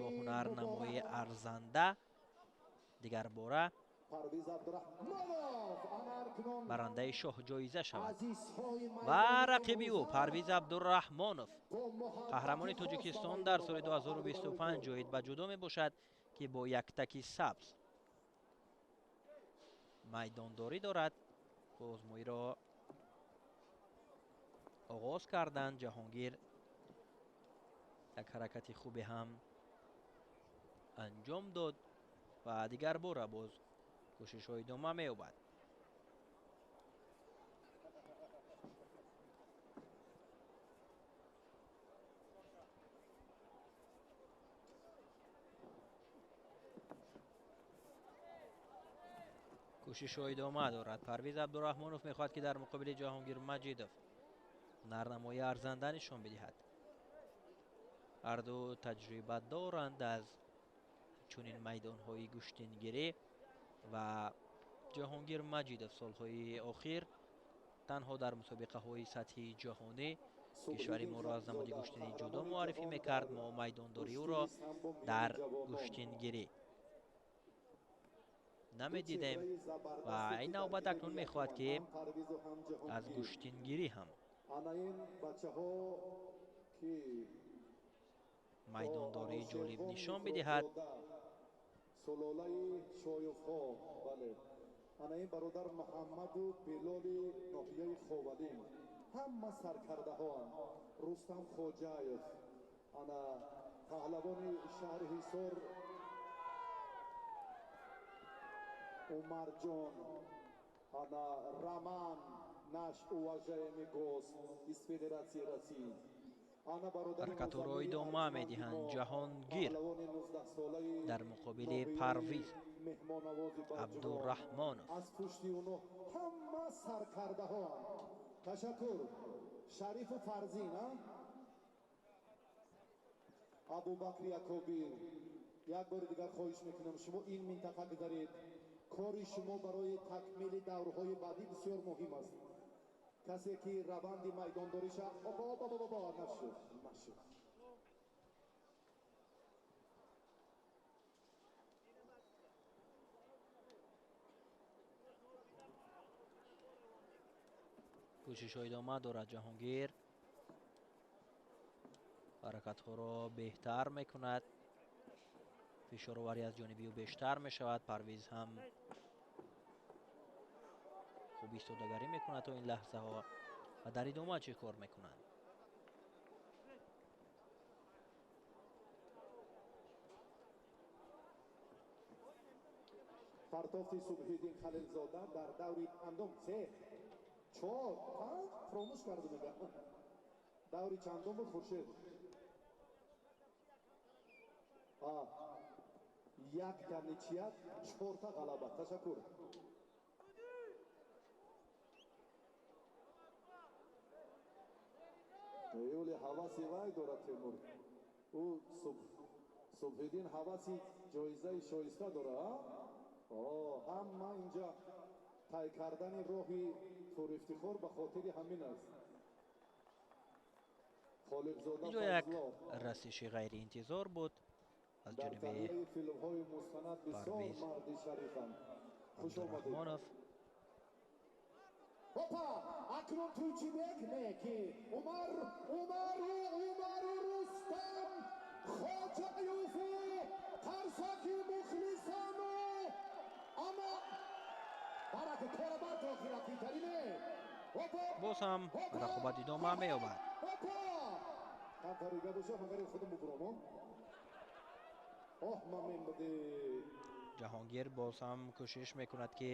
бо ҳунарнамоии арзанда дигарбора барандаи шоҳҷоиза шавад. Ва рақиби ӯ Парвиз Абдураҳмонов, қаҳрамони Тоҷикистон дар соли 2025 ҷоид ба ҷудо мебошад, ки бо яктаки сабз майдондорӣ дорад. Озмоиро оғоз карданд. Ҷаҳонгир як ҳаракати хубе ҳам анҷом дод ва дигар бора боз кӯшишҳо идома меёбад. Кӯшишҳо идома дорад. Парвиз Абдураҳмонов мехоҳад ки дар муқобили Ҷаҳонгир Маҷидов ҳунарнамоии арзанда нишон бидиҳад. Ҳарду таҷриба доранд аз чунин майдонҳои гӯштингирӣ ва Ҷаҳонгир Маҷидов солҳои охир танҳо дар мусобиқаҳои сатҳи ҷаҳонӣ Кишвари моро аз намуди гӯштини ҷудо муаррифӣ мекард, мо майдондории ӯро дар гӯштингирӣ намедидем ва ин навбат акнун мехоҳад, ки аз гӯштингирӣ ҳам майдондории ҷолиб нишон бидиҳад. Сулолаи Шоюфҳо, бале, ана ин бародар Муҳаммаду Билоли ноҳияи Ховалин, ҳама саркардаҳоанд. Рустам Хоҷаев, ана паҳлавони шаҳри Ҳисор Умарҷон, ана Роман, наш уважаемый гость из Федерации России. Ҳаракатҳоро идома медиҳанд. Ҷаҳонгир дар муқобили Парвиз Абдураҳмонов. Аз пушти оно ҳама саркардаҳоанд. Ташаккур. Шарифу Фарзин, Абубакри Акобир, як бори дигар хоҳиш мекунам, шумо ин минтақа гузаред. Кори шумо барои такмили даврҳои баъдӣ бисёр муҳим аст. Касе ки раванди майдондориша нашуд, нашуд. Кӯшишҳо идома дорад. Ҷаҳонгир ҳаракатҳоро беҳтар мекунад, фишороварӣ аз ҷониби ӯ бештар мешавад. Парвиз ҳам хуб истодагарӣ мекунад то ин лаҳзаҳо ва дар идома чӣ кор мекунанд? Партофти Субҳиддин Халилзода дар даври андом се, чор, панҷ, фаромӯш карду мегам. Даври чандом буд, Хуршед? Якта ничия, чорта ғалаба. Ташаккур. Юли ҳаваси вай дорад Темур. Ӯ Субҳиддин ҳаваси ҷоизаи шоиста дорад. Ҳама инҷа тай кардани роҳи пурэфтихор ба хотири ҳамин аст. Инҷо як расиши ғайриинтизор буд аз ҷониби Парвиз Абдураҳмонов. Опа! Акнун Туйчибек не ки Умар, Умару, Умару Рустам Хоҷаюфу қарсаки мухлисону ама барака кора бар то охиракитарине. Боз ҳам рақобат идома меёбад. Камтарига боша, магари худам бубурам. Оҳ, ман мембади. Ҷаҳонгир боз ҳам кӯшиш мекунад, ки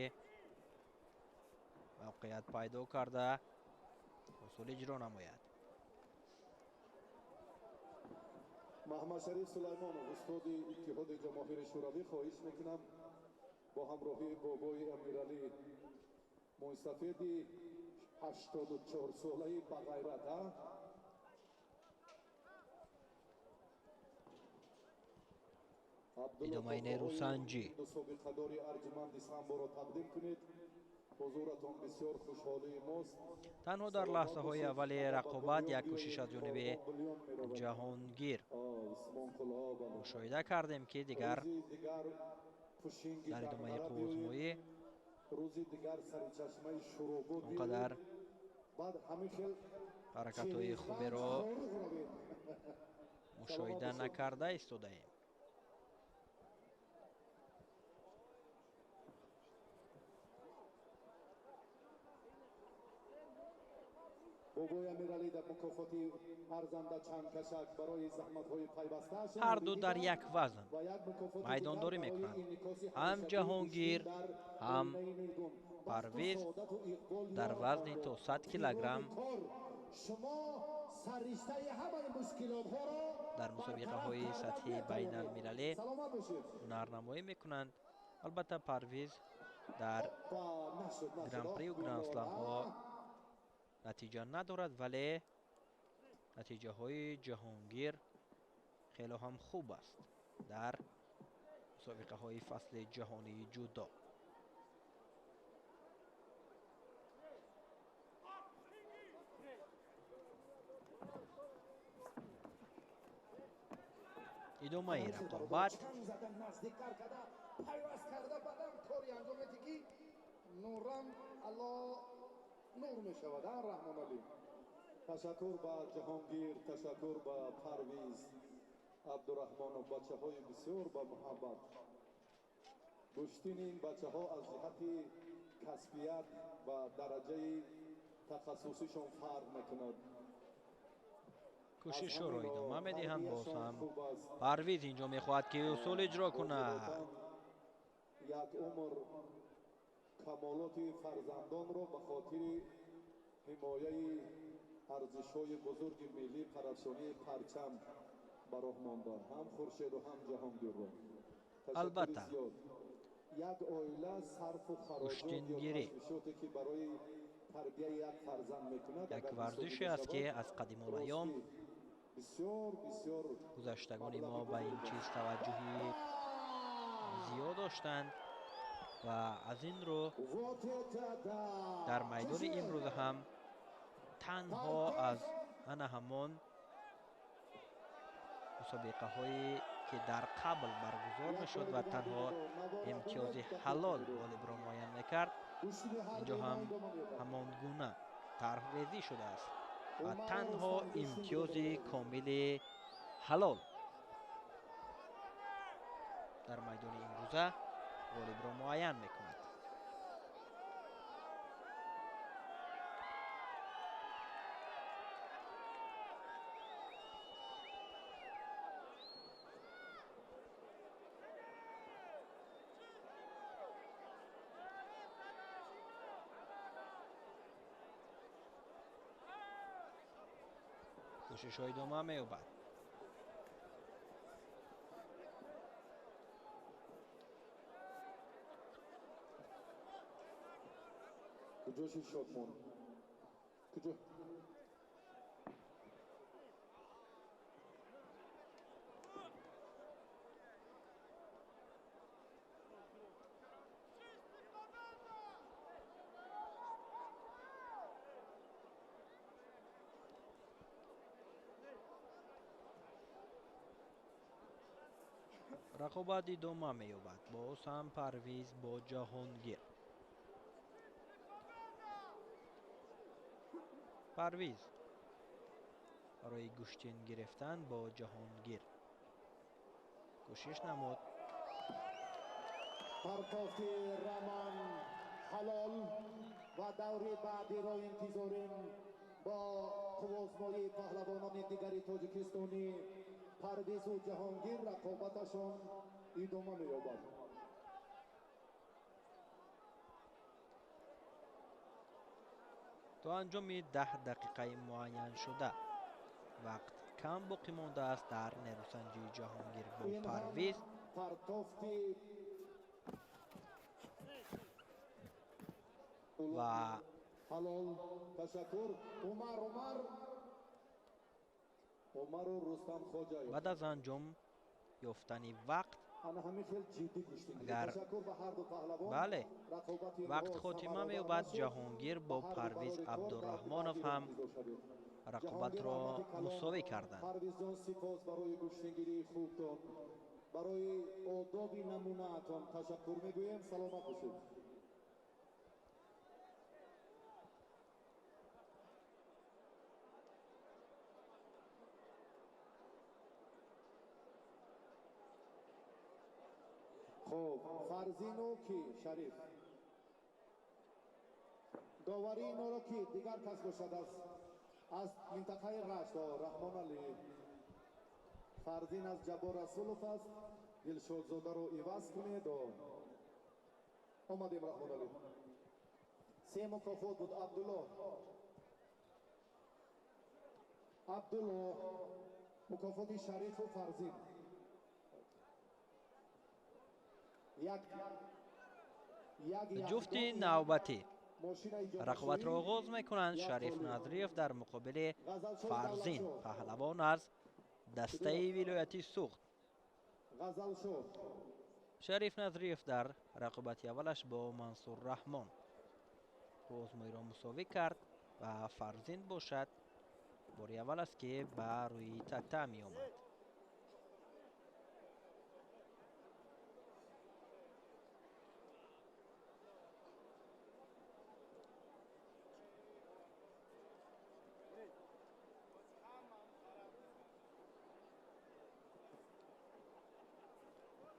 мавқеият пайдо карда усул иҷро намояд. Маҳмадшариф Сулаймонов, устоди Иттиҳоди Ҷамоҳири Шӯравӣ, хоҳиш мекунам бо ҳамроҳии бобои Амиралӣ, мӯйсафеди 84-солаи бағайрат, идомаи нерӯсанҷӣ. Собиқадори арҷманди самборо тақдим кунед. Ҳузуратон бисёр хушҳолии мост. Танҳо дар лаҳзаҳои аввали рақобат як кӯшиш аз ҷониби Ҷаҳонгир мушоҳида кардем, ки дигар дар идомаи қуввозмоӣ он қадар ҳаракатҳои хуберо мушоҳида накарда истодаем. Бобои Амиралӣ дар мукофоти арзанда чанд кашак барои заҳматҳои пайвастааш. Ҳар ду дар як вазн майдондорӣ мекунанд, ҳам Ҷаҳонгир, ҳам Парвиз дар вазни то 100 килограмм дар мусобиқаҳои сатҳи байналмилалӣ ҳунарнамоӣ мекунанд. Албатта, Парвиз дар гран-прию гранд-сламҳо натиҷа надорад, вале натиҷаҳои Ҷаҳонгир хело ҳам хуб аст дар мусобиқаҳои фасли ҷаҳонии ҷудо. Идомаи рақобат. Пайваст карда бадан кори анҷом медиҳад, ки нурам алло нур мешавад. Раҳмоналӣ, ташаккур ба Ҷаҳонгир, ташаккур ба Парвиз Абдураҳмонов. Бачаҳои бисёр ба муҳаббат. Гӯштини ин бачаҳо аз ҷиҳати касбият ва дараҷаи тахассусишон фарқ мекунад. Кӯшишҳоро идома медиҳанд. Боз ҳам Парвиз инҷо мехоҳад, ки усул иҷро кунад. Як умр камолоти фарзандонро ба хотири ҳимояи арзишҳои бузурги миллӣ, парафшонии парчам ба роҳ монда, ҳам Хуршеду, ҳам Ҷаҳонгирро. Албатта, як оила сарфу хароҷот ё ташвишоте, ки барои тарбияи як фарзанд мекунад, як варзише аст, ки аз қадимулайём бисёр бисёр гузаштагони мо ба ин чиз таваҷҷӯҳи зиёд доштанд ва аз ин рӯ дар майдони имрӯза ҳам танҳо аз ана ҳамон мусобиқаҳое, ки дар қабл баргузор мешуд ва танҳо имтиёзи ҳалол ғолибро муайян мекард, инҷо ҳам ҳамон гуна тарҳрезӣ шудааст ва танҳо имтиёзи комили ҳалол дар майдони имрӯза ғолибро муайян мекунад. Кӯшишҳо идома меёбад. Куҷо шуд Шодмон? Куҷо? Рақобат идома меёбад. Боз ҳам Парвиз бо Ҷаҳонгир. Парвиз барои гӯштин гирифтан бо Ҷаҳонгир кӯшиш намуд. Партофти Раман ҳалол ва даври баъдиро интизорем бо қуввозмоии паҳлавонони дигари тоҷикистонӣ. Парвизу Ҷаҳонгир рақобаташон идома меёбад. То анҷоми 10 дақиқаи муайяншуда вақт кам боқӣ мондааст дар нерӯсанҷии Ҷаҳонгир бо Парвиз. Партофти ва ҳалол. Ташаккур. Умар, Умар, Умару Рустам Хоҷаев. Баъд аз анҷом ёфтани вақт, агар бале, вақт хотима меёбад, Ҷаҳонгир бо Парвиз Абдураҳмонов ҳам рақобатро мусовӣ карданд. Парвизҷон, сипос барои гӯштингирии хубтон, барои одоби намунаатон ташаккур мегӯем. Саломат бошед. Хуб, Фарзину ки Шариф доварии инҳоро ки дигар кас бошад аз минтақаи Рашт, Раҳмоналӣ. Фарзин аз Ҷаббор Расулов аст. Дилшодзодаро иваз кунед. Омадем, Раҳмоналӣ. Се мукофот буд. Абдулло, Абдулло, мукофоти Шарифу Фарзин. Ҷуфти навбатӣ рақобатро оғоз мекунанд. Шариф Назриев дар муқобили Фарзин, паҳлавон аз дастаи вилояти Суғд. Шариф Назриев дар рақобати аввалаш бо Мансур Раҳмон озмоиро мусовӣ кард ва Фарзин бошад бори аввал аст, ки ба рӯи татами омад.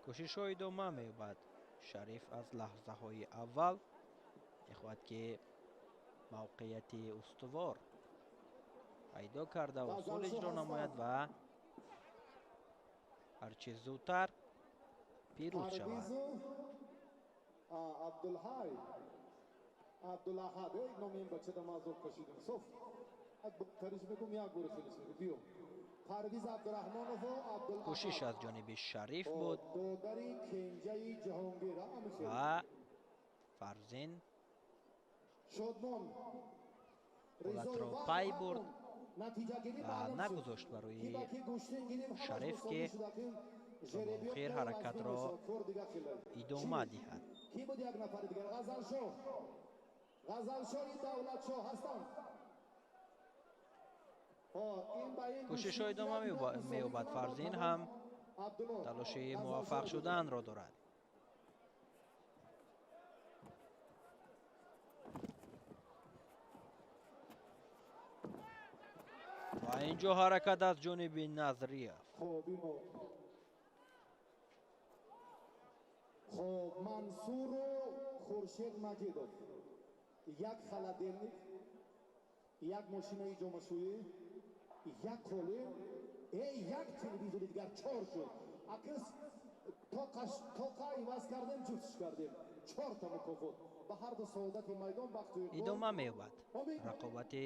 Кӯшишҳо идома меёбад. Шариф аз лаҳзаҳои аввал мехоҳад, ки мавқеияти устувор пайдо карда усул иҷро намояд ва ҳарчи зудтар пирӯз шавад. Абдулҳай, Абдулаҳад, номи ин бачада ма азоб кашидем. Соф тариш мегум, як бори хелис мегум. Биё. Парвиз Абдураҳмонову Абдулаҳад. Кӯшиш аз ҷониби Шариф буд. Додари кенҷаи Ҷаҳонгир. Ва Фарзин Шодмон ҳолатро пай бурд ва нагузошт барои Шариф, ки то ба охир ҳаракатро идома диҳад. Ки буд як нафари дигар? Ғазалшоҳ. Ғазалшоҳи Давлатшоҳ ҳастанд. Кӯшишҳо идома меёбад. Фарзин ҳам талоши муваффақ шуданро дорад. Ва инҷо ҳаракат аз ҷониби Назриев. Хоб, Мансуру Хуршед Маҷидов. Як холодильник, як мошинаи ҷомашӯӣ, як қолин, як телевизори дигар, чор шуд. Акс тоқа иваз кардем, ҷуфтш кардем. Чорта мукофот. Ба ҳар ду саодати майдон бахту иқбол. Идома меёбад рақобати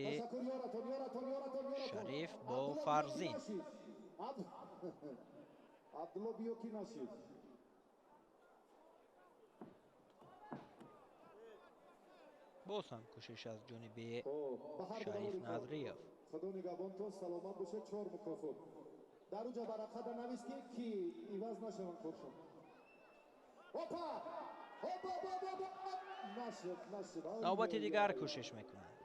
Шариф бо Фарзин. Абдулло биё, ки нашид. Боз ҳам кӯшиш аз ҷониби Шариф Назриев. Худо нигаҳбонтон, саломат бошед. Чор мукофот. Дар уҷа варақада навис, ки иваз нашаванд коршон. Опа! Опа, опа, опа! Нашуд, нашуд. Навбати дигар кӯшиш мекунанд.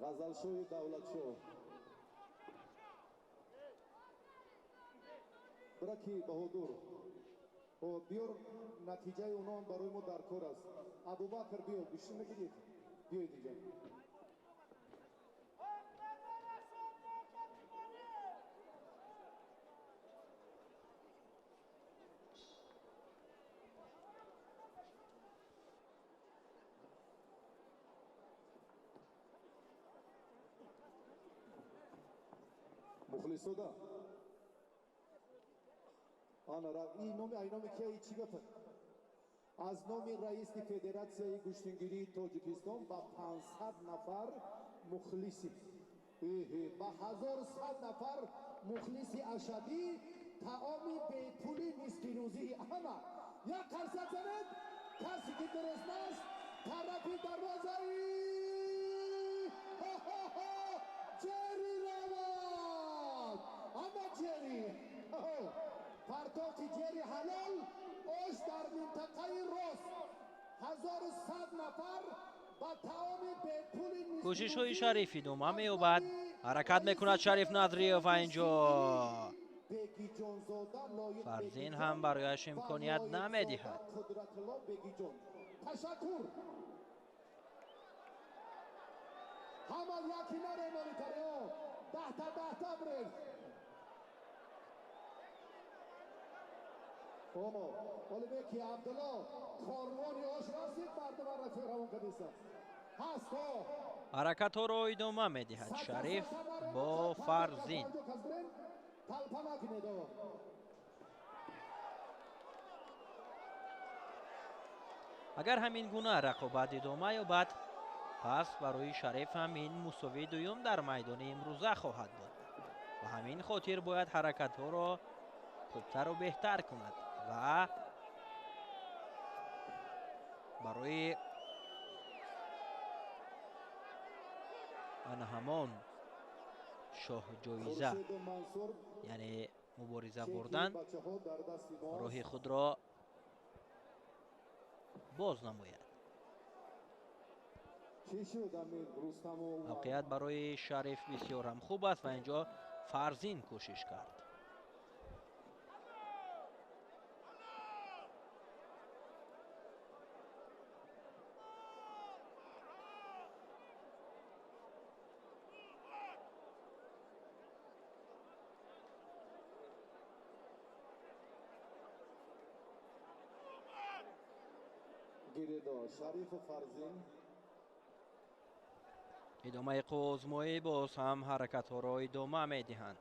Ғазалшоҳи Давлатшоҳ. Бираки Баҳодур. Биёр, натиҷаи онон барои мо дар кор аст. Абубакр, биё, гӯштӣ мегиред? Биёед инҷа. Мухлисода. Ана, ин номи, ай номи кия, чӣ гапа? Аз номи раиси Федератсияи гӯштингирии Тоҷикистон ба 500 нафар мухлиси, ба 1100 нафар мухлиси ашадӣ таоми бепули нисфирӯзии ҳама. Як қарсак занед, касе ки дуруст аст, тарафи дарвозаи ҷери равад. Ама ҷери партофти ҷери ҳалол ош дар минтақаи рост. 1100 нафар ба таоми бепули. Кӯшишҳои Шариф идома меёбад. Ҳаракат мекунад Шариф Назриев ва инҷо Фарзин ҳам барояш имконият намедиҳад. Ташаккур. Ҳама яки наремонитарио. Даҳта даҳта биред. Олибеки Абдулло, корвони ош расид, мардума равон кардиста. Ҳаст. Ҳаракатҳоро идома медиҳад Шариф бо Фарзин. Талпа накунед. Агар ҳамин гуна рақобат идома ёбад, пас барои Шариф ҳам ин мусовии дуюм дар майдони имрӯза хоҳад буд. Ба ҳамин хотир бояд ҳаракатҳоро хубтару беҳтар кунад ва барои ана ҳамон шоҳҷоиза, яъне мубориза бурдан, роҳи худро боз намояд. Мавқеият барои Шариф бисёр ҳам хуб аст ва инҷо Фарзин кӯшиш кард. Идомаи қувваозмоӣ боз ҳам ҳаракатҳоро идома медиҳанд.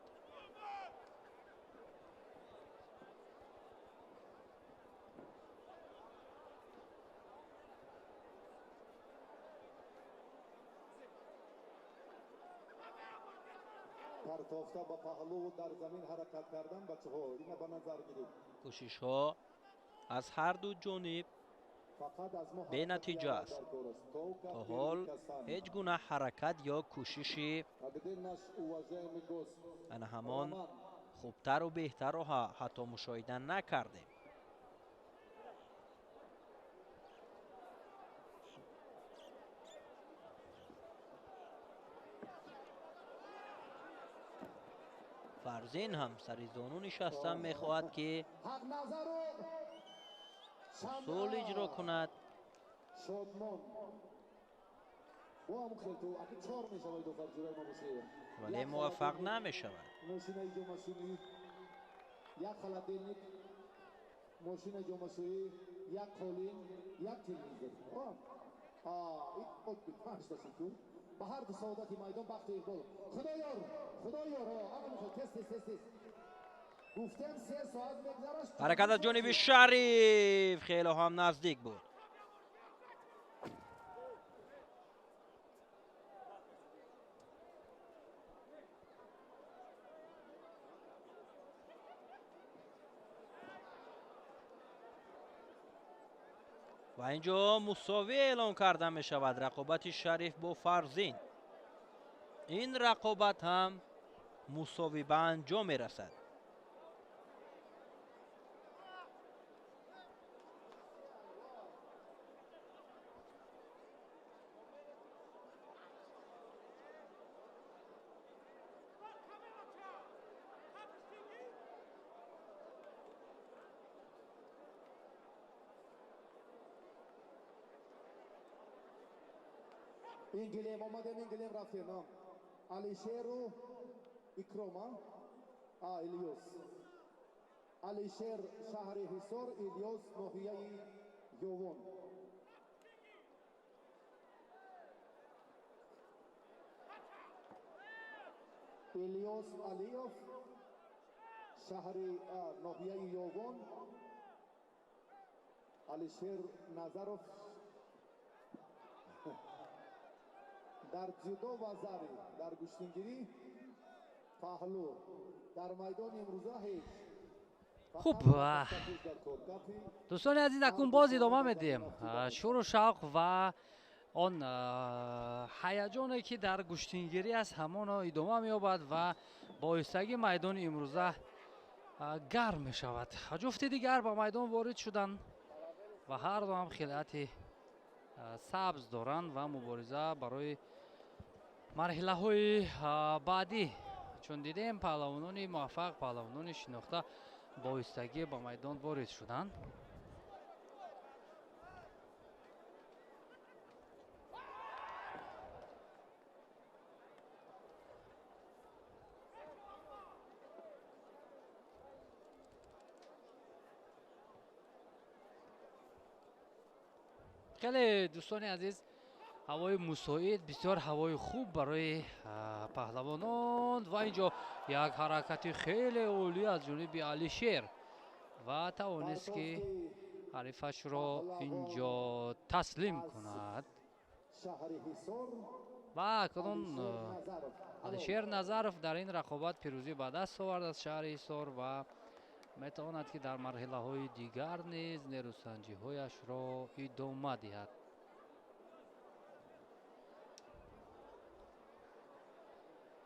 Партофта ба паҳлӯ дар замин ҳаракат кардан бачаҳо ина ба назар гиред. Кӯшишҳо аз ҳар ду ҷониб бенатиҷа аст. То ҳол ҳеҷ гуна ҳаракат ё кӯшиши ана ҳамон хубтару беҳтарро ҳатто мушоҳида накардем. Фарзин ҳам сари зону нишаста мехоҳад, ки усул иҷро кунад. Вале муваффақ намешавад. Як холодильник, мошина ҷомашӯӣ, як қолин, як телевизор. Ба ҳар ду саодати майдон бахту иқбол. Худоёр, Худоёр, тез тез тез тез. Гуфтем 3 соат мегзараш. Ҳаракат аз ҷониби Шариф хеле ҳам наздик буд. Ва инҷо мусовӣ эълон карда мешавад рақобати Шариф бо Фарзин. Ин рақобат ҳам мусовӣ ба анҷом мерасад. Ин гилем омадем, ин гилем рафтем. Алишеру Икрома, Илёс. Алишер шаҳри Ҳисор, Илёс ноҳияи Ёвон. Илёс Алиев шаҳри ноҳияи Ёвон. Алишер Назаров дар ҷудо ва зари, дар гӯштингирӣ паҳлӯ, дар майдони имрӯза ҳеҷ. Хуб, дӯстони азиз, акнун боз идома медиҳем. Шӯру шавқ ва он ҳаяҷоне, ки дар гӯштингирӣ аст, ҳамоно идома меёбад ва бо оҳистагӣ майдони имрӯза гарм мешавад. Ҷуфти дигар ба майдон ворид шуданд ва ҳар ду ҳам хилъати сабз доранд ва мубориза барои марҳилаҳои баъдӣ. Чун дидем, паҳлавонони муваффақ, паҳлавонони шинохта бо оҳистагӣ ба майдон ворид шуданд. Хеле дӯстони азиз, ҳавои мусоид, бисёр ҳавои хуб барои паҳлавонон ва инҷо як ҳаракати хеле олӣ аз ҷониби Алишер ва тавонист, ки ҳарифашро инҷо таслим кунад. Ва акнун Алишер Назаров дар ин рақобат пирӯзӣ ба даст овард аз шаҳри Ҳисор ва метавонад, ки дар марҳилаҳои дигар низ нерӯсанҷиҳояшро идома диҳад.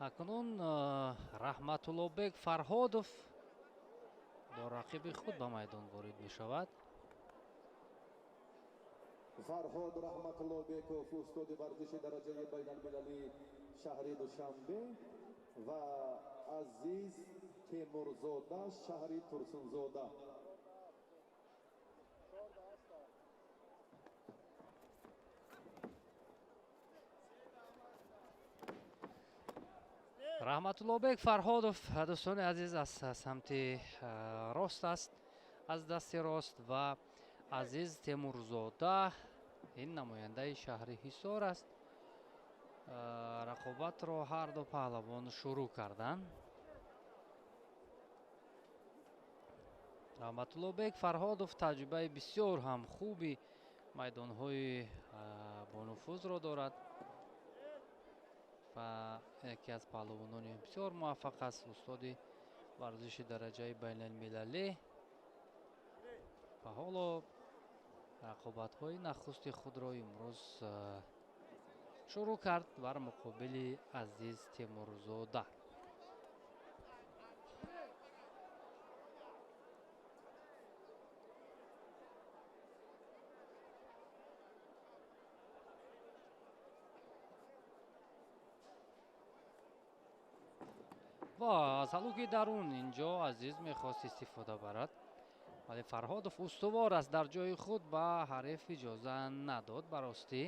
Акнун Раҳматуллобек Фарҳодов бо рақиби худ ба майдон ворид мешавад. Фарҳод Раҳматуллобеков, устоди варзиши дараҷаи байналмилалӣ шаҳри Душанбе ва Азиз Темурзода шаҳри Турсунзода. Раҳматуллобек Фарҳодов, дӯстони азиз, аз самти рост аст, аз дасти рост, ва Азиз Темурзода, ин намояндаи шаҳри Ҳисор аст. Рақобатро ҳар ду паҳлавон шурӯъ карданд. Раҳматуллобек Фарҳодов таҷрибаи бисёр ҳам хуби майдонҳои бонуфузро дорад ва яке аз паҳлавонони бисёр муваффақ аст, устоди варзиши дараҷаи байналмилалӣ ва ҳоло рақобатҳои нахусти худро имрӯз шурӯъ кард бар муқобили Азиз Темурзода. Ва аз ҳалуки дарун инҷо Азиз мехост истифода барад, вале Фарҳодов устувор аст дар ҷои худ, ба ҳариф иҷоза надод ба ростӣ.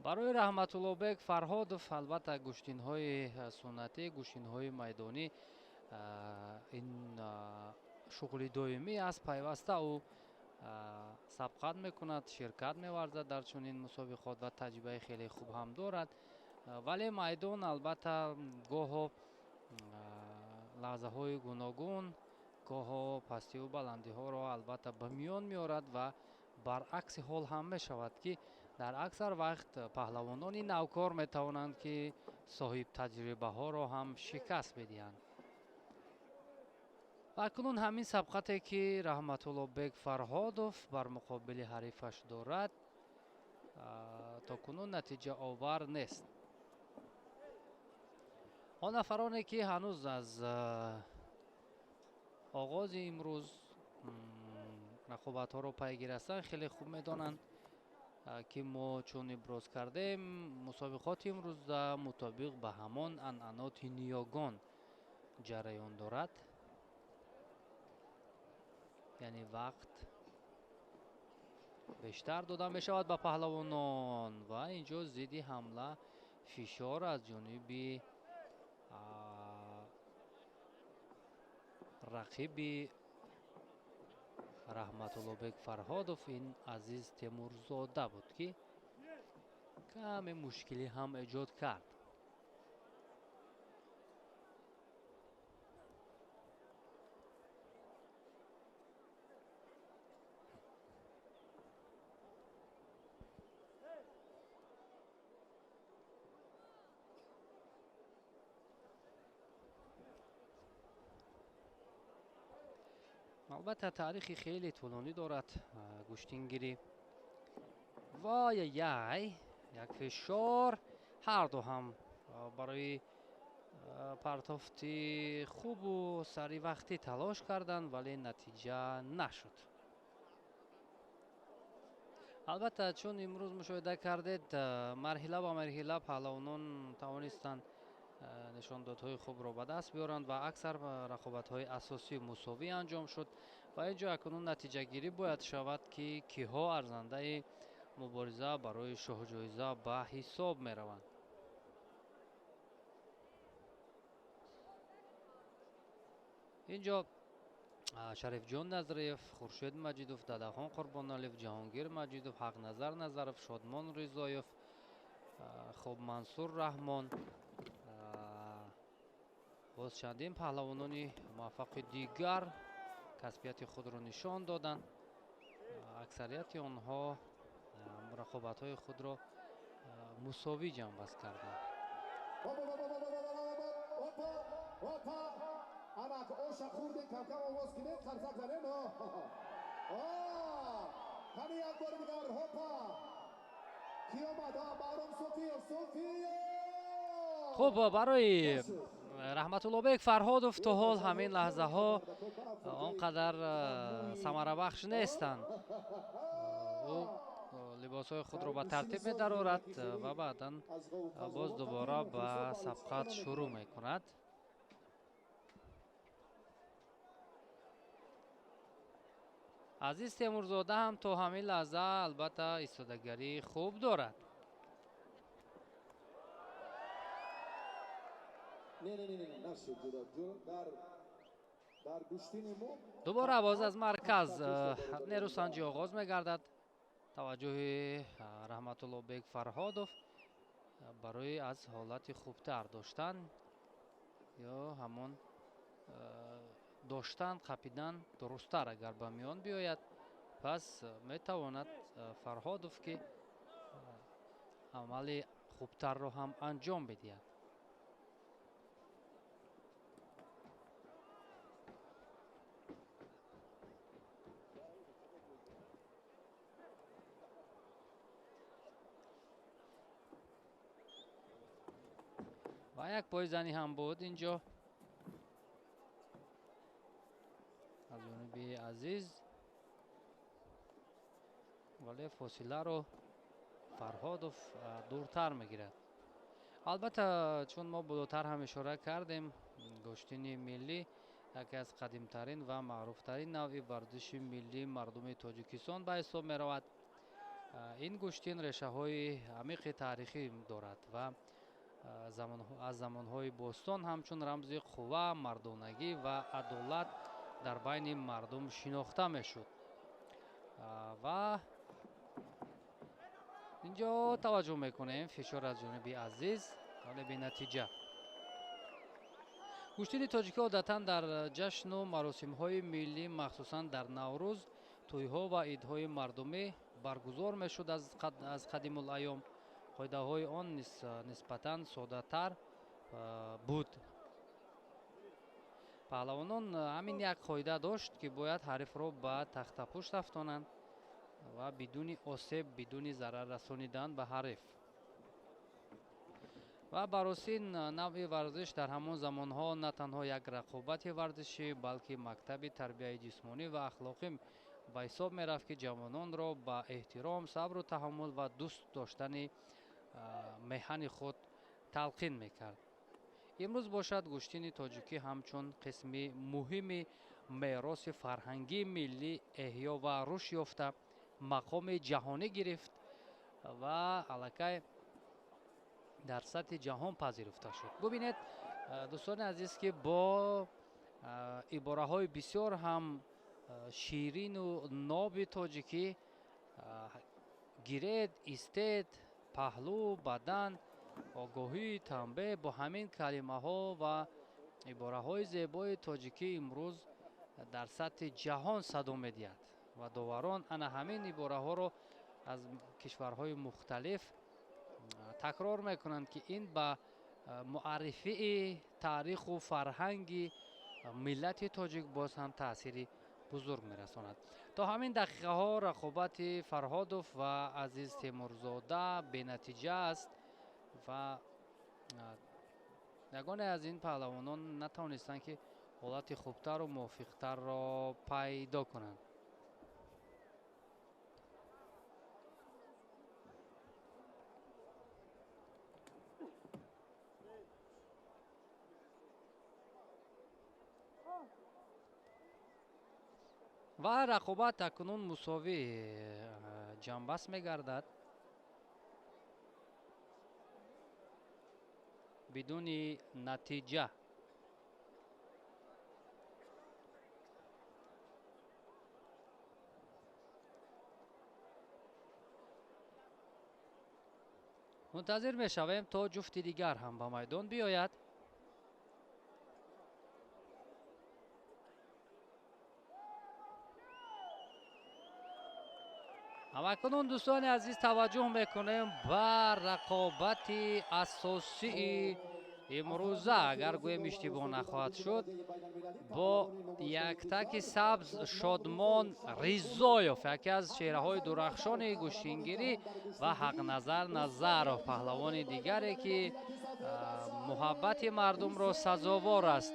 Барои Раҳматуллобек Фарҳодов албатта гӯштинҳои суннатӣ, гӯштинҳои майдонӣ ин шуғли доимӣ аст. Пайваста ӯ сабқат мекунад, ширкат меварзад дар чунин мусобиқот ва таҷрибаи хеле хуб ҳам дорад. Вале майдон албатта гоҳо лаҳзаҳои гуногун, гоҳо пастиву баландиҳоро албатта ба миён меорад ва баръакси ҳол ҳам мешавад, ки дар аксар вақт паҳлавонони навкор метавонанд, ки соҳиб таҷрибаҳоро ҳам шикаст бидиҳанд. Ва акнун ҳамин сабқате, ки Раҳматуллобек Фарҳодов бар муқобили ҳарифаш дорад, то кунун натиҷаовар нест. Он нафароне, ки ҳанӯз аз оғози имрӯз рақобатҳоро пайгир ҳастанд, хеле хуб медонанд, ки мо чун иброз кардем, мусобиқоти имрӯза мутобиқ ба ҳамон анъаноти ниёгон ҷараён дорад. Яъне вақт бештар дода мешавад ба паҳлавонон ва инҷо зидди ҳамла фишор аз ҷониби рақиби Раҳматуллобек Фарҳодов, ин Азиз Темурзода буд, ки каме мушкилӣ ҳам эҷод кард. Албатта таърихи хеле тӯлонӣ дорад гӯштингирӣ. Вай-яй, як фишор, ҳарду ҳам барои партофти хубу саривақтӣ талош карданд, вале натиҷа нашуд. Албатта чун имрӯз мушоҳида кардед, марҳила ба марҳила паҳлавонон тавонистанд нишондодҳои хубро ба даст биёранд ва аксар рақобатҳои асосӣ мусовӣ анҷом шуд ва инҷо акнун натиҷагирӣ бояд шавад, ки киҳо арзандаи мубориза барои шоҳҷоиза ба ҳисоб мераванд. Инҷо Шарифҷон Назриев, Хуршед Маҷидов, Дадахон Қурбоналиев, Ҷаҳонгир Маҷидов, Ҳақназар Назаров, Шодмон Ризоев, хуб Мансур Раҳмон, боз чандин паҳлавонони муваффақи дигар касбияти худро нишон доданд. Аксарияти онҳо рақобатҳои худро мусовӣ ҷамъбаст карданд. Хуб, барои Раҳматуллобек Фарҳодов то ҳол ҳамин лаҳзаҳо он қадар самарабахш нестанд. Ӯ Либосҳои худро ба тартиб медарорад ва баъдан боз дубора ба сабқат шурӯъ мекунад. Азиз Темурзода ҳам то ҳамин лаҳза албатта истодагарии хуб дорад. Дубора боз аз марказ нерӯсанҷӣ оғоз мегардад. Таваҷҷӯҳи Раҳматуллобек Фарҳодов барои аз ҳолати хубтар доштан ё ҳамон доштан, қапидан дурусттар агар ба миён биёяд, пас метавонад Фарҳодов ки амали хубтарро ҳам анҷом бидиҳад. Ва як пойзанӣ ҳам буд инҷо аз ҷониби Азиз, вале фосиларо Фарҳодов дуртар мегирад. Албатта, чун мо болотар ҳам ишора кардем, гӯштини миллӣ яке аз қадимтарин ва маъруфтарин навъи варзиши миллии мардуми Тоҷикистон ба ҳисоб меравад. Ин гӯштин решаҳои амиқи таърихӣ дорад ва аз замонҳои бостон ҳамчун рамзи қувва, мардонагӣ ва адолат дар байни мардум шинохта мешуд. Ва инҷо таваҷҷӯҳ мекунем, фишор аз ҷониби Азиз, вале бенатиҷа. Гӯштини тоҷикӣ одатан дар ҷашну маросимҳои миллӣ, махсусан дар Наврӯз, тӯйҳо ва идҳои мардумӣ баргузор мешуд аз қадимулайём. Қоидаҳои он нисбатан соддатар буд. Паҳлавонон ҳамин як қоида дошт, ки бояд ҳарифро ба тахтапушт афтонанд ва бидуни осеб, бидуни зарар расонидан ба ҳариф. Ва баросӣ навъи варзиш дар ҳамон замонҳо на танҳо як рақобати варзишӣ, балки мактаби тарбияи ҷисмонӣ ва ахлоқӣ ба ҳисоб мерафт, ки ҷавононро ба эҳтиром, сабру таҳаммул ва дӯст доштани меҳани худ талқин мекард. Имрӯз бошад, гӯштини тоҷикӣ ҳамчун қисми муҳими мероси фарҳангии миллӣ эҳё ва рушд ёфта, мақоми ҷаҳонӣ гирифт ва аллакай дар сатҳи ҷаҳон пазируфта шуд. Бубинед, дӯстони азиз, ки бо ибораҳои бисёр ҳам ширину ноби тоҷикӣ гиред, истед, паҳлӯ, бадан, огоҳӣ, танбеҳ, бо ҳамин калимаҳо ва ибораҳои зебои тоҷикӣ имрӯз дар сатҳи ҷаҳон садо медиҳад ва доварон ана ҳамин ибораҳоро аз кишварҳои мухталиф такрор мекунанд, ки ин ба муаррифии таъриху фарҳанги миллати тоҷик боз ҳам таъсири бузург мерасонад. То ҳамин дақиқаҳо рақобати Фарҳодов ва Азиз Темурзода бенатиҷа аст ва ягоне аз ин паҳлавонон натавонистанд, ки ҳолати хубтару мувофиқтарро пайдо кунанд. Ва рақобат акнун мусовӣ ҷамъбаст мегардад бидуни натиҷа. Мунтазир мешавем, то ҷуфти дигар ҳам ба майдон биёяд. Ҳамакунун, дӯстони азиз, таваҷҷӯҳ мекунем ба рақобати асосии имрӯза, агар гӯем иштибоҳ нахоҳад шуд, бо яктаки сабз Шодмон Ризоев, яке аз чеҳраҳои дурахшони гӯштингирӣ, ва Ҳақназар Назаров, паҳлавони дигаре, ки муҳаббати мардумро сазовор аст.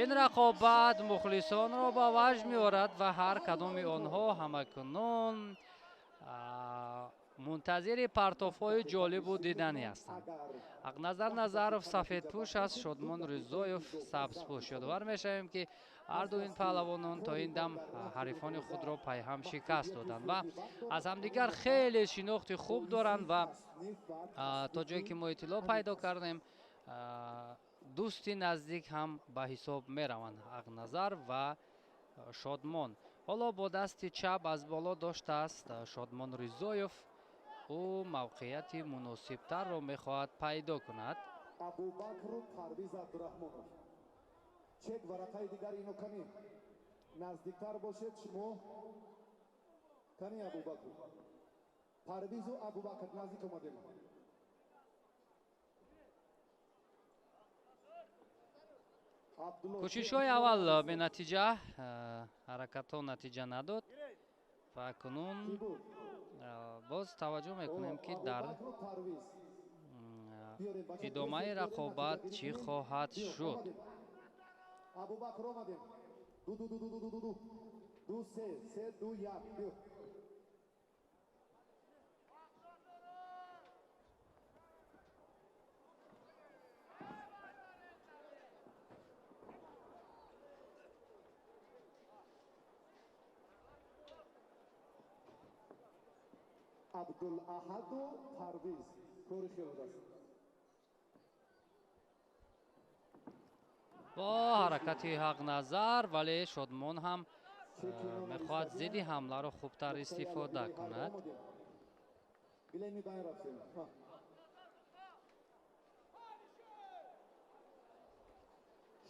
Ин рақобат мухлисонро ба ваҷд меорад ва ҳар кадоми онҳо ҳамакунун Мунтазири партофҳои ҷолибу диданӣ ҳастанд. Ҳақназар Назаров сафедпӯш аст, Шодмон Ризоев сабзпӯш. Ёдовар мешавем, ки ҳарду ин паҳлавонон то ин дам ҳарифони худро пайҳам шикаст доданд ва аз ҳамдигар хеле шинохти хуб доранд ва то ҷое ки мо иттилоъ пайдо кардем, дӯсти наздик ҳам ба ҳисоб мераванд Ҳақназар ва Шодмон. Ҳоло бо дасти чап аз боло доштааст Шодмон Ризоев. Ӯ мавқеияти муносибтарро мехоҳад пайдо кунад. Абубакру Парвиз Абдурахмонов. Чек варақаи дигар ино кани. Наздиктар бошед шумо. Кани Абубакр. Парвизу Абубакр наздик омадем. Кӯшишҳои аввал бенатиҷа, ҳаракатҳо натиҷа надод ва акнун боз таваҷҷӯҳ мекунем, ки дар идомаи рақобат чӣ хоҳад шуд. Абубакр омадем. Ду ду ду ду ду ду ду ду се се ду як. Биё. Абдулаҳаду Парвиз кори хелод аст. Бо ҳаракати Ҳақназар, вале Шодмон ҳам мехоҳад зидди ҳамларо хубтар истифода кунад.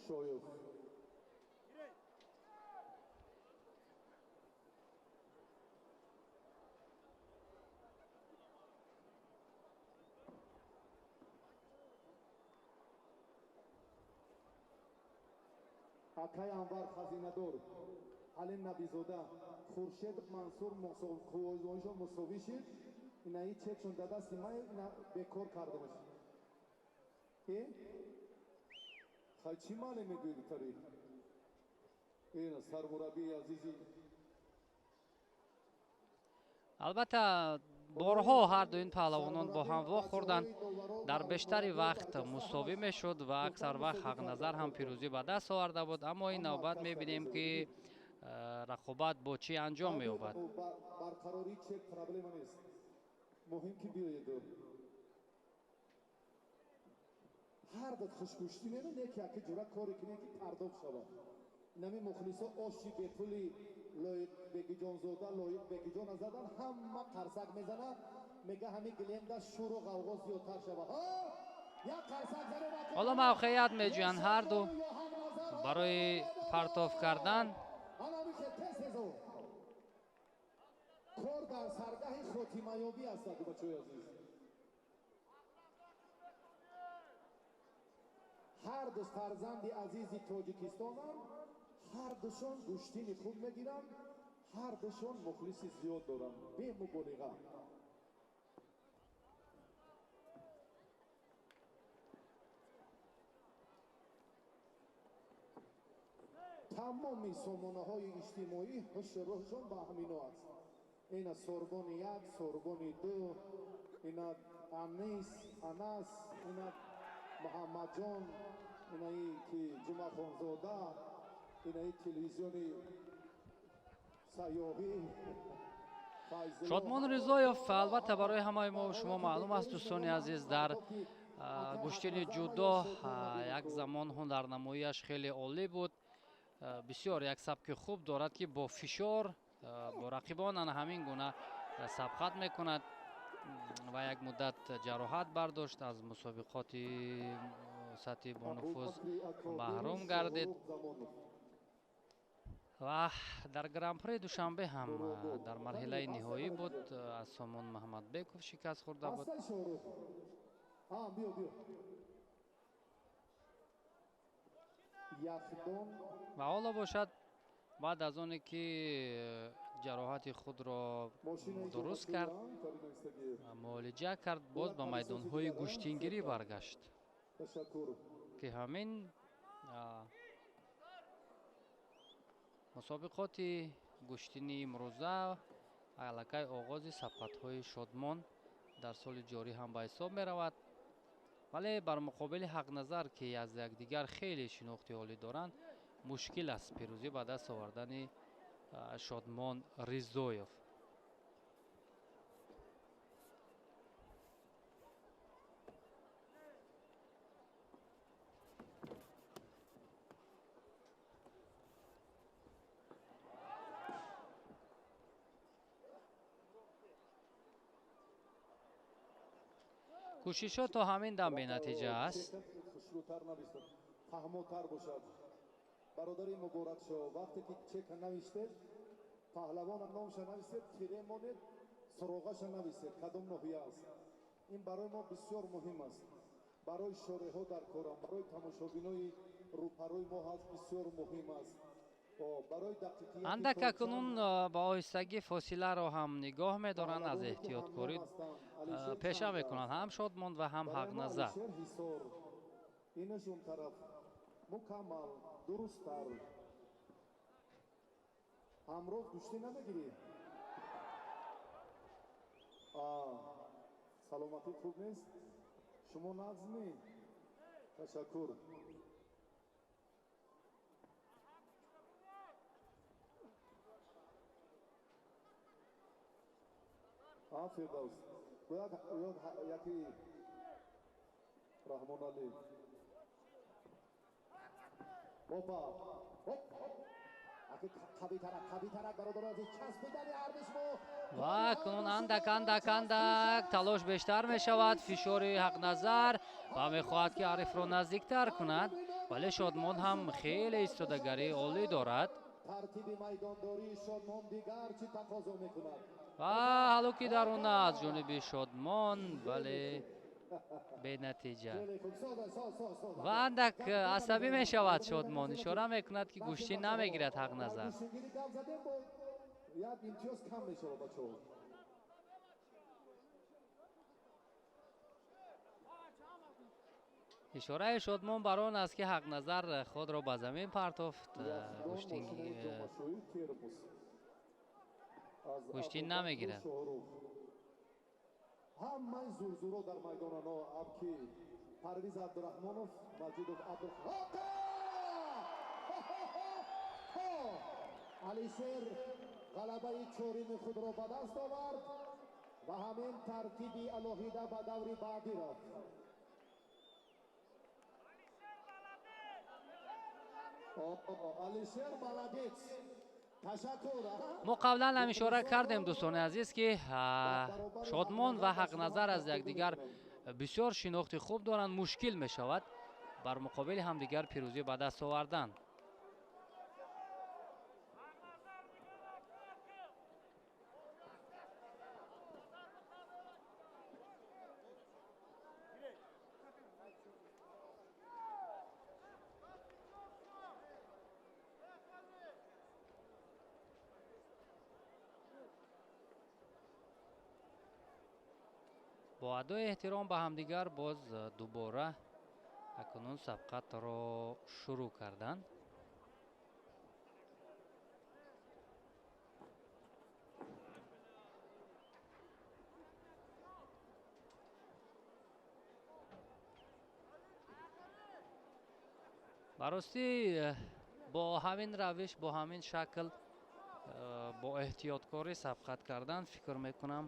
Шоев акай Анвар Хазинадор, Ҳалим Набизода, Хуршед Мансур қуввоишон мусовӣ шид. Инаи чекшон да дасти ман ина бекор кардамаш. Хай чӣ маъле мегӯед тари? Ина сармураббии азизи. Албатта, борҳо ҳарду ин паҳлавонон бо ҳам вохӯрданд. Дар бештари вақт мусовӣ мешуд ва аксар вақт Ҳақназар ҳам пирӯзӣ ба даст оварда буд, аммо ин навбат мебинем, ки рақобат бо чӣ анҷом меёбад. Барқарории чек проблема нест, муҳим ки биёед. Ҳар дад хушгӯштӣ нену не ки яке ҷура коре кине ки пардохт шавад. Инами мухлисо оши бепули Лоиқ Бегиҷонзода, Лоиқ Бегиҷона задан, ҳама қарсак мезана, мега ҳами гилемда шуру ғавғо зиёдтар шавад. Як қарсак занем. Ҳоло мавқеият меҷӯянд ҳарду барои партоф кардан. Кор дар саргаҳи хотимаёбӣ аст, бачаҳои азиз. Ҳарду фарзанди азизи Тоҷикистонам, ҳардушон гӯштини хуб мегиранд, ҳардушон мухлиси зиёд доранд, бемуболиға. Тамоми сомонаҳои иҷтимоӣ ҳушу рӯҳшон ба ҳамино аст. Ина Сорбони як, Сорбони ду, ина Анис, Анас, ина Муҳаммадҷон, инаи ки Ҷумъахонзода, инаи телевизиони сайёҳӣ. Шодмон Ризоев, албатта, барои ҳамаи мо шумо маълум аст, дӯстони азиз, дар гӯштини ҷудо як замон ҳунарнамоияш хеле олӣ буд. Бисёр як сабки хуб дорад, ки бо фишор бо рақибон ана ҳамин гуна сабқат мекунад ва як муддат ҷароҳат бардошт, аз мусобиқоти сатҳи бонуфуз маҳрум гардид ва дар Гран-при Душанбе ҳам дар марҳилаи ниҳоӣ буд, аз Сомон Маҳмадбеков шикаст хӯрда буд. Ва ҳоло бошад, баъд аз оне ки ҷароҳати худро дуруст кард, муолиҷа кард, боз ба майдонҳои гӯштингирӣ баргашт, ки ҳамин мусобиқоти гӯштини имрӯза Аллакай оғози сабқатҳои Шодмон дар соли ҷорӣ ҳам ба ҳисоб меравад, вале бар муқобили Ҳақназар, ки аз якдигар хеле шинохти олӣ доранд, мушкил аст пирӯзӣ ба даст овардани Шодмон Ризоев. Кӯшишҳо то ҳамин дам бенатиҷа аст. Хушрӯтар навиштед, фаҳмотар бошад. Бародари Муборакшо, вақте ки чека навиштед, паҳлавона номша нависед, тире монед, суроғаша нависед, кадом ноҳия аст. Ин барои мо бисёр муҳим аст. Барои шореҳо дар корам, барои тамошобинои рӯпарӯи мо ҳаст, бисёр муҳим аст. Андак акнун ба оҳистагӣ фосиларо ҳам нигоҳ медоранд, аз эҳтиёткорӣ пеша мекунанд ҳам Шодмон ва ҳам Ҳақназар. Инаш он тараф мукаммал, дурусттар. Ҳамроҳ гӯштӣ намегирӣ? Саломатӣ хуб нест? Шумо нағз не? Ташаккур. Фирдавс, бояд яки Раҳмоналӣ. Опа, оп, қавитарак, қавитарак, бародари азиз, часпидани ҳарду шумо. Ва акнун андак, андак, андак талош бештар мешавад. Фишори Ҳақназар ва мехоҳад, ки ҳарифро наздиктар кунад, вале Шодмон ҳам хеле истодагарии олӣ дорад. Тартиби майдондории Шодмон дигар чӣ тақозо мекунад? Ва ҳалуки даруна аз ҷониби Шодмон, вале бенатиҷа. Ва андак асабӣ мешавад Шодмон, ишора мекунад, ки гӯштӣ намегирад Ҳақназар. Як имтиёз кам мешавад, бачаҳо. Ишораи Шодмон бар он аст, ки Ҳақназар худро ба замин партофт, гӯштӣ намегирад. Ҳамаи зурзуро дар майдонано абки Парвиз Абдураҳмонов, Маҷидов Абдуҳоқа! Алишер ғалабаи чорими худро ба даст овард ва ҳамин тартиби алоҳида ба даври баъдӣ рафт. Алишер молодец! Ташаккур. Мо қаблан ҳам ишора кардем, дӯстони азиз, ки Шодмон ва Ҳақназар аз якдигар бисёр шинохти хуб доранд, мушкил мешавад бар муқобили ҳамдигар пирӯзӣ ба даст овардан. Бо адои эҳтиром ба ҳамдигар боз дубора акнун сабқатро шурӯъ карданд. Ба ростӣ, бо ҳамин равиш, бо ҳамин шакл, бо эҳтиёткорӣ сабқат кардан, фикр мекунам,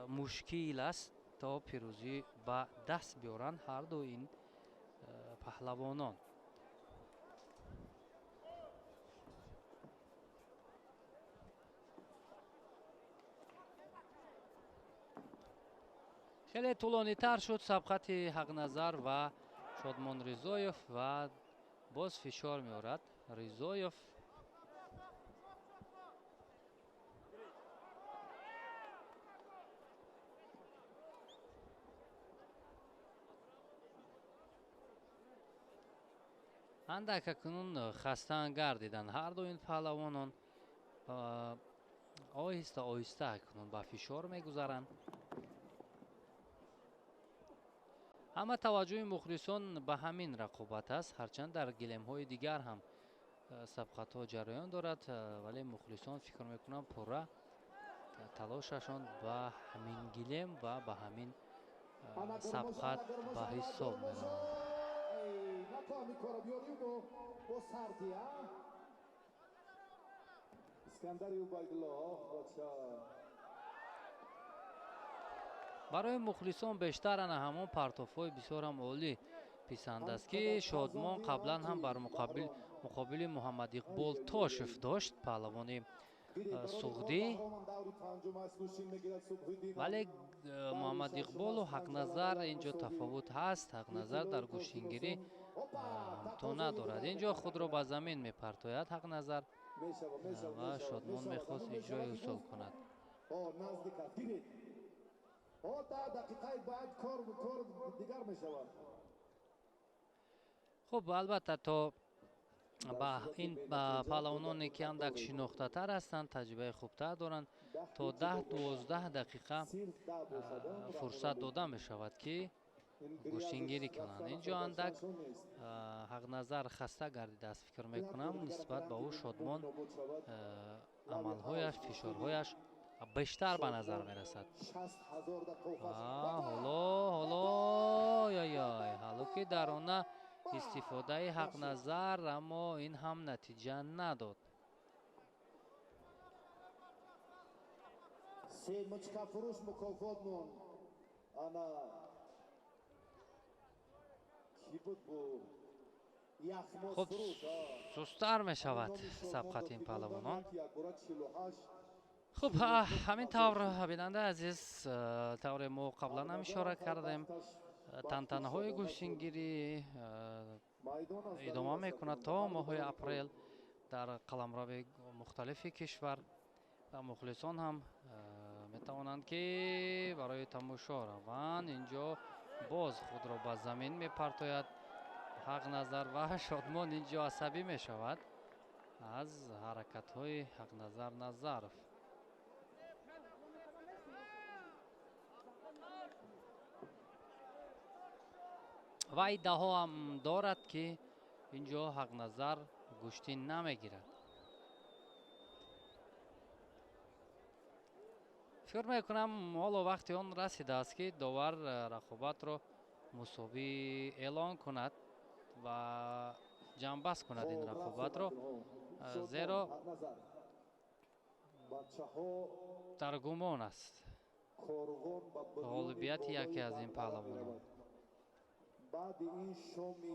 мушкил аст то пирӯзӣ ба даст биёранд ҳарду ин паҳлавонон. Хеле тӯлонитар шуд сабқати Ҳақназар ва Шодмон Ризоев ва боз фишор меорад Ризоев. Андак акнун хастаан гардиданд ҳарду ин паҳлавонон, оҳиста оҳиста акнун ба фишор мегузаранд. Ҳама таваҷҷӯҳи мухлисон ба ҳамин рақобат аст, ҳарчанд дар гилемҳои дигар ҳам сабқатҳо ҷараён дорад, вале мухлисон фикр мекунанд пурра Талошашон ба ҳамин гилем ва ба ҳамин сабқат ба ҳисоб мераванд. Барои мухлисон бештар ана ҳамон партофҳои бисёрам олӣ писанд аст, ки Шодмон қаблан ҳам бар муқобили Муҳаммад Иқбол Тошев дошт, паҳлавони Суғдӣ. Вале Муҳаммад Иқболу Ҳақназар инҷо тафовут ҳаст. Ҳақназар дар гӯштингирӣ ҳамто надорад. Инҷо худро ба замин мепартояд Ҳақназар ва Шодмон мехост иҷрои усул кунад. Хуб, албатта то ба ин паҳлавононе ки андак шинохтатар ҳастанд, таҷрибаи хубтар доранд, то 10-12 дақиқа фурсат дода мешавад, ки гӯштингирӣ кунанд. Инҷо андак Ҳақназар хаста гардидааст, фикр мекунам, нисбат ба ӯ Шодмон амалҳояш, фишорҳояш бештар ба назар мерасад. Ҳоло ҳоло яй ҳало ки дар она истифодаи Ҳақназар, аммо ин ҳам натиҷа надод. Хуб, сустар мешавад сабқати ин паҳлавонон. Хуб, ҳамин тавр, бинандаи азиз, тавре мо қаблан ҳам ишора кардем, тантанаҳои гӯштингирӣ идома мекунад то моҳои апрел дар қаламрави мухталифи кишвар ва мухлисон ҳам метавонанд, ки барои тамошо раванд. Инҷо боз худро ба замин мепартояд Ҳақназар ва Шодмон инҷо асабӣ мешавад аз ҳаракатҳои Ҳақназар Назаров. Ва иддаҳо ҳам дорад, ки инҷо Ҳақназар гӯштин намегирад. Фикр мекунам, ҳоло вақти он расидааст, ки довар рақобатро мусовӣ эълон кунад ва ҷамъбаст кунад ин рақобатро, зеро дар гумон аст ғолибияти яке аз ин паҳлавонон. Баъди ин шоми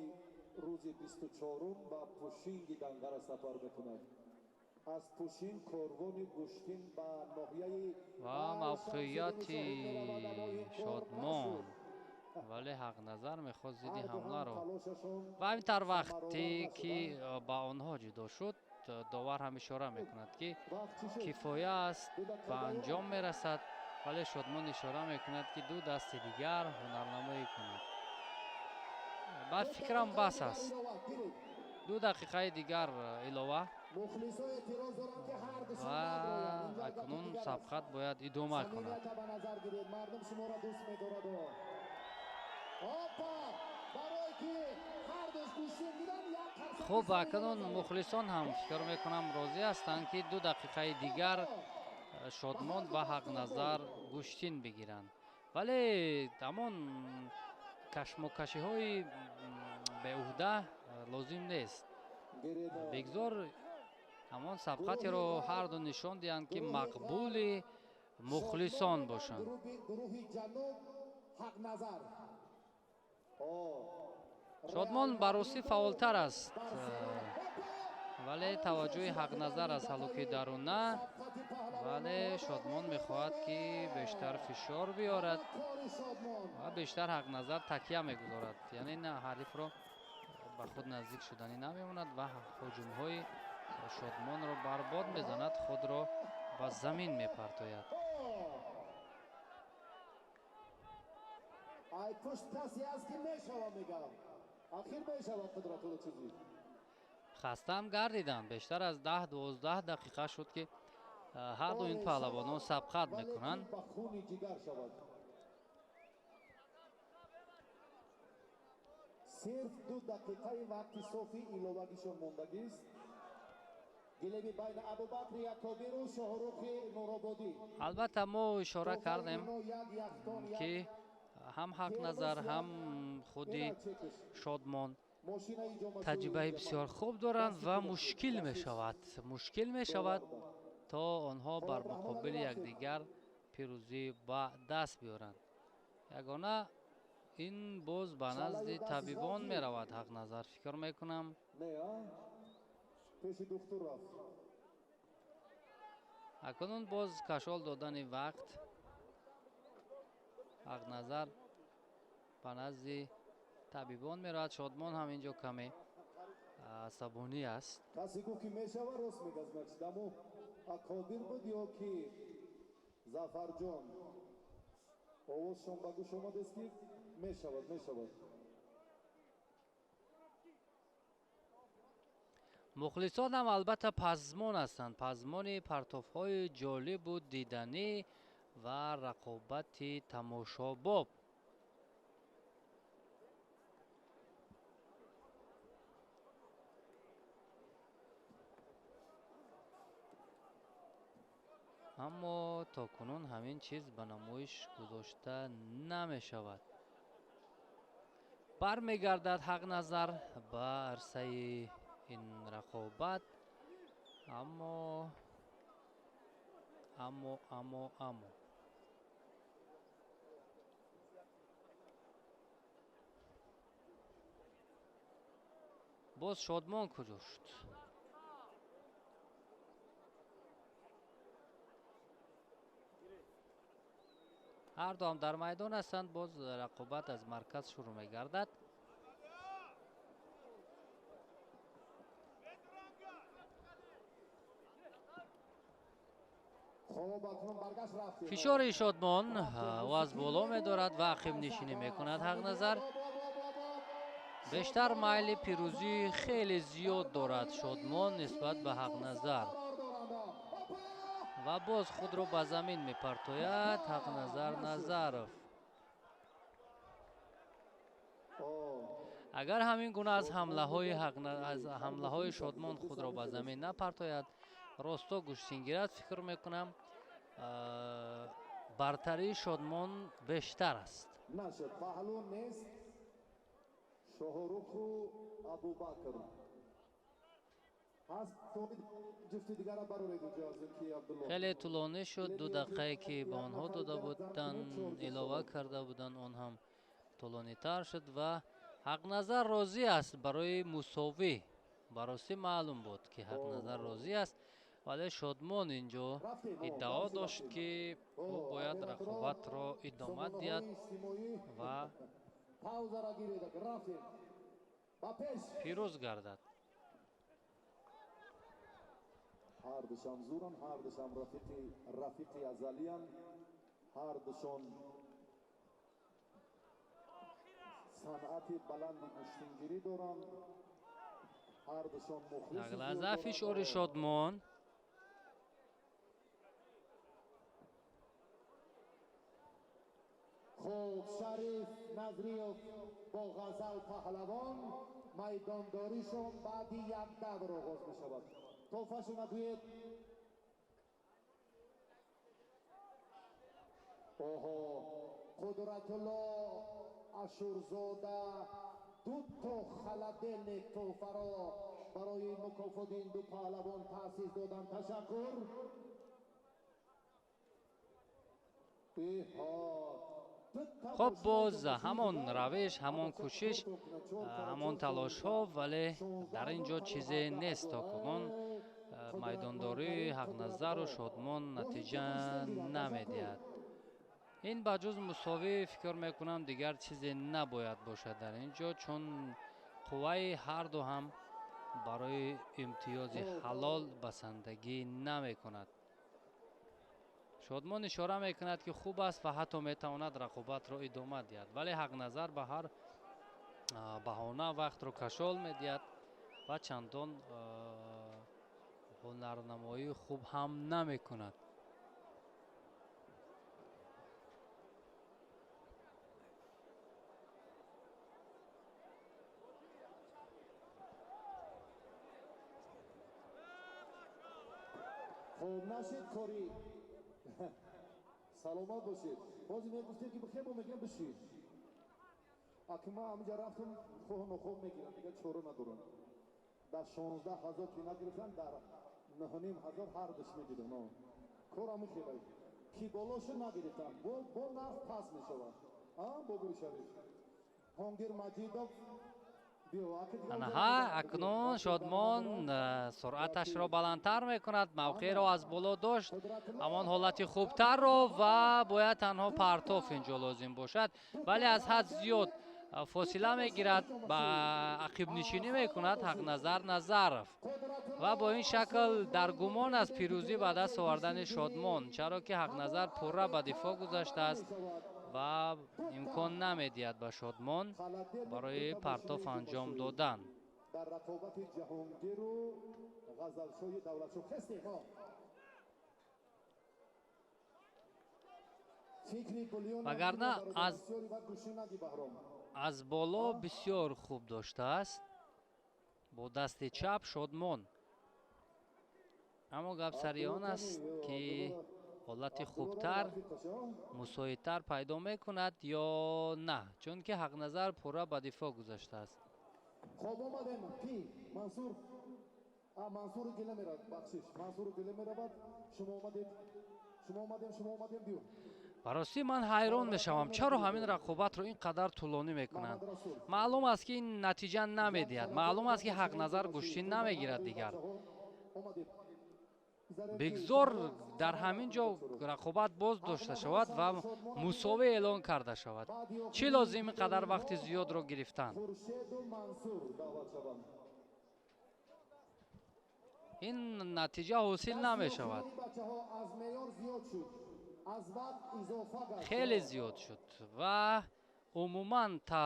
рӯзи 24-ум ба Пушинги Данғара сафар мекунад. Аз Пушин корвони гӯштин ба ноҳияи ва мавқеияти Шодмон, вале Ҳақназар мехост зидди ҳамларо. Ва ҳамин тавр вақте ки ба онҳо ҷудо шуд, довар ҳам ишора мекунад, ки кифоя аст, ба анҷом мерасад, вале Шодмон ишора мекунад, ки ду дасти дигар ҳунарнамоӣ кунад. Ба фикрам бас аст. 2 дақиқаи дигар илова ва акнун сабқат бояд идома кунад. Хуб, акнун мухлисон ҳам фикр мекунам розӣ ҳастанд, ки 2 дақиқаи дигар Шодмон ва Ҳақназар гӯштин бигиранд. Вале ҳамон кашмокашиҳои беуҳда лозим нест. Бигзор ҳамон сабқатеро ҳарду нишон диҳанд, ки мақбули мухлисон бошанд. Шодмон ба ростӣ фаъолтар аст, вале таваҷҷӯҳи Ҳақназар аз ҳалуки даруна, вале Шодмон мехоҳад, ки бештар фишор биёрад ва бештар Ҳақназар такя мегузорад, яъне на ҳарифро ба худ наздик шуданӣ намемонад ва ҳуҷумҳои Шодмонро барбод мезанад, худро ба замин мепартояд. Хастаам гардиданд. Бештар аз 10-12 дақиқа шуд, ки ҳарду ин паҳлавонон сабқат мекунанд. Сирф 2 дақиқаи вақти софи иловагишон мондагист. Албатта, мо ишора кардем, ки ҳам Ҳақназар, ҳам худи Шодмон таҷрибаи бисёр хуб доранд ва мушкил мешавад, то онҳо бар муқобили якдигар пирӯзӣ ба даст биёранд. Ягона ин боз ба назди табибон меравад Ҳақназар, фикр мекунам. Пеши духтур рафт. Акнун боз кашол додани вақт. Ҳақназар ба назди табибон меравад. Шодмон ҳам инҷо каме асабонӣ аст. Касе гуфт, ки мешава, рост мегаз. Значит, аммо Акобир буд ё ки Зафарҷон, овозшон ба гӯш омадест, ки мешавад, мешавад. Мухлисон ҳам албатта пазмон ҳастанд, пазмони партофҳои ҷолибу диданӣ ва рақобати тамошобоб. Аммо то кунун ҳамин чиз ба намоиш гузошта намешавад. Бармегардад Ҳақназар ба арсаи ин рақобат, аммо боз Шодмон куҷо шуд? Ҳар дуам дар майдон ҳастанд. Боз рақобат аз марказ шурӯъ мегардад. Фишори Шодмон ӯ аз боло медорад ва ақибнишинӣ мекунад Ҳақназар. Бештар майли пирӯзӣ хеле зиёд дорад Шодмон нисбат ба Ҳақназар ва боз худро ба замин мепартояд Ҳақназар Назаров. Агар ҳамин гуна аз ҳамлаҳои Шодмон худро ба замин напартояд, росто гӯштин гирад, фикр мекунам, бартарии Шодмон бештар аст. Нашуд, паҳлу нест. Шоҳруху Абубакр ҳаст, ҷуфти дигара бароред инҷо ки Абдулло. Хеле тӯлонӣ шуд. 2 дақиқае, ки ба онҳо дода буданд, илова карда буданд, он ҳам тӯлонитар шуд ва Ҳақназар розӣ аст барои мусовӣ. Баростӣ маълум буд, ки Ҳақназар розӣ аст, вале Шодмон инҷо иддао дошт, ки ӯ бояд рақобатро идома диҳад ва пирӯз гардад. Ҳардушам зуран, ҳардушам рафиқи азалиян, ҳардушон санъати баланди гӯштингирӣ доранд, ҳардушон мухлиси Як лаҳза, фишори Шодмон. Хуб, Шариф Назриёв бо Ғазал Паҳлавон майдондоришон баъди як давр оғоз мешавад. Тӯҳфашу нагӯед. Оҳо, Қудратулло Ашурзода дуто холодильник тӯҳфаро барои мукофоти ин ду паҳлавон таъсис доданд. Ташаккур. Иҳо. Хуб, боз ҳамон равиш, ҳамон кӯшиш, ҳамон талошҳо, вале дар ин ҷо чизе нест. То кунун майдондории Ҳақназару Шодмон натиҷа намедиҳад. Ин ба ҷуз мусовӣ, фикр мекунам, дигар чизе набояд бошад дар ин ҷо, чун қувваи ҳарду ҳам барои имтиёзи ҳалол басандагӣ намекунад. Шодмон ишора мекунад, ки хуб аст ва ҳатто метавонад рақобатро идома диҳад, вале Ҳақназар ба ҳар баҳона вақтро кашол медиҳад ва чандон ҳунарнамоии хуб ҳам намекунад. Хуб нашид кори. Саломат бошед. Боз мегуфтем ки бихебо мегӯям бишин. Аки ман ҳаминҷа рафтам, хоҳу нохоҳ мегирам, дигар чора надорам. Дар 16 000 ки нагирифтам, дар 9 500 ҳардуш мегирам. Кор ҳамин хелай. Ки боло шуд нагирифтам. Бо нарх паст мешавад. Бобои Шариф. Ҷаҳонгир Маҷидов. Анаҳа, акнун Шодмон суръаташро баландтар мекунад. Мавқеъро аз боло дошт, ҳамон ҳолати хубтарро, ва бояд танҳо партоф инҷо лозим бошад, вале аз ҳад зиёд фосила мегирад, ба ақибнишинӣ мекунад Ҳақназар Назаров ва бо ин шакл дар гумон аст пирӯзӣ ба даст овардани Шодмон, чаро ки Ҳақназар пурра ба дифоъ гузаштааст ва имкон намедиҳад ба Шодмон барои партоф анҷом додан. Дар рақобати Ҷаҳонгиру Ғазалшоҳи Давлатшоҳ хестем. Вагарна аз боло бисёр хуб доштааст бо дасти чап Шодмон, аммо гап сари он аст, ки ҳолати хубтар, мусоидтар пайдо мекунад ё на, чунки Ҳақназар пурра ба дифоъ гузаштааст. Хоб, омадем. Ки Мансур? Мансуру гила меравад. Бахшиш, Мансуру гила меравад. Шумо омадед, шумо омадем, шумо омадем, биё. Ба ростӣ, ман ҳайрон мешавам, чаро ҳамин рақобатро ин қадар тӯлонӣ мекунанд. Маълум аст, ки ин натиҷа намедиҳад. Маълум аст, ки Ҳақназар гӯштин намегирад дигар. Бигзор дар ҳамин ҷо рақобат боз дошта шавад ва мусовӣ эълон карда шавад. Чӣ лозим ин қадар вақти зиёдро гирифтан? Хуршеду Мансур даъват шаванд. Ин натиҷа ҳосил намешавад. Бачаҳо, аз меъёр зиёд шуд, аз вақт изофа гашт. Хеле зиёд шуд ва умуман та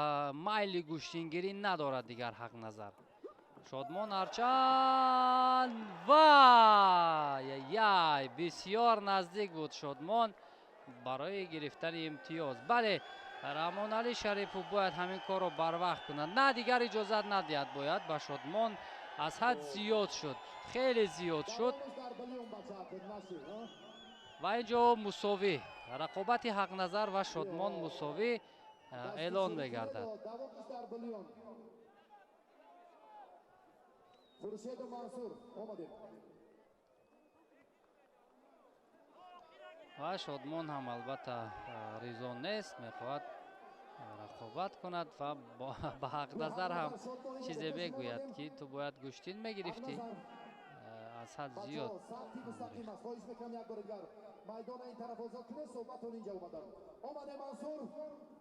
майли гӯштингирӣ надорад дигар Ҳақназар. Шодмон ҳарчанд вай яй, бисёр наздик буд Шодмон барои гирифтани имтиёз. Бале, Раҳмоналӣ Шарипов бояд ҳамин корро барвақт кунад, на дигар иҷозат надиҳад бояд ба Шодмон. Аз ҳад зиёд шуд, хеле зиёд шуд. Давомаш дар билиён, бача, нашид. Ва ин ҷо мусовӣ, рақобати Ҳақназар ва Шодмон мусовӣ эълон мегардад. Давомаш дар билиён. Хуршеду Мансур омадем. Ва Шодмон ҳам албатта ризо нест, мехоҳад рақобат кунад ва ба Ҳақназар ҳам чизе мегӯяд, ки ту бояд гӯштин мегирифтӣ. Аз ҳад зиёд. Сабти мустақим аст. Хоҳиш мекунам, як бори дигар майдона ин тараф озод кунед. Суҳбатон инҷа омадан. Омадем, Мансур,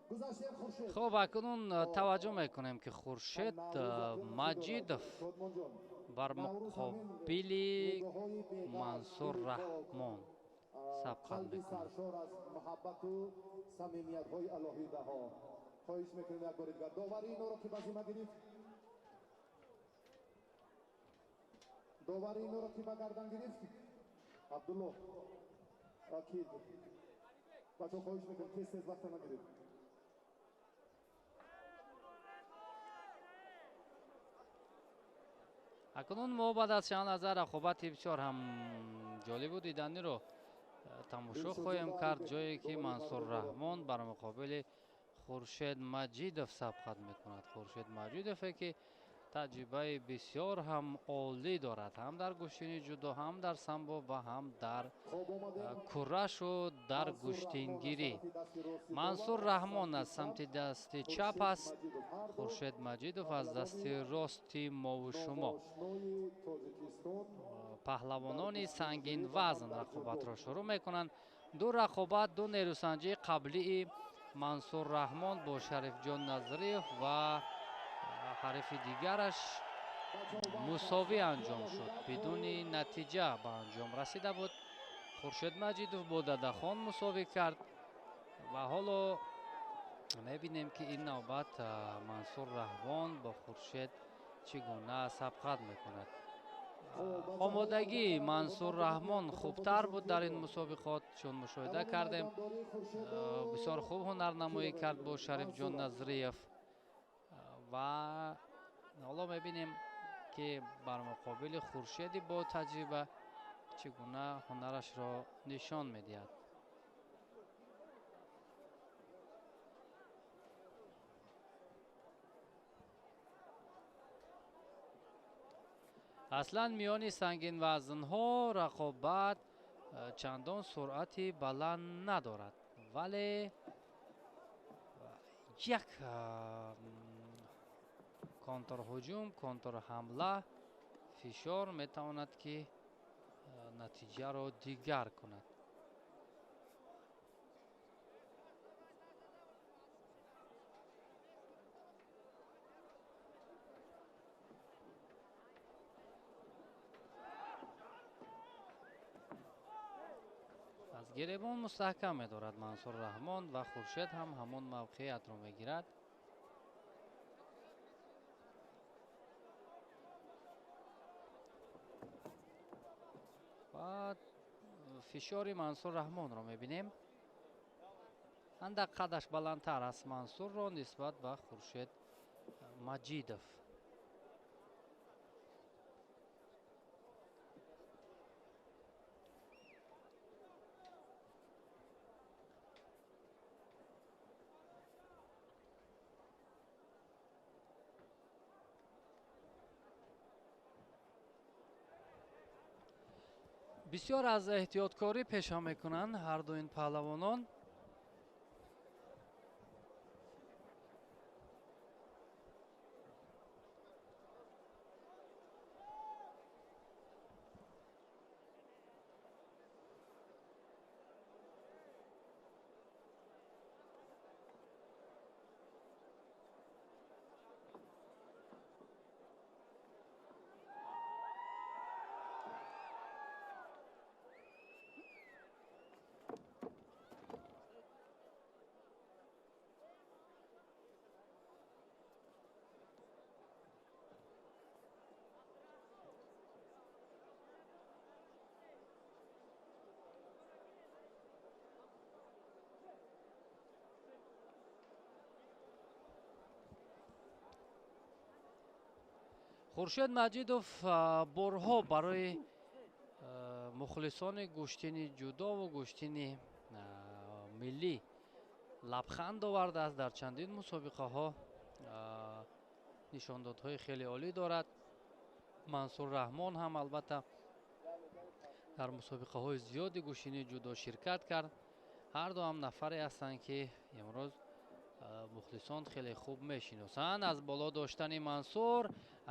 гузаштем, Хуршед. Хуб, акнун таваҷҷӯҳ мекунем, ки Хуршед Маҷидов Шодмонҷон, бар муқобили Мансур Раҳмон сабқат қалби мекунад. Саршор аз муҳаббату самимиятҳои алоҳидаҳо. Хоҳиш мекунем, як бори дигар довари инро ки ба зимма гирифт, довари инро ки ба гардан гирифт, Абдулло Акид. Бачаҳо, хоҳиш мекунем, тез тез, вақта нагиред. Акнун мо баъд аз чанд лаҳза рақобати бисёр ҳам ҷолибу диданиро тамошо хоҳем кард, ҷое ки Мансур Раҳмон бар муқобили Хуршед Маҷидов сабқат мекунад. Хуршед Маҷидове, ки таҷрибаи бисёр ҳам олӣ дорад ҳам дар гӯштини ҷудо, ҳам дар самбо ва ҳам дар курашу дар гӯштингирӣ. Мансур Раҳмон аз самти дасти чап аст, Хуршед Маҷидов аз дасти рости мову шумо. Паҳлавонони сангинвазн рақобатро шурӯъ мекунанд. Ду рақобат, ду нерӯсанҷии қаблии Мансур Раҳмон бо Шарифҷон Назриев ва ҳарифи дигараш мусовӣ анҷом шуд, бидуни натиҷа ба анҷом расида буд. Хуршед Маҷидов бо Дадахон мусовӣ кард ва ҳоло мебинем, ки ин навбат Мансур Раҳмон бо Хуршед чӣ гуна сабқат мекунад. Омодагии Мансур Раҳмон хубтар буд дар ин мусобиқот, чун мушоҳида кардем, бисёр хуб ҳунарнамоӣ кард бо Шарифҷон Назриев ва ҳоло мебинем, ки бар муқобили Хуршеди бо таҷриба чӣ гуна ҳунарашро нишон медиҳад. Аслан миёни сангинвазнҳо рақобат чандон суръати баланд надорад, вале як контрҳуҷум, контрҳамла, фишор метавонад ки натиҷаро дигар кунад. Аз гиребон мустаҳкам медорад Мансур Раҳмон ва Хуршед ҳам ҳамон мавқеиятро мегирад. Ва фишори Мансур Раҳмонро мебинем. Андак қадаш баландтар аст Мансурро нисбат ба Хуршед Маҷидов. Бисёр аз эҳтиёткорӣ пеша мекунанд ҳарду ин паҳлавонон. Хуршед Маҷидов борҳо барои мухлисони гӯштини ҷудову гӯштини миллӣ лабханд овардааст. Дар чандин мусобиқаҳо нишондодҳои хеле олӣ дорад. Мансур Раҳмон ҳам албатта дар мусобиқаҳои зиёди гӯштини ҷудо ширкат кард. Ҳарду ҳам нафаре ҳастанд, ки имрӯз мухлисон хеле хуб мешиносанд. Аз боло доштани Мансур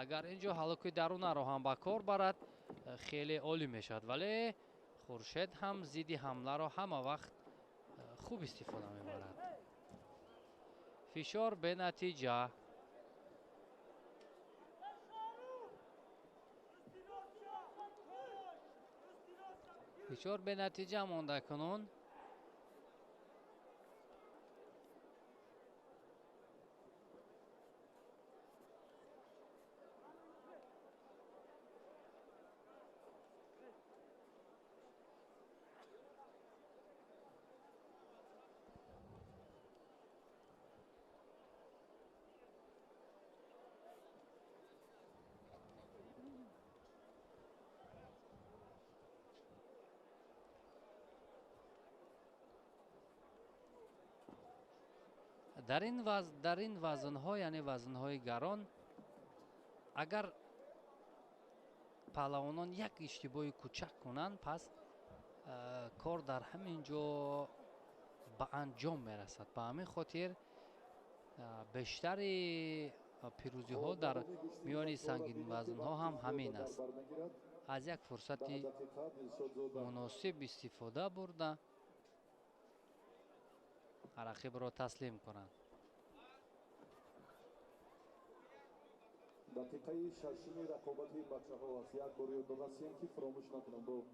агар ин ҷо ҳалоки дарунаро ҳам ба кор барад, хеле олӣ мешавад, вале Хуршед ҳам зидди ҳамларо ҳама вақт хуб истифода мебарад. Фишор бенатиҷа. Фишор бенатиҷа монда кунун. Дар ин вазнҳо, яъне вазнҳои гарон, агар паҳлавонон як иштибоҳи кӯчак кунанд, пас кор дар ҳамин ҷо ба анҷом мерасад. Ба ҳамин хотир бештари пирӯзиҳо дар миёни сангинвазнҳо ҳам ҳамин аст. Аз як фурсати муносиб истифода бурда рақибро таслим кунанд. Дақиқаи шашуми рақобати бачаҳо аст. Як бор ёддор расем, ки фаромӯш накунам.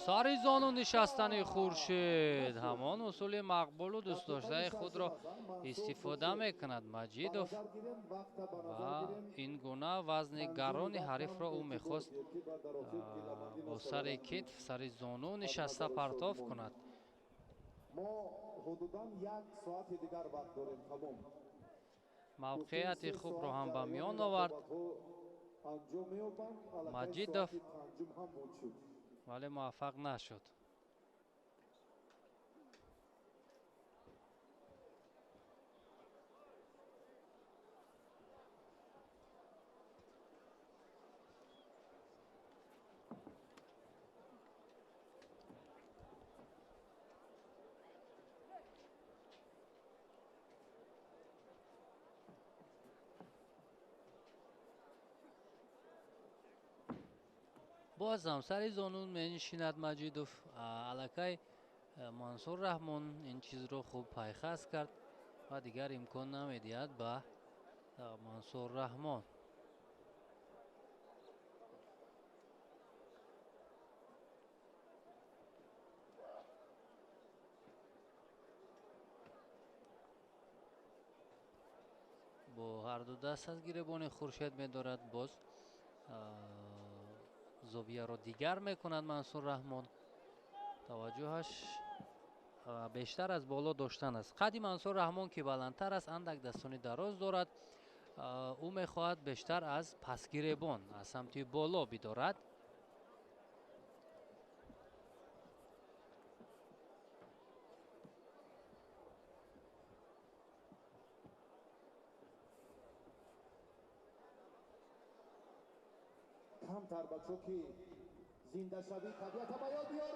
Сари зону нишастани Хуршед ҳамон усули мақбулу дӯстдоштаи худро истифода мекунад Маҷидов ва ин гуна вазни гарони ҳарифро ӯ мехост бо сари китф, сари зону нишаста партоф кунад. Мо ҳудудан як соати дигар вақт дорем, тамом. Мавқеияти хубро ҳам ба миён овард. Маҷидов, вале муваффақ нашуд. Боз ҳам сари зонун менишинад Маҷидов. Аллакай Мансур Раҳмон ин чизро хуб пайхас кард ва дигар имкон намедиҳад ба Мансур Раҳмон. Бо ҳарду даст аз гиребони Хуршед медорад. Боз зовияро дигар мекунад Мансур Раҳмон. Таваҷҷӯҳаш бештар аз боло доштан аст. Қадди Мансур Раҳмон ки баландтар аст, андак дастони дароз дорад. Ӯ мехоҳад бештар аз пасгиребон, аз самти боло бидорад.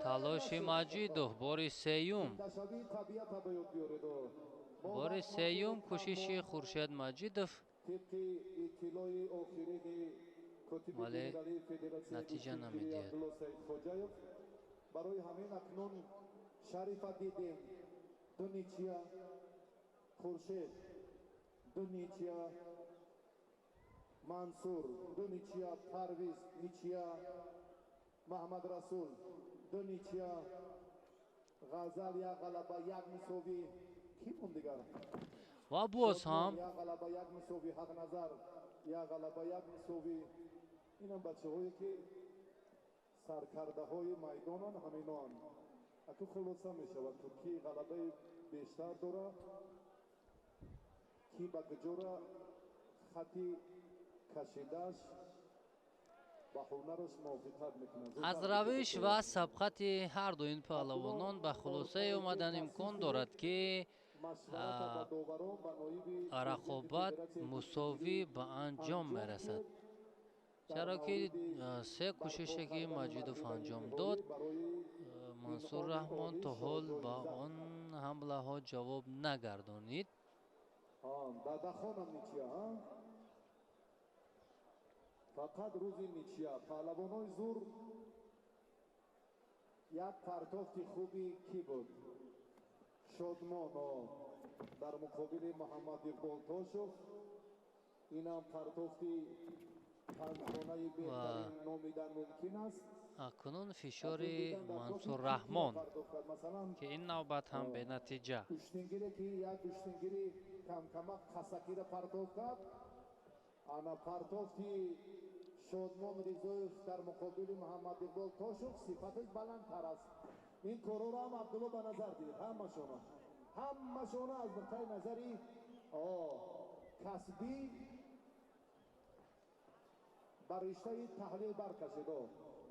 Талоши Маҷидов бори сеюм. Бори сеюм кӯшиши Хуршед Маҷидов, вале натиҷа намедиҳад. Барои ҳамин акнун Шарифа дидем ду ничия, Хуршед ду ничия, Мансур ду ничия, Парвиз ничия, Маҳмад Расул ду ничия, Ғазал як ғалаба як мусовӣ. Ки мон дигар? Ва боз ҳам як ғалаба як мусовӣ, Ҳақназар як ғалаба як мусовӣ. Инам бачаҳое ки саркардаҳои майдонан ҳаминоан. Аку хулоса мешавад, ки ки ғалабаи бештар дора, ки ба куҷора хати кашидааш ба ҳунараш мувофиқат мекунад. Аз равиш ва сабқати ҳар ду ин паҳлавонон ба хулосае омадан имкон дорад, ки рақобат мусовӣ ба анҷом мерасад. Чаро ки се кӯшише ки Маҷидов анҷом дод, Мансур Раҳмон то ҳол ба он ҳамлаҳо ҷавоб нагардонид. Фақат рӯзи ничия паҳлавонои зур як партофти хуби кӣ буд? Шодмоно дар муқобили Муҳаммад Иқбол Тошов. Инам партофти панҷхонаи беҳтарин номидан мумкин аст. Акнун фишори Мансур Раҳмон, ки ин навбат ҳам бенатиҷа. Гӯштингире ки як гӯштингири камкамак қасакира партоф кард. Ана партофти Шодмон Ризоев дар муқобили Муҳаммад Иқбол Тошов сифаташ баландтар аст. Ин корҳоро ҳам Абдулло ба назар дид. Ҳамашона, ҳамашона аз нуқтаи назари касбӣ ба риштаи таҳлил баркашид.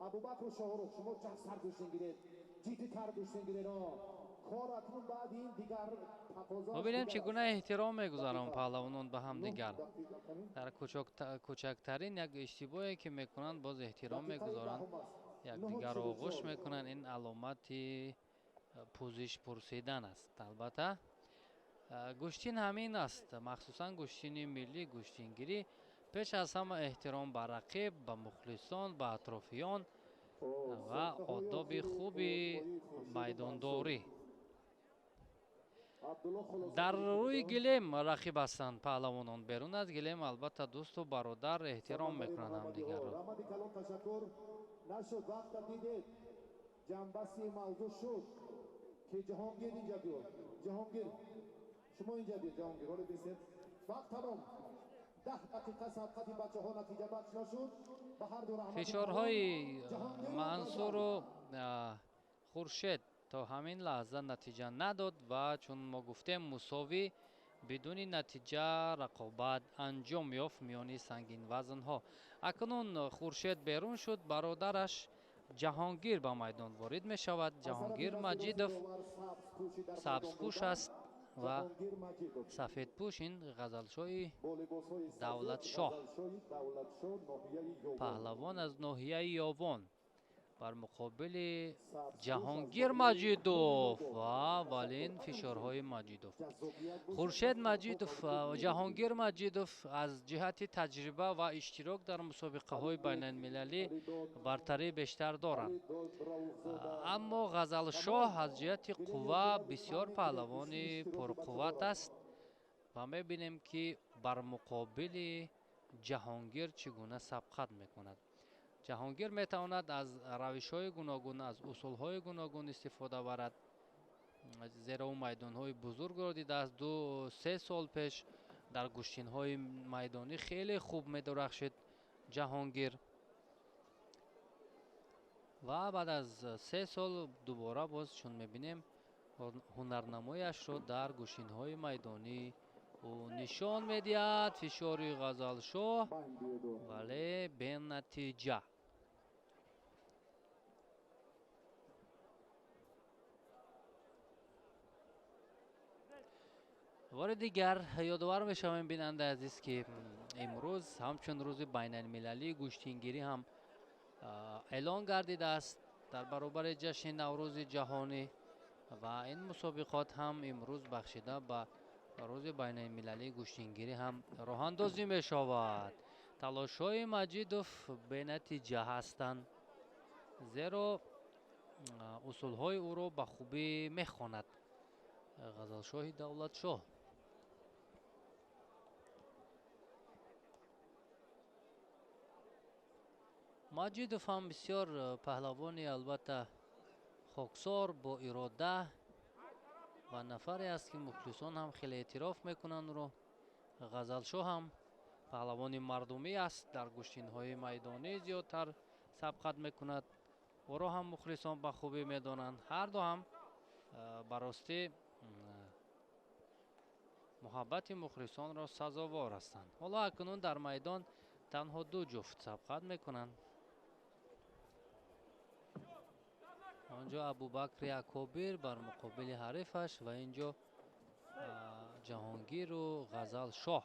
Абубакру Шоҳрух, шумо ҷастар гӯштин гиред, ҷиддитар гӯштин гиред. Кор акнун баъди ин дигар тақозо. Бубинем чӣ гуна эҳтиром мегузаранд паҳлавонон ба ҳамдигар. Дар кӯчактарин як иштибоҳе ки мекунанд, боз эҳтиром мегузоранд, якдигарро оғӯш мекунанд. Ин аломати пӯзиш пурсидан аст. Албатта гӯштин ҳамин аст, махсусан гӯштини миллӣ, гӯштингирӣ пеш аз ҳама эҳтиром ба рақиб, ба мухлисон, ба атрофиён ва одоби хуби майдондорӣ. Дар рӯи гилем рақиб ҳастанд паҳлавонон, берун аз гилем албатта дӯсту бародар эҳтиром мекунанд ҳамдигарро. Раҳмати калон, ташаккур. Нашуд, вақта дидед, ҷанбаси мавзӯъ шуд ки Ҷаҳонгир инҷа биёд. Ҷаҳонгир, шумо инҷа биёд. Ҷаҳонгир, ҳоло бисед, вақт тамом. 10 дақиқа сабқати бачаҳо натиҷабахш нашуд. Ба ҳар ду раҳмати Фишорҳои Мансуру Хуршед то ҳамин лаҳза натиҷа надод ва чун мо гуфтем мусовӣ Бидуни натиҷа рақобат анҷом ёфт миёни сангинвазнҳо. Акнун Хуршед берун шуд, бародараш Ҷаҳонгир ба майдон ворид мешавад. Ҷаҳонгир Маҷидов сабзпӯш аст ва сафедпӯш ин Ғазалшоҳи Давлатшоҳ, паҳлавон аз ноҳияи Ёвон бар муқобили Ҷаҳонгир Маҷидов ва аввалин фишорҳои Маҷидов. Хуршед Маҷидов, Ҷаҳонгир Маҷидов аз ҷиҳати таҷриба ва иштирок дар мусобиқаҳои байналмилалӣ бартарии бештар доранд. Аммо Ғазалшоҳ аз ҷиҳати қувва бисёр паҳлавони пурқувват аст ва мебинем, ки бар муқобили Ҷаҳонгир чӣ гуна сабқат мекунад. Ҷаҳонгир метавонад аз равишҳои гуногун, аз усулҳои гуногун истифода барад, зеро ӯ майдонҳои бузургро дидааст. 2-3 сол пеш дар гӯштинҳои майдонӣ хеле хуб медурахшид Ҷаҳонгир ва баъд аз 3 сол дубора боз чун мебинем ҳунарнамояшро дар гӯштинҳои майдонӣ ӯ нишон медиҳад. Фишори Ғазалшоҳ, вале бенатиҷа. Бори дигар ёдовар мешавем, бинандаи азиз, ки имрӯз ҳамчун рӯзи байналмилалии гӯштингирӣ ҳам эълон гардидааст дар баробари ҷашни Наврӯзи ҷаҳонӣ ва ин мусобиқот ҳам имрӯз бахшида ба рӯзи байналмилалии гӯштингирӣ ҳам роҳандозӣ мешавад. Талошҳои Маҷидов бенатиҷа ҳастанд, зеро усулҳои ӯро ба хубӣ мехонад Ғазалшоҳи Давлатшоҳ. Маҷидов ҳам бисёр паҳлавони албатта хоксор, бо ирода ва нафаре аст, ки мухлисон ҳам хеле эътироф мекунанд ӯро. Ғазалшоҳ ҳам паҳлавони мардумӣ аст, дар гӯштинҳои майдонӣ зиёдтар сабқат мекунад. Ӯро ҳам мухлисон ба хубӣ медонанд. Ҳар ду ҳам ба ростӣ муҳаббати мухлисонро сазовор ҳастанд. Ҳоло акнун дар майдон танҳо ду ҷуфт сабқат мекунанд. Онҷо Абубакри Акобир бар муқобили ҳарифаш ва инҷо Ҷаҳонгиру Ғазалшоҳ.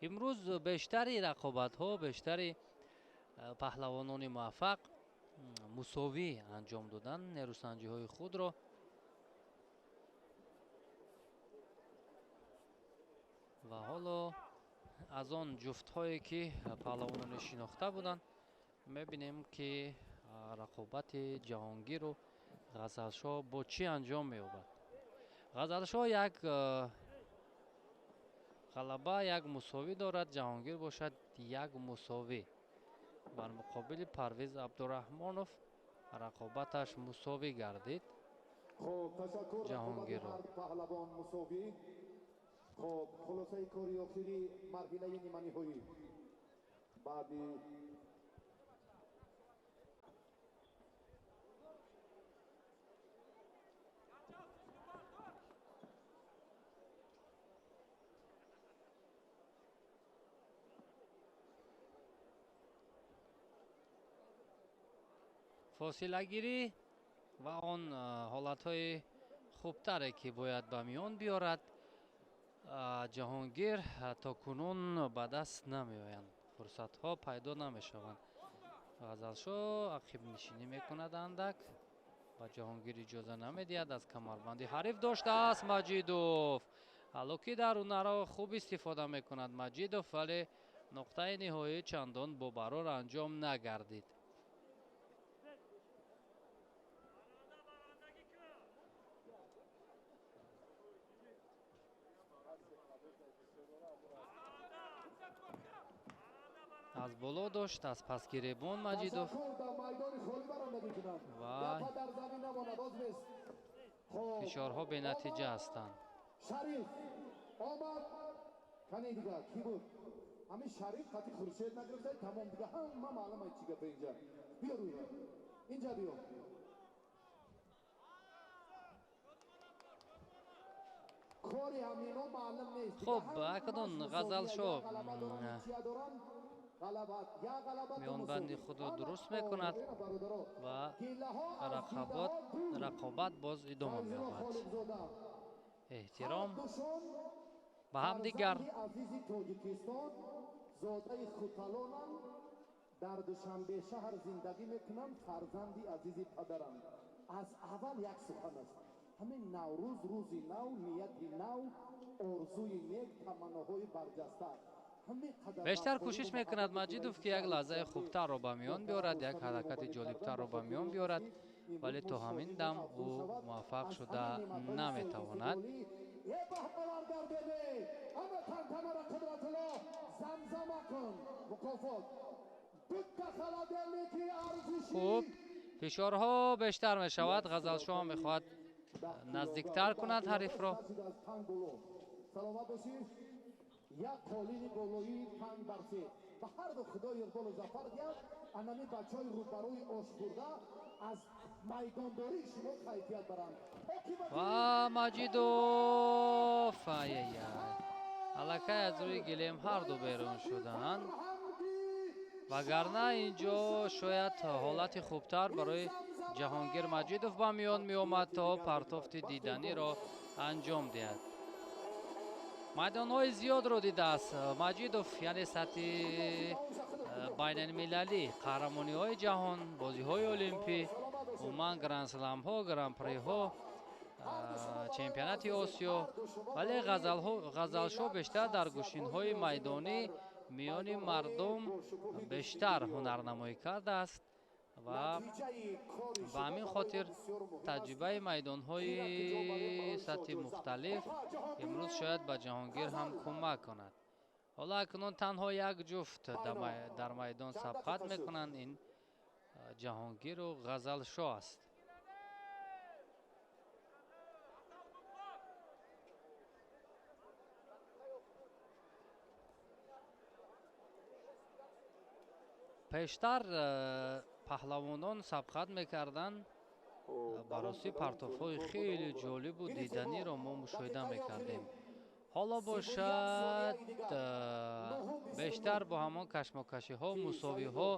Имрӯз бештари рақобатҳо, бештари паҳлавонони муваффақ мусовӣ анҷом доданд нерӯсанҷиҳои худро. Ва ҳоло аз он ҷуфтҳое, ки паҳлавонони шинохта буданд, мебинем, ки рақобати Ҷаҳонгиру Ғазалшоҳ бо чӣ анҷом меёбад. Ғазалшоҳ як ғалаба, як мусовӣ дорад, Ҷаҳонгир бошад як мусовӣ. Бар муқобили Парвиз Абдураҳмонов рақобаташ мусовӣ гардид. Хоб, ташаккур. Ҷаҳонгирро. Паҳлавон мусовӣ. Хоб, хулосаи кори охири марҳилаи ниманиҳоӣ баъди фосилагирӣ ва он ҳолатҳои хубтаре, ки бояд ба миён биёрад, Ҷаҳонгир то кунун ба даст намеоянд, фурсатҳо пайдо намешаванд. Ғазалшоҳ ақибнишинӣ мекунад андак, ба Ҷаҳонгир иҷоза намедиҳад. Аз камарбанди ҳариф доштааст Маҷидов. Ҳало ки дар ҳунарҳо хуб истифода мекунад Маҷидов, вале нуқтаи ниҳоӣ чандон бобарор анҷом нагардид. Аз боло дошт, аз пасгиребон Маҷидов ва фишорҳо бенатиҷа ҳастанд. Шариф омад. Кане дига ки буд? Ҳамин Шариф қати Хуршед нагирифта, тамом дига ҳама маълум ай чӣ гапа инҷа. Биё рӯйра. Инҷа биё. Кори ҳамино маълум нест. Хуб, акнун Ғазалшо миёнбанди худро дуруст мекунад ва рақобат боз идома меёбад. Эҳтиром ба ҳамдигар. Азизи Тоҷикистон, зодаи Хуталонам, дар Душанбе шаҳр зиндагӣ мекунам, фарзанди азизи падарам. Аз аввал як сухан аст. Ҳамин Наврӯз, рӯзи нав, нияти нав, орзуи нек, таманноҳои барҷаста. Бештар кӯшиш мекунад Маҷидов, ки як лаҳзаи хубтарро ба миён биёрад, як ҳаракати ҷолибтарро ба миён биёрад, вале то ҳамин дам ӯ муваффақ шуда наметавонад. Хуб, фишорҳо бештар мешавад. Ғазалшоҳ мехоҳад наздиктар кунад ҳарифро. Як қолини болоии панг барсе ба ҳар ду худои иқболу зафар диҳад. Анами бачаҳои рӯбарӯи ошхӯрда аз майдондории шумо кайфият баранд. Ва Маҷидов, ай-яй-яй, аллакай аз рӯи гилем ҳар ду берун шуданд. Вагарна ин ҷо шояд ҳолати хубтар барои Ҷаҳонгир Маҷидов ба миён меомад, то партофти диданиро анҷом диҳад. Майдонҳои зиёдро дидааст Маҷидов, яъне сатҳи байналмилалӣ, қаҳрамониҳои ҷаҳон, бозиҳои олимпӣ, умуман грандсламҳо, гран-приҳо, чемпионати Осиё, вале Ғазалшоҳ бештар дар гӯшинҳои майдонӣ миёни мардум бештар ҳунарнамоӣ кардааст ва ба ҳамин хотир таҷрибаи майдонҳои сатҳи мухталиф имрӯз шояд ба Ҷаҳонгир ҳам кӯмак кунад. Ҳоло акнун танҳо як ҷуфт дар майдон сабқат мекунанд, ин Ҷаҳонгиру Ғазалшоҳ аст. Пештар паҳлавонон сабқат мекарданд, барости партофҳои хеле ҷолибу диданиро мо мушоҳида мекардем. Ҳоло бошад, бештар бо ҳамон кашмокашиҳо, мусовиҳо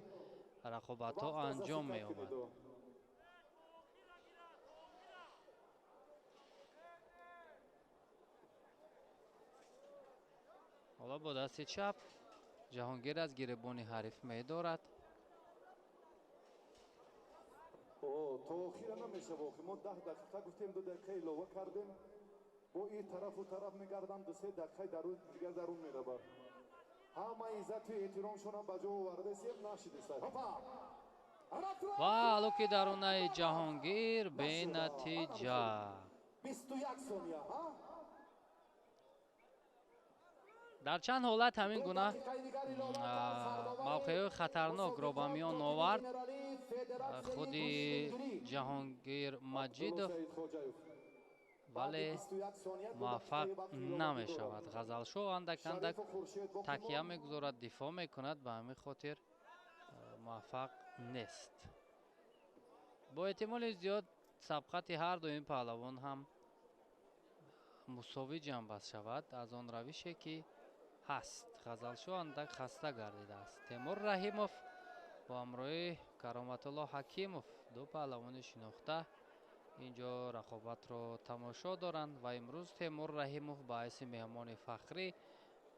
рақобатҳо анҷом меёбад. Ҳоло бо дасти чап Ҷаҳонгир аз гиребони ҳариф медорад. То охира намешава. Охир мо 10 дақиқа гуфтем, 2 дақиқа илова кардем. Бо ин тарафу тараф мегардам, 2-3 дақиқаи дигар дарун меравад. Ҳама иззату эҳтиромшонам ба ҷо овардасем, нашидиста. Ва алуки дарунаи Ҷаҳонгир бенатиҷа. 21 сония. Дар чанд ҳолат ҳамин гуна мавқеъҳои хатарнокро ба миён овард худи Ҷаҳонгир Маҷидов, вале муваффақ намешавад. Ғазалшоҳ андак андак такя мегузорад, дифоъ мекунад, ба ҳамин хотир муваффақ нест. Бо эҳтимоли зиёд сабқати ҳар ду ин паҳлавон ҳам мусовӣ ҷамъбаст шавад аз он равише ки ҳаст. Ғазалшоҳ андак хаста гардидааст. Темур Раҳимов бо ҳамроҳи Кароматулло Ҳакимов, ду паҳлавони шинохта, ин ҷо рақобатро тамошо доранд ва имрӯз Темур Раҳимов ба ҳайси меҳмони фахрӣ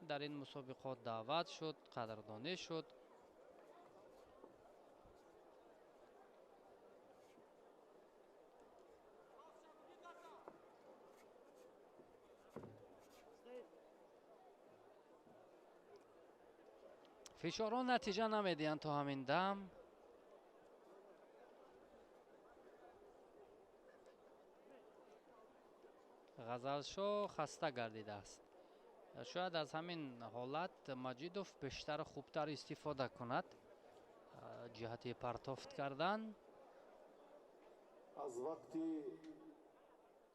дар ин мусобиқот даъват шуд, қадрдонӣ шуд. Фишорҳо натиҷа намедиҳанд то ҳамин дам. Ғазалшоҳ хаста гардидааст. Шояд аз ҳамин ҳолат Маҷидов бештару хубтар истифода кунад ҷиҳати партофт кардан. Аз вақти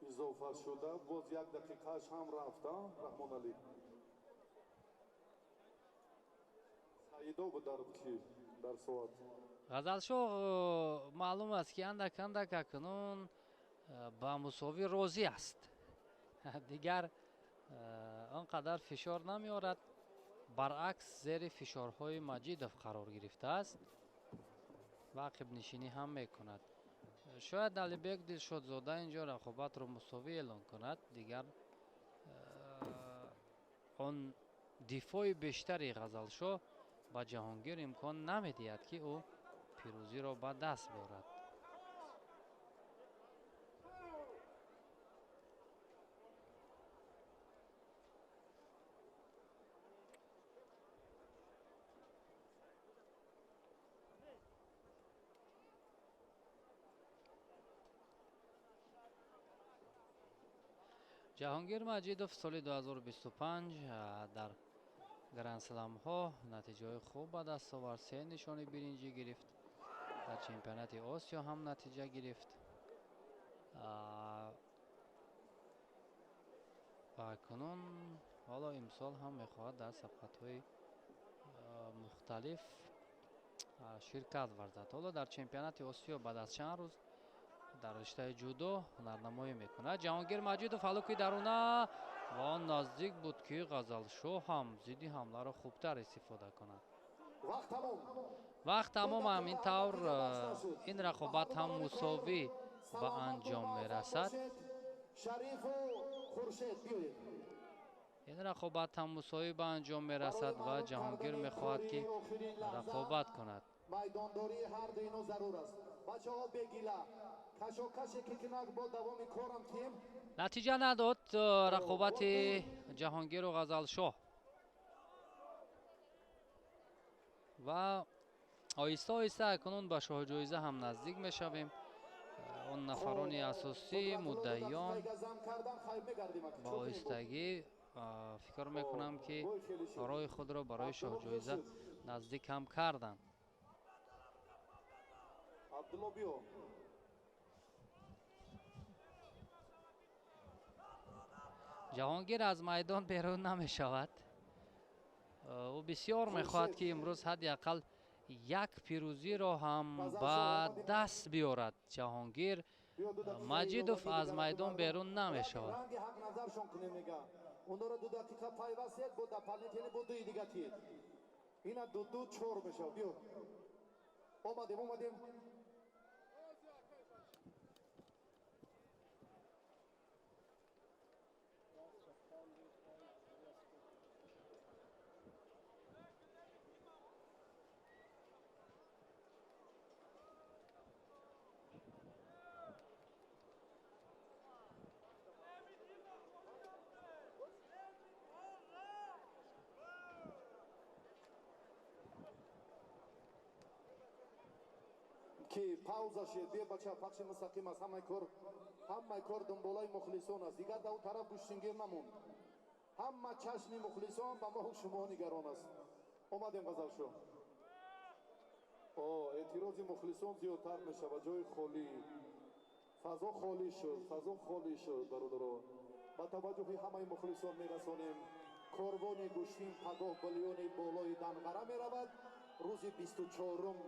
изофа шуда боз як дақиқааш ҳам рафта, Раҳмоналӣ. Ғазалшоҳ маълум аст, ки андак андак акнун ба мусовӣ розӣ аст. Дигар он қадар фишор намеорад, баръакс зери фишорҳои Маҷидов қарор гирифтааст ва ақибнишинӣ ҳам мекунад. Шояд Алибек Дилшодзода инҷо рақобатро мусовӣ эълон кунад. Дигар он дифои бештари Ғазалшоҳ ба Ҷаҳонгир имкон намедиҳад, ки ӯ пирӯзиро ба даст биёрад. Ҷаҳонгир Маҷидов соли 2025 дар грандсламҳо натиҷаҳои хуб ба даст овард, 3 нишони биринҷӣ гирифт, дар чемпионати Осиё ҳам натиҷа гирифт ва акнун ҳоло имсол ҳам мехоҳад дар сабқатҳои мухталиф ширкат варзад. Ҳоло дар чемпионати Осиё баъд аз чанд рӯз дар риштаи ҷудо ҳунарнамоӣ мекунад. Ҷаҳонгир Маҷидов ҳалуки даруна ва он наздик буд, ки Ғазалшоҳ ҳам зидди ҳамларо хубтар истифода кунад. Вақт тамом. Ҳамин тавр ин рақобат ҳам мусовӣ ба анҷом мерасад. Ин рақобат ҳам мусовӣ ба анҷом мерасад ва Ҷаҳонгир мехоҳад, ки рақобат кунад. Майдондории ҳар ду ино зарур аст. Бачаҳо бегила кашокаше ки кинак бо давоми корам тим. Натиҷа надод рақобати Ҷаҳонгиру Ғазалшоҳ ва оҳиста оҳиста акнун ба шоҳҷоиза ҳам наздик мешавем. Он нафарони асосӣ муддаиён ба оҳистагӣ фикр мекунам, ки роҳи худро барои шоҳҷоиза наздик ҳам карданд. Ҷаҳонгир аз майдон берун намешавад. Ӯ бисёр мехоҳад, ки имрӯз ҳадди ақал як пирӯзиро ҳам ба даст биёрад. Ҷаҳонгир Маҷидов аз майдон берун намешавад. Ки пауза шед, бия бача, пахши мустақим аст, ҳамаи кор дунболаи мухлисон аст. Дигар дар он тараф гӯштингир намонд. Ҳама чашми мухлисон ба моҳу шумо нигарон аст. Омадем Ғазалшоҳ. Эътирози мухлисон зиёдтар мешавад, ҷои холӣ. Фазо холӣ шуд, фазо холӣ шуд, бародаро. Ба таваҷҷӯҳи ҳамаи мухлисон мерасонем. Корвони гӯштин пагоҳ билёни болои Данғара меравад. Рӯзи 24-ум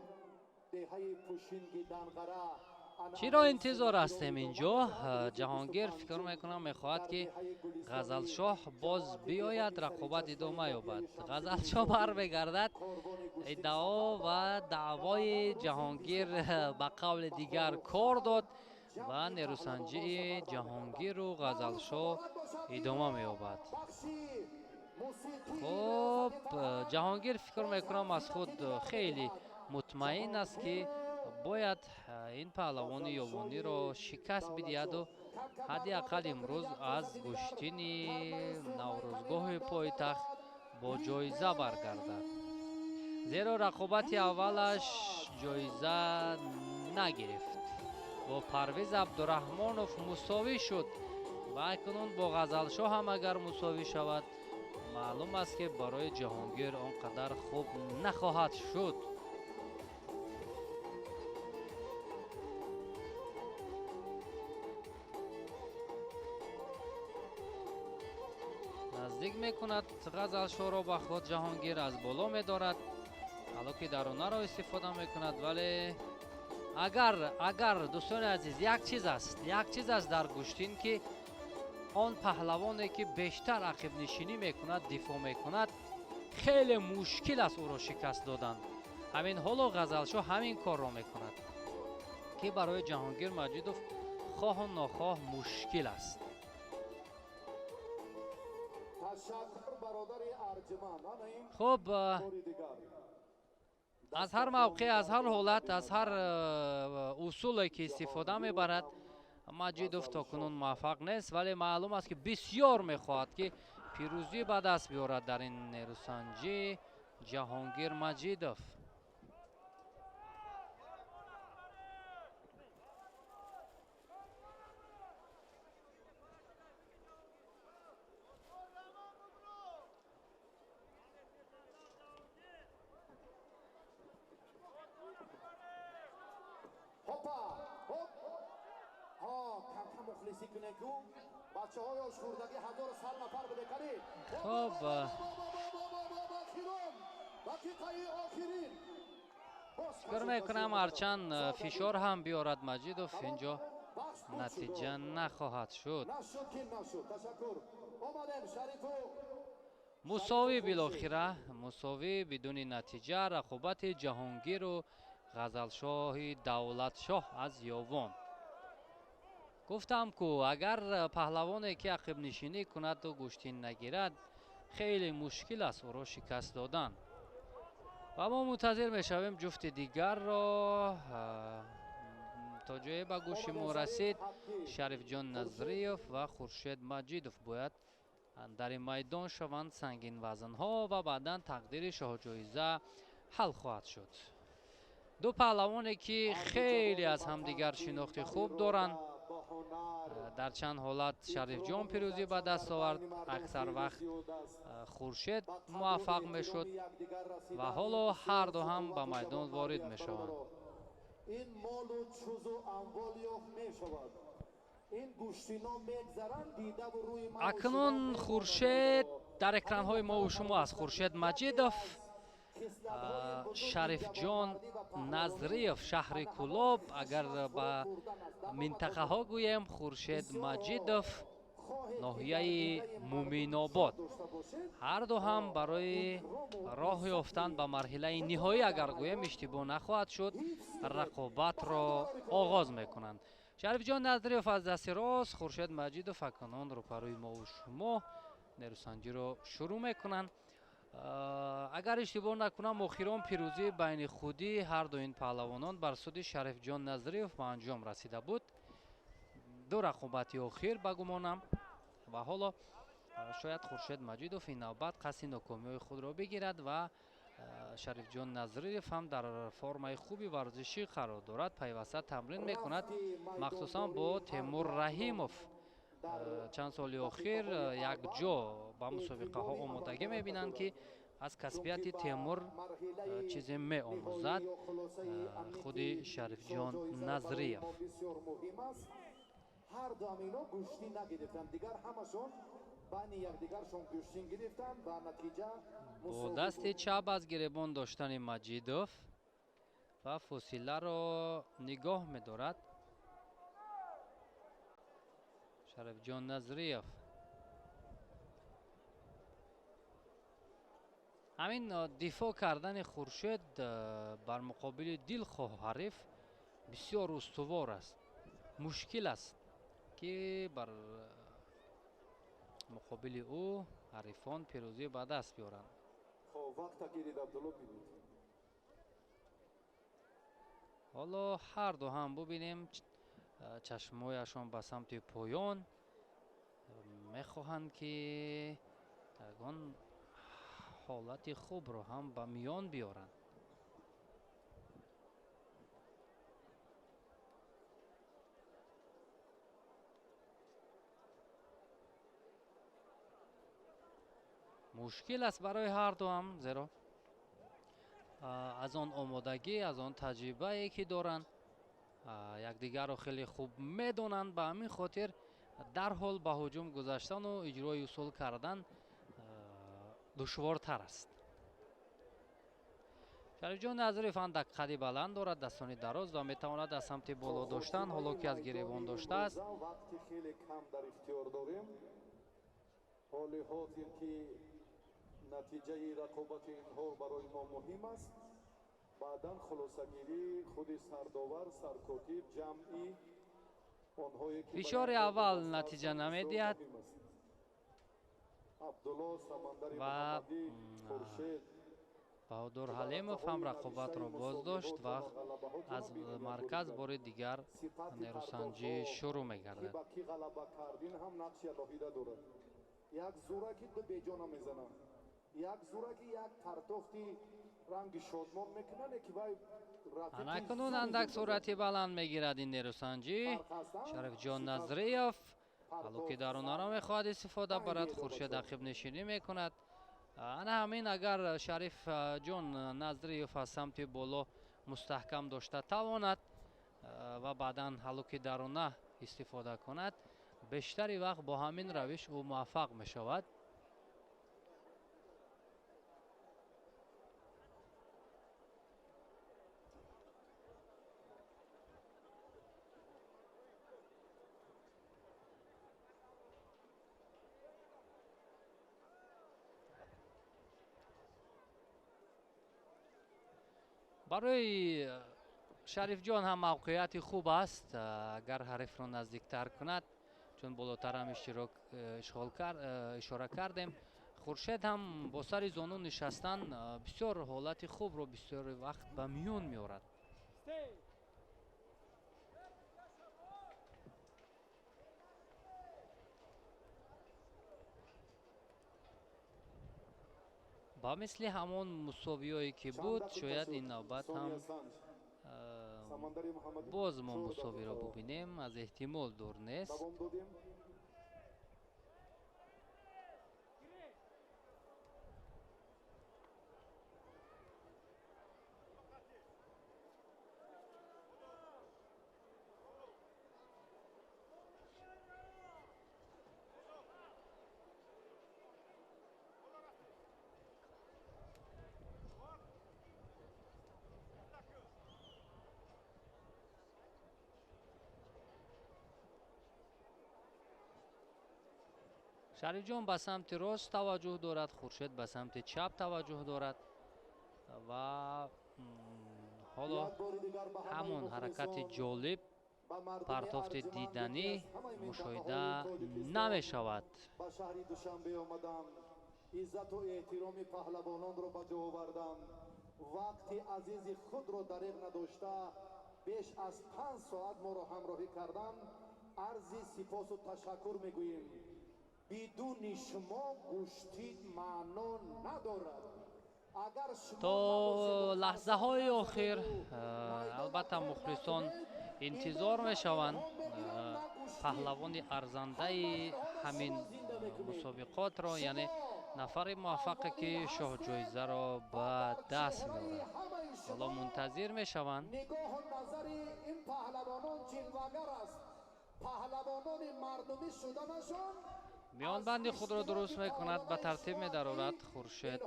деҳаи Пушинги Данғара. Чиро интизор ҳастем инҷо? Ҷаҳонгир фикр мекунам мехоҳад, ки Ғазалшоҳ боз биёяд, рақобат идома ёбад. Ғазалшоҳ бармегардад. Иддао ва даъвои Ҷаҳонгир ба қавли дигар кор дод ва нерӯсанҷии Ҷаҳонгиру Ғазалшоҳ идома меёбад. Хуб, Ҷаҳонгир фикр мекунам аз худ хеле мутмаин аст, ки бояд ин паҳлавони ёбониро шикаст бидиҳаду ҳадди ақал имрӯз аз гӯштини наврӯзгоҳи пойтахт бо ҷоиза баргардад, зеро рақобати аввалаш ҷоиза нагирифт. Бо Парвиз Абдураҳмонов мусовӣ шуд ва акнун бо Ғазалшоҳ ҳам агар мусовӣ шавад, маълум аст, ки барои Ҷаҳонгир он қадар хуб нахоҳад шуд. Наздик мекунад Ғазалшоҳро ба худ Ҷаҳонгир, аз боло медорад. Алоки дарунаро истифода мекунад, вале агар дӯстони азиз, як чиз аст дар гӯштин, ки он паҳлавоне ки бештар ақибнишинӣ мекунад, дифоъ мекунад, хеле мушкил аст ӯро шикаст додан. Ҳамин ҳоло Ғазалшоҳ ҳамин корро мекунад, ки барои Ҷаҳонгир Маҷидов хоҳу нохоҳ мушкил аст. Хуб, аз ҳар мавқеъ, аз ҳар ҳолат, аз ҳар усуле ки истифода мебарад, Маҷидов то кунун муваффақ нест, вале маълум аст, ки бисёр мехоҳад, ки пирӯзӣ ба даст биёрад дар ин нерӯсанҷӣ Ҷаҳонгир Маҷидов. Хуб, фикр мекунам, ҳарчанд фишор ҳам биёрад Маҷидов, инҷо натиҷа нахоҳад шуд. Мусовӣ билохира, мусовӣ бидуни натиҷа, рақобати Ҷаҳонгиру Ғазалшоҳи Давлатшоҳ аз Ёвон. Гуфтам ку, агар паҳлавоне ки ақибнишинӣ кунаду гӯштин нагирад, хеле мушкил аст ӯро шикаст додан. Ва мо мунтазир мешавем ҷуфти дигарро. То ҷое ба гӯши мо расид, Шарифҷон Назриев ва Хуршед Маҷидов бояд дар ин майдон шаванд сангинвазнҳо ва баъдан тақдири шоҳҷоиза ҳал хоҳад шуд. Ду паҳлавоне ки хеле аз ҳамдигар шинохти хуб доранд. Дар чанд ҳолат Шарифҷон пирӯзӣ ба даст овард, аксар вақт Хуршед муваффақ мешуд ва ҳоло ҳарду ҳам ба майдон ворид мешаванд. Акнун Хуршед дар экранҳои мову шумо аст. Хуршед Маҷидов, Шарифҷон Назриев, шаҳри Кулоб. Агар ба минтақаҳо гӯем, Хуршед Маҷидов, ноҳияи Муминобод. Ҳарду ҳам барои роҳ ёфтан ба марҳилаи ниҳоӣ, агар гӯем иштибоҳ нахоҳад шуд, рақобатро оғоз мекунанд. Шарифҷон Назриев аз дасти рост, Хуршед Маҷидов акнун рӯпарӯи мову шумо нерӯсанҷиро шурӯъ мекунанд. Агар иштибоҳ накунам, охирон пирӯзии байни худӣ ҳарду ин паҳлавонон бар суди Шарифҷон Назриев ба анҷом расида буд. Ду рақобати охир ба гумонам, ва ҳоло шояд Хуршед Маҷидов ин навбат қасди нокомиҳои худро бигирад ва Шарифҷон Назриев ҳам дар формаи хуби варзишӣ қарор дорад, пайваста тамрин мекунад, махсусан бо Темур Раҳимов. Чанд соли охир якҷо ба мусобиқаҳо омодагӣ мебинанд, ки аз касбияти Темур чизе меомӯзад худи Шарифҷон Назриев. Бо дасти чап аз гиребон доштани Маҷидов ва фосиларо нигоҳ медорад Шарифҷон Назриев. Ҳамин дифоъ кардани Хуршед бар муқобили дилхоҳ ҳариф бисёр устувор аст. Мушкил аст, ки бар муқобили ӯ ҳарифон пирӯзӣ ба даст биёранд. Ҳоло ҳарду ҳам бубинем, чашмҳояшон ба самти поён, мехоҳанд, ки ягон ҳолати хубро ҳам ба миён биёранд. Мушкил аст барои ҳарду ҳам, зеро аз он омодагӣ, аз он таҷрибае ки доранд, якдигарро хеле хуб медонанд. Ба ҳамин хотир дарҳол ба ҳуҷум гузаштану иҷрои усул кардан душвортар аст. Шарифҷон Назриев андак қади баланд дорад, дастони дароз ва метавонад аз самти боло доштан, ҳоло ки аз гиребон доштааст. Вақти хеле кам дар ихтиёр дорем. Ҳоли ҳозир ки натиҷаи рақобати инҳо барои мо муҳим аст. Баъдан хулосагирӣ худи сардовар, саркотиб, ҷамъи онҳое ки фишори аввал натиҷа намедиҳад. Абдулло, Самандари Муҳаммадӣ, Хуршед Баҳодур Ҳалимов ҳам рақобатро боздошт ва аз марказ бори дигар нерӯсанҷӣ шурӯъ мегардад. Ба кӣ ғалаба кард, ин ҳам нақши алоҳида дорад. Як зураки ду беҷона мезананд, як зураки як партофти ранги шодмон мекунанд, ки вай Анакунун андак суръати баланд мегирад ин нерӯсанҷӣ. Шарифҷон Назриев ҳалло ки дарунаро мехоҳад истифода барад, Хуршед ақибнишинӣ мекунад. Ана ҳамин агар Шарифҷон Назриев аз самти боло мустаҳкам дошта тавонад ва баъдан ҳалло ки даруна истифода кунад, бештари вақт бо ҳамин равиш ӯ муваффақ мешавад. Барои Шарифҷон ҳам мавқеияти хуб аст, агар ҳарифро наздиктар кунад, чун болотар ҳам ишора кардем. Хуршед ҳам бо сари зону нишастан бисёр ҳолати хубро бисёри вақт ба миён меорад. Ба мисли ҳамон мусовиҳое ки буд, шояд ин навбат ҳам боз мо мусовиро бубинем, аз эҳтимол дур нест. Шарифҷон ба самти рост таваҷҷӯҳ дорад, Хуршед ба самти чап таваҷҷӯҳ дорад ва ҳоло ҳамон ҳаракати ҷолиб, партофти диданӣ мушоҳида намешавад. Ба шаҳри Душанбе омадам, иззату эҳтироми паҳлавононро ба ҷо овардам, вақти азизи худро дареғ надошта беш аз 5 соат моро ҳамроҳӣ кардан, арзи сипосу ташаккур мегӯем. Бидуни шумо гӯштӣ маъно надорад. Агар То лаҳзаҳои охир албатта мухлисон интизор мешаванд паҳлавони арзандаи ҳамин мусобиқотро, яъне нафари муваффақе ки шоҳҷоизаро ба даст меорад. Ҳоло мунтазир мешаванд. Нигоҳу назари ин паҳлавонон ҷилвагар аст. Паҳлавонони мардумӣ шуданашон миёнбанди худро дуруст мекунад, ба тартиб медарорад Хуршед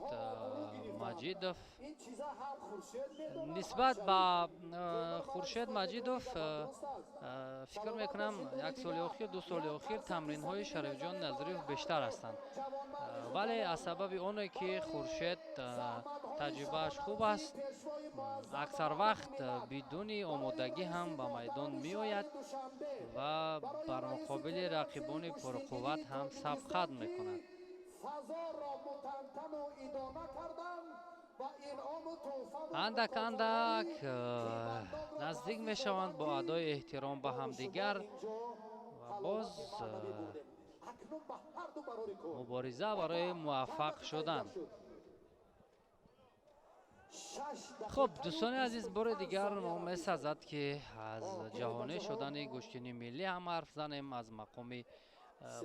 Маҷидов. Нисбат ба Хуршед Маҷидов фикр мекунам як соли охир, 2 соли охир тамринҳои Шарифҷон Назриев бештар ҳастанд, вале аз сабаби оне ки Хуршед таҷрибааш хуб аст, аксар вақт бидуни омодагӣ ҳам ба майдон меояд ва бар муқобили рақибони пурқувват ҳам сабқат мекунад. Андак андак наздик мешаванд бо адои эҳтиром ба ҳамдигар ва боз мубориза барои муваффақ шудан. Хуб, дӯстони азиз, бори дигар мо месазад ки аз ҷаҳонӣ шудани гӯштини миллӣ ҳам ҳарф занем, аз мақоми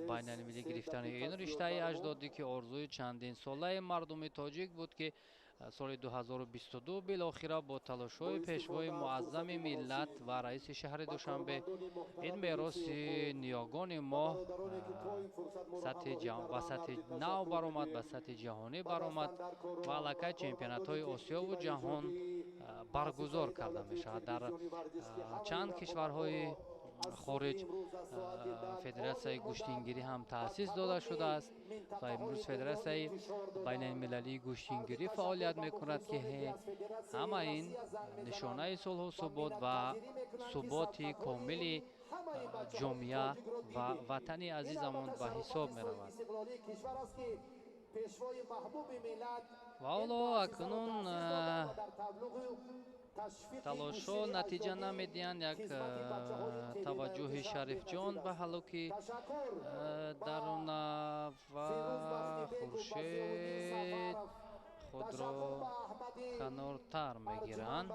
байналмилалӣ гирифтани ин риштаи аҷдодӣ ки орзуи чандин солаи мардуми тоҷик буд, ки Соли 2022 билохира бо талошҳои пешвои муаззами миллат ва раиси шаҳри Душанбе ин мероси ниёгони мо ба сатҳи нав баромад, ба сатҳи ҷаҳонӣ баромад ва аллакай чемпионатҳои Осиёву ҷаҳон баргузор карда мешавад. Дар чанд кишварҳои хориҷ федератсияи гӯштингирӣ ҳам таъсис дода шудааст ва имрӯз федератсияи байналмилалии гӯштингирӣ фаъолият мекунад, ки ҳама ин нишонаи сулҳу субот ва суботи комили ҷомеа ва ватани азизамон ба ҳисоб меравад. Ва ҳоло акнун талошҳо натиҷа намедиҳанд. Як таваҷҷӯҳи Шарифҷон ба ҳалоки даруна ва Хуршед худро канортар мегиранд.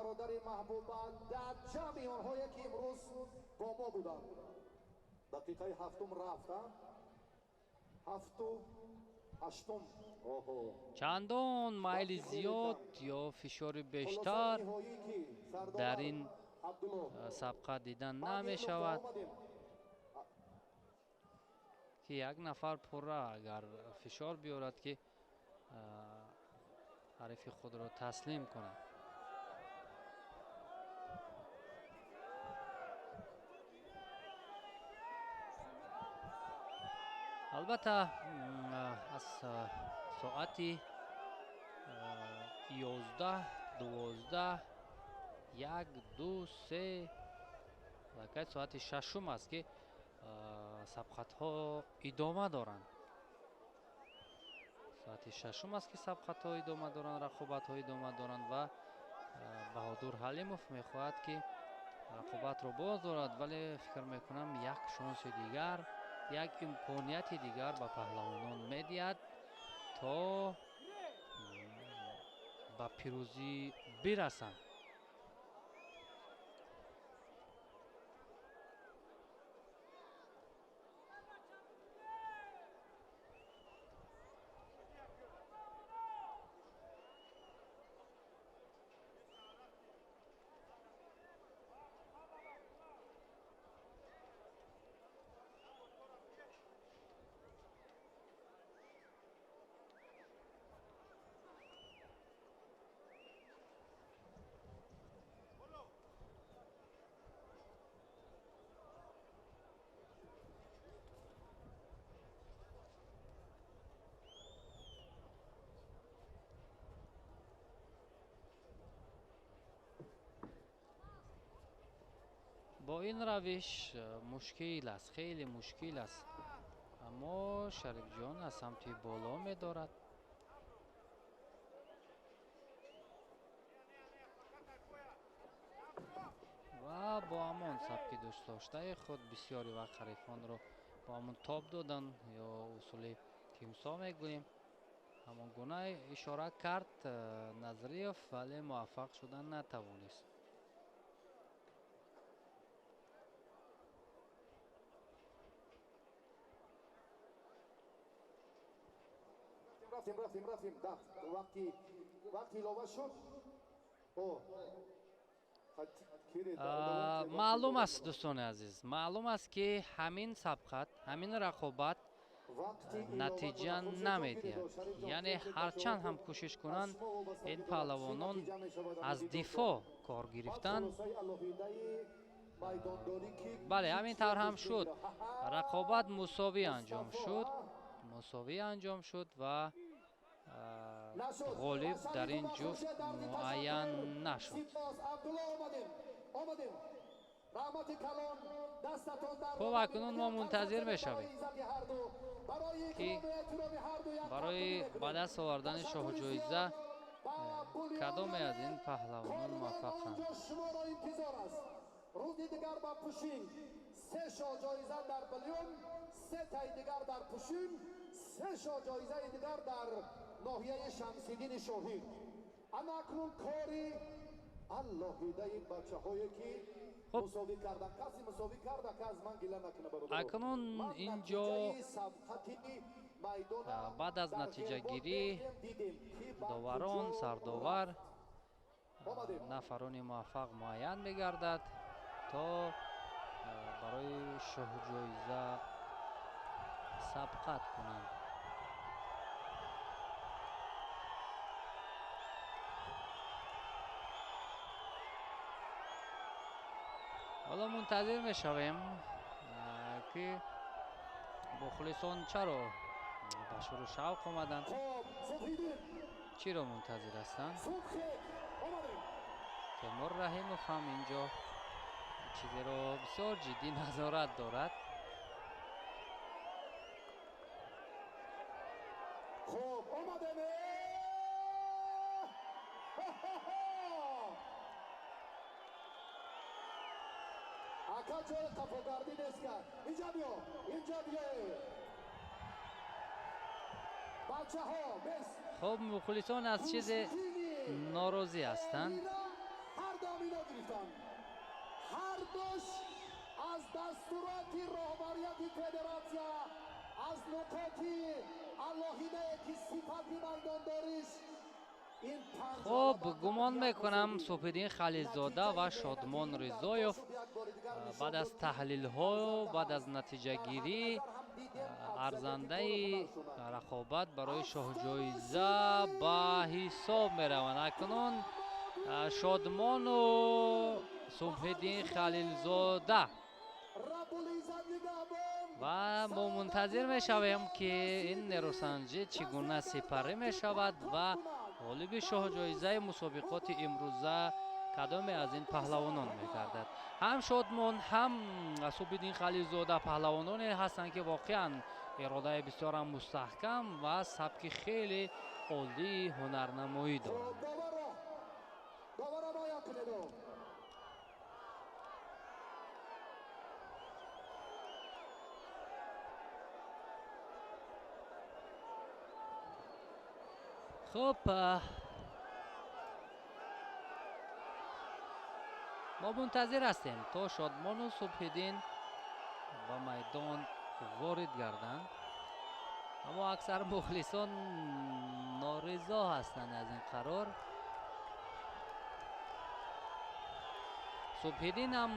Дақиқаи ҳафтум рафта, ҳафту ҳаштум. Чандон майли зиёд ё фишори бештар дар ин сабқа дидан намешавад, ки як нафар пурра агар фишор биёрад, ки ҳарифи худро таслим кунад. Албатта, аз соати 11, 12, 1, 2, 3 аллакай соати шашум аст, ки сабқатҳо идома доранд. Соати шашум аст, ки сабқатҳо идома доранд, рақобатҳо идома доранд ва Баҳодур Ҳалимов мехоҳад, ки рақобатро боз дорад, вале фикр мекунам, як шонси дигар, як имконияти дигар ба паҳлавонон медиҳад, то ба пирӯзӣ бирасанд. Бо ин равиш мушкил аст, хеле мушкил аст, аммо Шарифҷон аз самти боло медорад. Ва бо ҳамон сабки дӯстдоштаи худ бисёри вақт ҳарифонро бо ҳамон тоб додан ё усули тимсоҳ мегӯем, ҳамон гуна ишора кард Назриев, вале муваффақ шудан натавонист. Рафтем, рафтем, рафтем. Вақти илова шуд. Маълум аст, дӯстони азиз, маълум аст, ки ҳамин сабқат, ҳамин рақобат натиҷа намедиҳад. Яъне ҳарчанд ҳам кӯшиш кунанд, ин паҳлавонон аз дифоъ кор гирифтанд. Бале, ҳамин тавр ҳам шуд. Рақобат мусовӣ анҷом шуд, мусовӣ анҷом шуд ва ғолиб дар ин ҷуфт муайян нашуд. Хуб, акнун мо мунтазир мешавем, ки барои ба даст овардани шоҳҷоиза кадоме аз ин паҳлавонон муваффақанд. Рӯзи дигар ба Пушин се шоҳҷоиза дар Билён, се таи дигар дар Пушин, се шоҳҷоизаи дигар дар ноҳияи Шамсиддини Шоҳин. Ана акнун кори аллоҳидаи бачаҳое, ки мусовӣ кардан, касе мусовӣ карда, ки аз ман гила накуна, бародар. Акнун инҷо сабқати Баъд аз натиҷагирӣ доварон, сардовар нафарони муваффақ муайян мегардад то барои шоҳҷоиза сабқат кунанд. Ҳоло мунтазир мешавем, ки мухлисон чаро ба шуру шавқ омаданд, чиро мунтазир ҳастанд. Темур Раҳимов ҳам инҷо чизеро бисёр ҷиддӣ назорат дорад. Хуб, омадем. Ака, ҷои қафогардӣ нест, ка инҷа биё, инҷа биё, бачаҳо, бес. Хуб, мухлисон аз чизе норозӣ ҳастанд. Ҳар ду амино гирифтанд, ҳар душ аз дастуроти роҳбарияти федератсия, аз нуқоти алоҳидае ки сифати майдондориш. Хуб, гумон мекунам, Субҳиддин Халилзода ва Шодмон Ризоев баъд аз таҳлилҳо, баъд аз натиҷагирӣ арзандаи рақобат барои шоҳҷоиза ба ҳисоб мераванд. Акнун Шодмону Субҳиддин Халилзода, ва мо мунтазир мешавем, ки ин нерӯсанҷӣ чӣ гуна сипарӣ мешавад ва ғолиби шоҳҷоизаи мусобиқоти имрӯза кадоме аз ин паҳлавонон мегардад. Ҳам Шодмон, ҳам Субҳиддин Халилзода паҳлавононе ҳастанд, ки воқеан иродаи бисёрам мустаҳкам ва сабки хеле олии ҳунарнамоӣ доранд. Хуб, мо мунтазир ҳастем, то Шодмону Субҳиддин ба майдон ворид гарданд, аммо аксар мухлисон норизо ҳастанд аз ин қарор. Субҳиддин ҳам,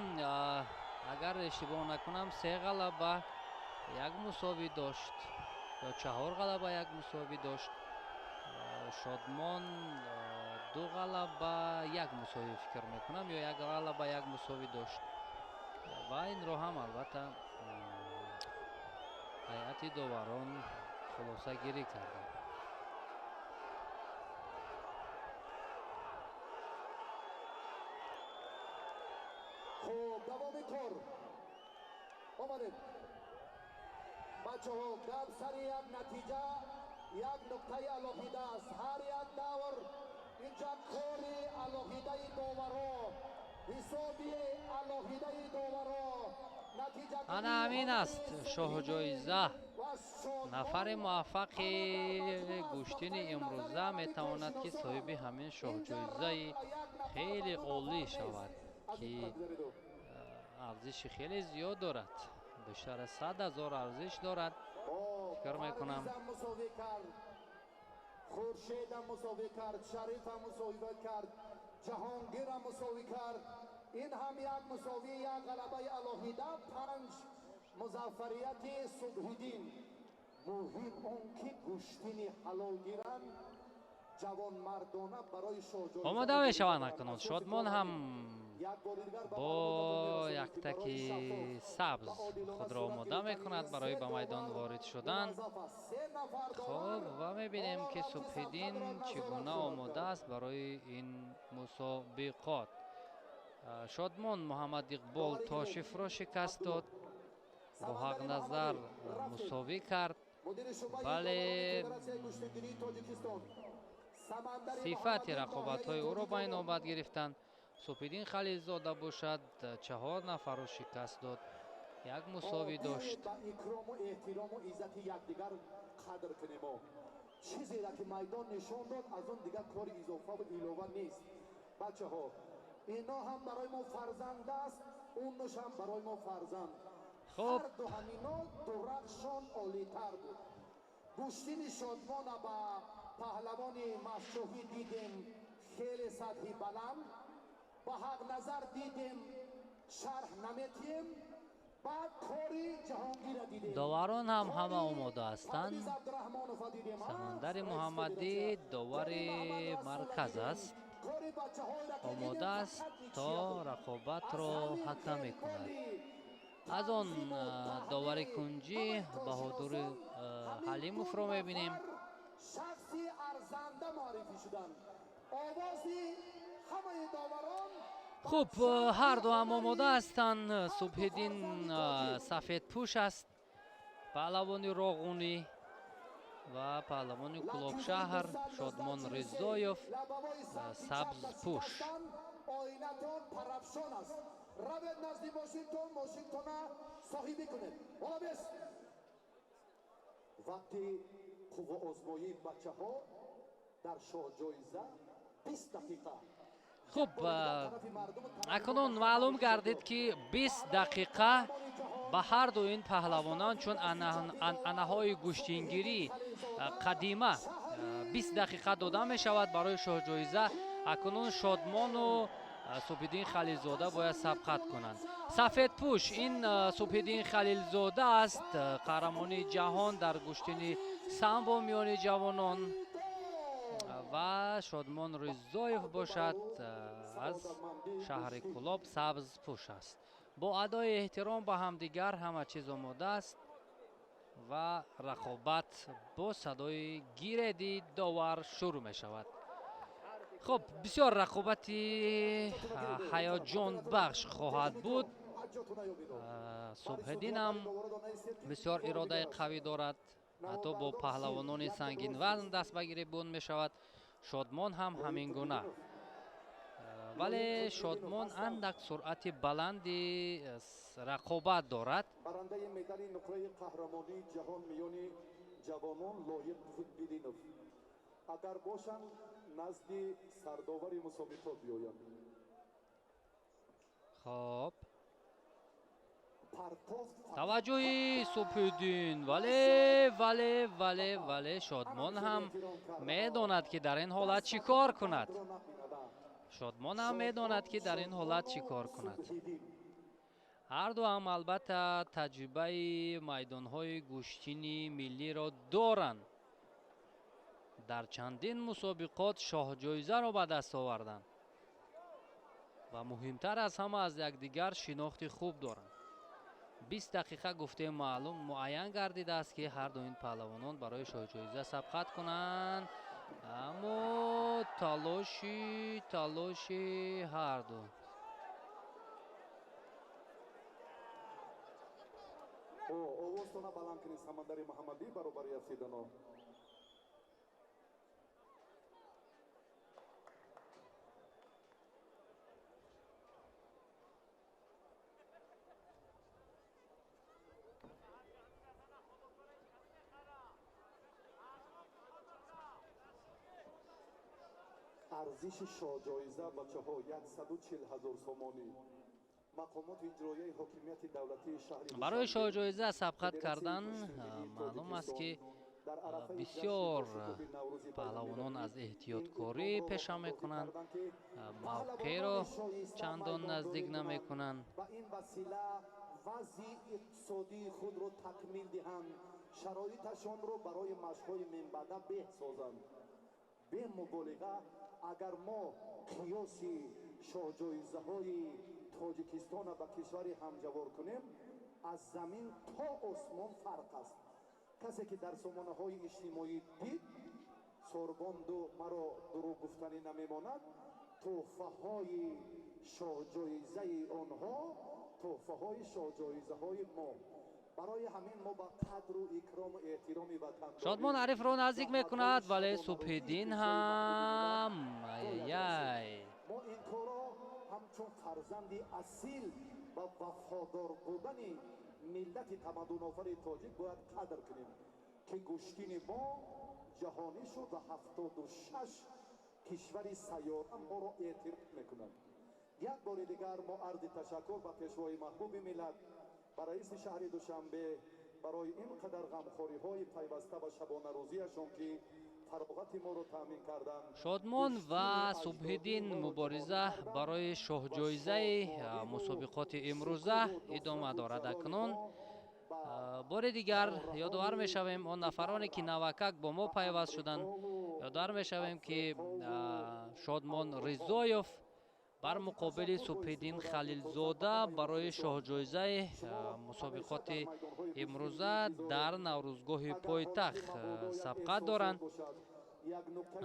агар иштибоҳ накунам, се ғалаба, як мусовӣ дошт ё чаҳор ғалаба, як мусовӣ дошт. Шодмон ду ғалаба, як мусовӣ, фикр мекунам, ё як ғалаба, як мусовӣ дошт, ва инро ҳам албатта ҳайати доварон хулосагирӣ карданд. Хуб, давоми кор, омадем, бачаҳо. Гап сари як натиҷа, як нуқтаи алоҳида аст. Ҳар як давр инҷа кори алоҳидаи доварҳо, ҳисоби алоҳидаи доварҳо. Ана ҳамин аст шоҳҷоиза. Нафари муваффақи гӯштини имрӯза метавонад, ки соҳиби ҳамин шоҳҷоизаи хеле олӣ шавад, ки арзиши хеле зиёд дорад, бештар аз 100 000 арзиш дорад, фикр мекунам. Хуршедам мусовӣ кард, Шарифам мусовӣ кард, Ҷаҳонгирам мусовӣ кард. Ин ҳам як мусовӣ, як ғалабаи алоҳида, панҷ музаффарияти Субҳиддин. Муҳим он ки гӯштини ҳалол гиранд, ҷавонмардона барои шоҳҷоиза омода мешаванд. Акнун Шодмон ҳам бо яктаки сабз худро омода мекунад барои ба майдон ворид шудан. Хуб, ва мебинем, ки Субҳиддин чӣ гуна омода аст барои ин мусобиқот. Шодмон Муҳаммад Иқбол Тошифро шикаст дод, бо Ҳақназар мусовӣ кард, вале сифати рақобатҳои ӯро ба ин навбат гирифтанд. Субҳиддин Халилзода бошад, чаҳор нафарро шикаст дод, як мусовӣ дошт. Ба икрому эҳтирому иззати якдигар қадр кунемо. Чизеро ки майдон нишон дод, аз он дигар кори изофаву илова нест. Бачаҳо, ино ҳам барои мо фарзанд аст, унуш ҳам барои мо фарзанд. Хуб. Ҳар ду ҳамино дурахшон олитар буд. Гӯштини Шодмона ба паҳлавони Машшоҳӣ дидем, хеле сатҳи баланд. Ба Ҳақназар дидем, шарҳ наметиҳем. Баъд кори Ҷаҳонгира дидем. Доварон ҳам ҳама омода ҳастанд. Парвиз Абдураҳмонова дидем. Самандари Муҳаммадӣ довари марказ аст, омода аст то рақобатро ҳакамӣ кунад. Аз он довари кунҷӣ Баҳодури Ҳалимовро мебинем. Шахси арзанда муаррифӣ шуданд. Овози ҳамаи доварон. Хуб, ҳар ду ҳам омода ҳастанд. Субҳиддин сафедпӯш аст, паҳлавони Роғунӣ, ва паҳлавони Кӯлобшаҳр Шодмон Ризоев сабзпӯш. Оинатон парафшон аст. Равед назди мошинтон, мошинтона соҳибӣ кунед. Ҳола бес. Вақти қувваозмоии бачаҳо дар шоҳҷоиза 20 дақиқа. Хуб, акнун маълум гардид, ки 20 дақиқа ба ҳар ду ин паҳлавонон, чун анъанаҳои гӯштингирӣ қадима, 20 дақиқа дода мешавад барои шоҳҷоиза. Акнун Шодмону Субҳиддин Халилзода бояд сабқат кунанд. Сафедпӯш ин Субҳиддин Халилзода аст, қаҳрамони ҷаҳон дар гӯштини самбо миёни ҷавонон, ва Шодмон Ризоев бошад, аз шаҳри Кӯлоб, сабзпӯш аст. Бо адои эҳтиром ба ҳамдигар ҳама чиз омода аст ва рақобат бо садои гиреди довар шурӯъ мешавад. Хуб, бисёр рақобати ҳаяҷонбахш хоҳад буд. Субҳиддинам бисёр иродаи қавӣ дорад, ҳатто бо паҳлавонони сангинвазн даст ба гиребон мешавад. Шодмон ҳам ҳамин гуна, вале Шодмон андак суръати баланди рақобат дорад. Барандаи медали нуқраи қаҳрамонии ҷаҳон миёни ҷавонон Лоиқ Қутбиддинов, агар бошанд, назди сардовари мусобиқот биёянд. Хоб, таваҷҷӯҳи Субҳиддин, вале вале вале вале Шодмон ҳам медонад, ки дар ин ҳолат чӣ кор кунад. Шодмон ҳам медонад, ки дар ин ҳолат чӣ кор кунад. Ҳарду ҳам албатта таҷрибаи майдонҳои гӯштини миллиро доранд, дар чандин мусобиқот шоҳҷоизаро ба даст оварданд ва муҳимтар аз ҳама аз якдигар шинохти хуб доранд. 20 дақиқа гуфтем, маълум муайян гардидааст, ки ҳарду ин паҳлавонон барои шоҳҷоиза сабқат кунанд, аммо талоши ҳарду. Овозтона баланд кунед, Самандари Муҳаммадӣ, баробари афтидано. Арзиши шоҳҷоиза, бачаҳо, 140 000 сомонӣ. Мақомоти иҷроияи ҳокимияти давлатии шаҳри Барои шоҳҷоиза сабқат кардан, маълум аст, ки бисёр паҳлавонон аз эҳтиёткорӣ пеша мекунанд, мавқеъро чандон наздик намекунанд. Ба ин васила вазъи иқтисодии худро такмил диҳанд, шароиташонро барои машқҳои минбаъда беҳ созанд. Бемуболиға, агар мо қиёси шоҳҷоизаҳои Тоҷикистона ба кишвари ҳамҷавор кунем, аз замин то осмон фарқ аст. Касе ки дар сомонаҳои иҷтимоӣ дид, сорбонду маро дурӯғ гуфтанӣ намемонад, тӯҳфаҳои шоҳҷоизаи онҳо, тӯҳфаҳои шоҳҷоизаҳои мо. Барои ҳамин мо ба қадру икрому эҳтироми ватандорӣ. Шодмон ҳарифро наздик мекунад, вале Субҳиддин ҳам, ай-яй! Мо ин корро ҳамчун фарзанди асил ва вафодор будани миллати тамаддунофари тоҷик бояд қадр кунем, ки гӯштини мо ҷаҳонӣ шуд ва 76 кишвари сайёра моро эътироф мекунад. Як бори дигар мо арзи ташаккур ба пешвои маҳбуби миллат, ба раиси шаҳри Душанбе, Барои ин қадар ғамхориҳои пайваста ва шабонарӯзиашон, ки фароғати моро таъмин карданд. Шодмон ва Субҳиддин, мубориза барои шоҳҷоизаи мусобиқоти имрӯза идома дорад. Акнун бори дигар ёдовар мешавем, он нафароне ки навакак бо мо пайваст шуданд, ёдовар мешавем, ки Шодмон Ризоев бар муқобили Субҳиддин Халилзода барои шоҳҷоизаи мусобиқоти имрӯза дар Наврӯзгоҳи пойтахт сабқат доранд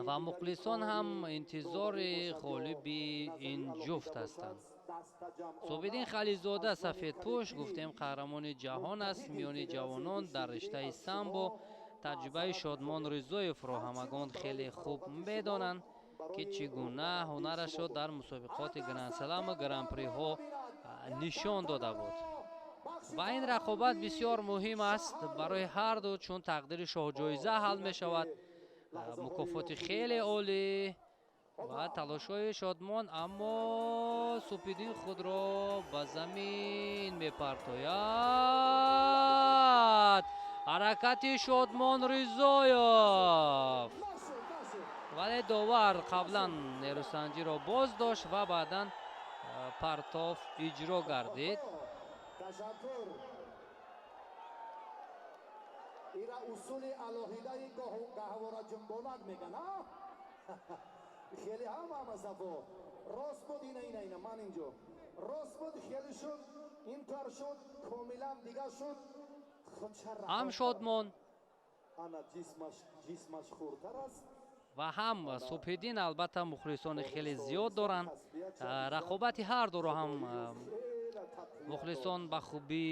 ва мухлисон ҳам интизори ғолиби ин ҷуфт ҳастанд. Субҳиддин Халилзода сафедпӯш, гуфтем, қаҳрамони ҷаҳон аст миёни ҷавонон дар риштаи самбо. Таҷрибаи Шодмон Ризоевро ҳамагон хеле хуб медонанд, ки чӣ гуна ҳунарашро дар мусобиқоти гранд-слам гран-приҳо нишон дода буд. Ва ин рақобат бисёр муҳим аст барои ҳарду, чун тақдири шоҳҷоиза ҳал мешавад. Мукофоти хеле олӣ ва талошҳои Шодмон, аммо Субҳиддин худро ба замин мепартояд. Ҳаракати Шодмон Ризоев, вале довар қаблан нерӯсанҷиро боз дошт ва баъдан партоф иҷро гардид. Ташаккур. Ира усули алоҳидаи гаҳвора ҷунбонак меган, а? Хеле ҳам ҳама сафо. Рост буд, ина, ина, ина, ман инҷо. Рост буд, хеле шуд, ин тар шуд, комилан дигар шуд. Ҳам Шодмон ана ҷисмаш хурдтар аст ва ҳам Субҳиддин албатта мухлисони хеле зиёд доранд. Рақобати ҳар дуро ҳам мухлисон ба хубӣ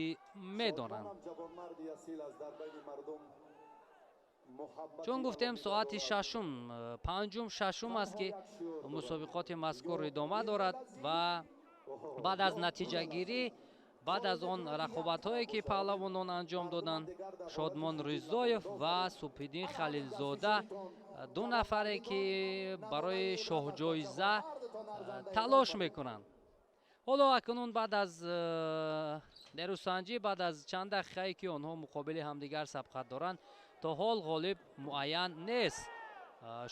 медонанд. Чун гуфтем, соати шашум, панҷум, шашум аст, ки мусобиқоти мазкур идома дорад ва баъд аз натиҷагирӣ, баъд аз он рақобатҳое ки паҳлавонон анҷом доданд, Шодмон Ризоев ва Субҳиддин Халилзода, ду нафаре ки барои шоҳҷоиза талош мекунанд. Ҳоло акнун баъд аз нерӯсанҷӣ, баъд аз чанд дақиқае ки онҳо муқобили ҳамдигар сабқат доранд, то ҳол ғолиб муайян нест.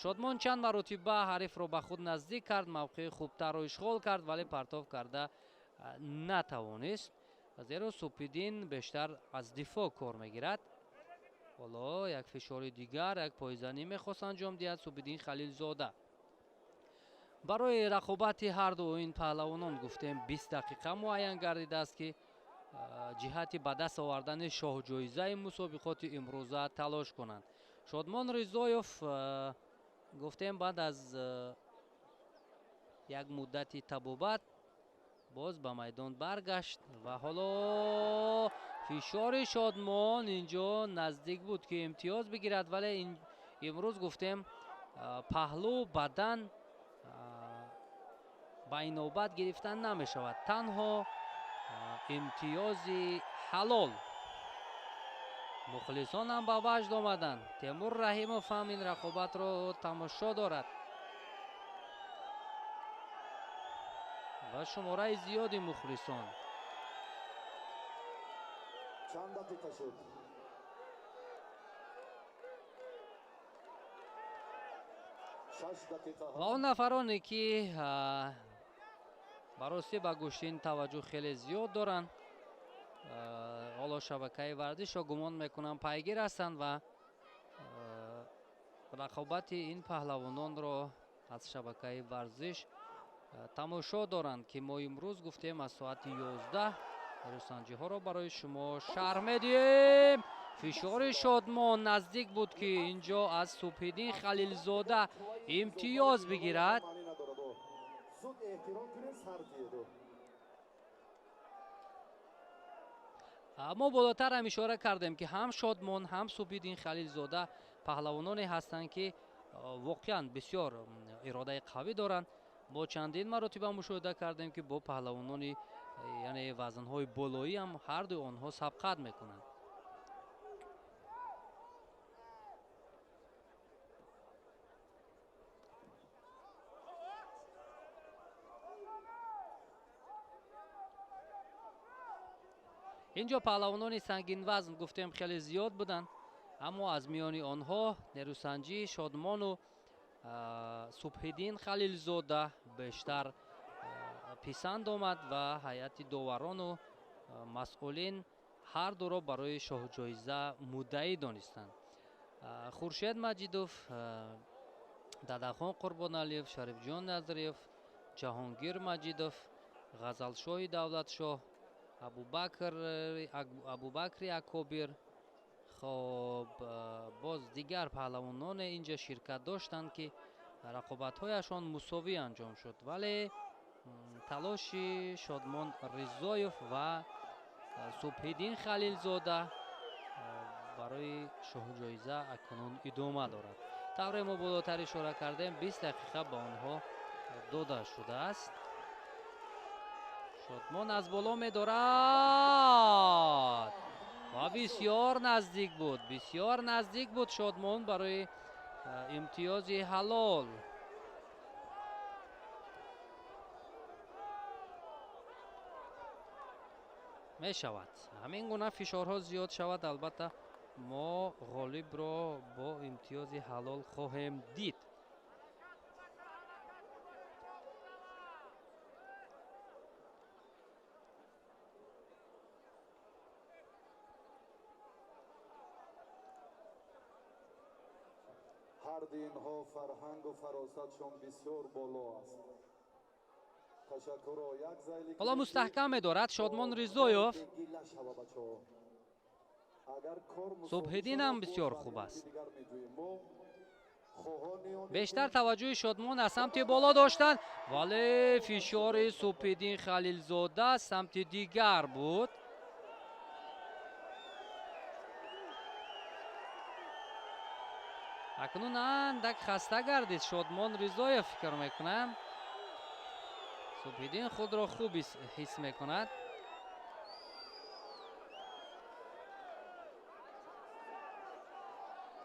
Шодмон чанд маротиба ҳарифро ба худ наздик кард, мавқеи хубтарро ишғол кард, вале партоф карда натавонист, зеро Субҳиддин бештар аз дифоъ кор мегирад. Ҳоло як фишори дигар, як пойзанӣ мехост анҷом диҳад Субҳиддин Халилзода. Барои рақобати ҳарду ин паҳлавонон, гуфтем, 20 дақиқа муайян гардидааст, ки ҷиҳати ба даст овардани шоҳҷоизаи мусобиқоти имрӯза талош кунанд. Шодмон Ризоев, гуфтем, баъд аз як муддати табобат боз ба майдон баргашт ва ҳоло фишори Шодмон инҷо наздик буд, ки имтиёз бигирад, вале имрӯз, гуфтем, паҳлӯ бадан ба инобат гирифтан намешавад, танҳо имтиёзи ҳалол. Мухлисон ҳам ба ваҷд омаданд. Темур Раҳимов ҳам ин рақобатро тамошо дорад ва шумораи зиёди мухлисон. Чанд дақиқа шуд? 6 дақиқа. Ва он нафароне ки ба ростӣ ба гӯштин таваҷҷӯҳ хеле зиёд доранд, ҳоло шабакаи варзишро, гумон мекунам, пайгир ҳастанд ва рақобати ин паҳлавононро аз шабакаи варзиш тамошо доранд, ки мо имрӯз, гуфтем, аз соати 11 рӯсанҷиҳоро барои шумо шарҳ медиҳем. Фишори Шодмон, наздик буд, ки инҷо аз Субҳиддин Халилзода имтиёз бигирад. Маънӣ надорад. Зуд эҳтиром кунед, сар диеду. Мо болотар ҳам ишора кардем, ки ҳам Шодмон, ҳам Субҳиддин Халилзода паҳлавононе ҳастанд, ки воқеан бисёр иродаи қавӣ доранд. Мо чандин маротиба мушоҳида кардем, ки бо паҳлавонони, яъне, вазнҳои болоӣ ҳам ҳардуи онҳо сабқат мекунанд. Инҷо паҳлавонони сангинвазн гуфтем хеле зиёд буданд, аммо аз миёни онҳо нерӯсанҷӣ Шодмону Субҳиддин Халилзода бештар писанд омад ва ҳайати доварону масъулин ҳар дуро барои шоҳҷоиза муддаӣ донистанд. Хуршед Маҷидов, Дадахон Қурбоналиев, Шарифҷон Назриев, Ҷаҳонгир Маҷидов, Ғазалшоҳи Давлатшоҳ, Абубакри Акобир, хоб боз дигар паҳлавононе инҷа ширкат доштанд, ки рақобатҳояшон мусовӣ анҷом шуд, вале талоши Шодмон Ризоев ва Субҳиддин Халилзода барои шоҳҷоиза акнун идома дорад. Тавре мо болотар ишора кардем, 20 дақиқа ба онҳо дода шудааст. Шодмон аз боло медорад ва бисёр наздик буд, бисёр наздик буд Шодмон барои имтиёзи ҳалол. Мешавад ҳамин гуна фишорҳо зиёд шавад, албатта мо ғолибро бо имтиёзи ҳалол хоҳем дид. Ҳарди инҳо фарҳангу фаросатшон бисёр боло аст. Ҳоло мустаҳкам медорад Шодмон Ризоев. Субҳиддин ҳам бисёр хуб аст. Бештар таваҷҷӯҳи Шодмон аз самти боло доштанд, вале фишори Субҳиддин Халилзода самти дигар буд. Акнун андак хаста гардид Шодмон Ризоев, фикр мекунам. Субҳиддин худро хуб ҳис мекунад.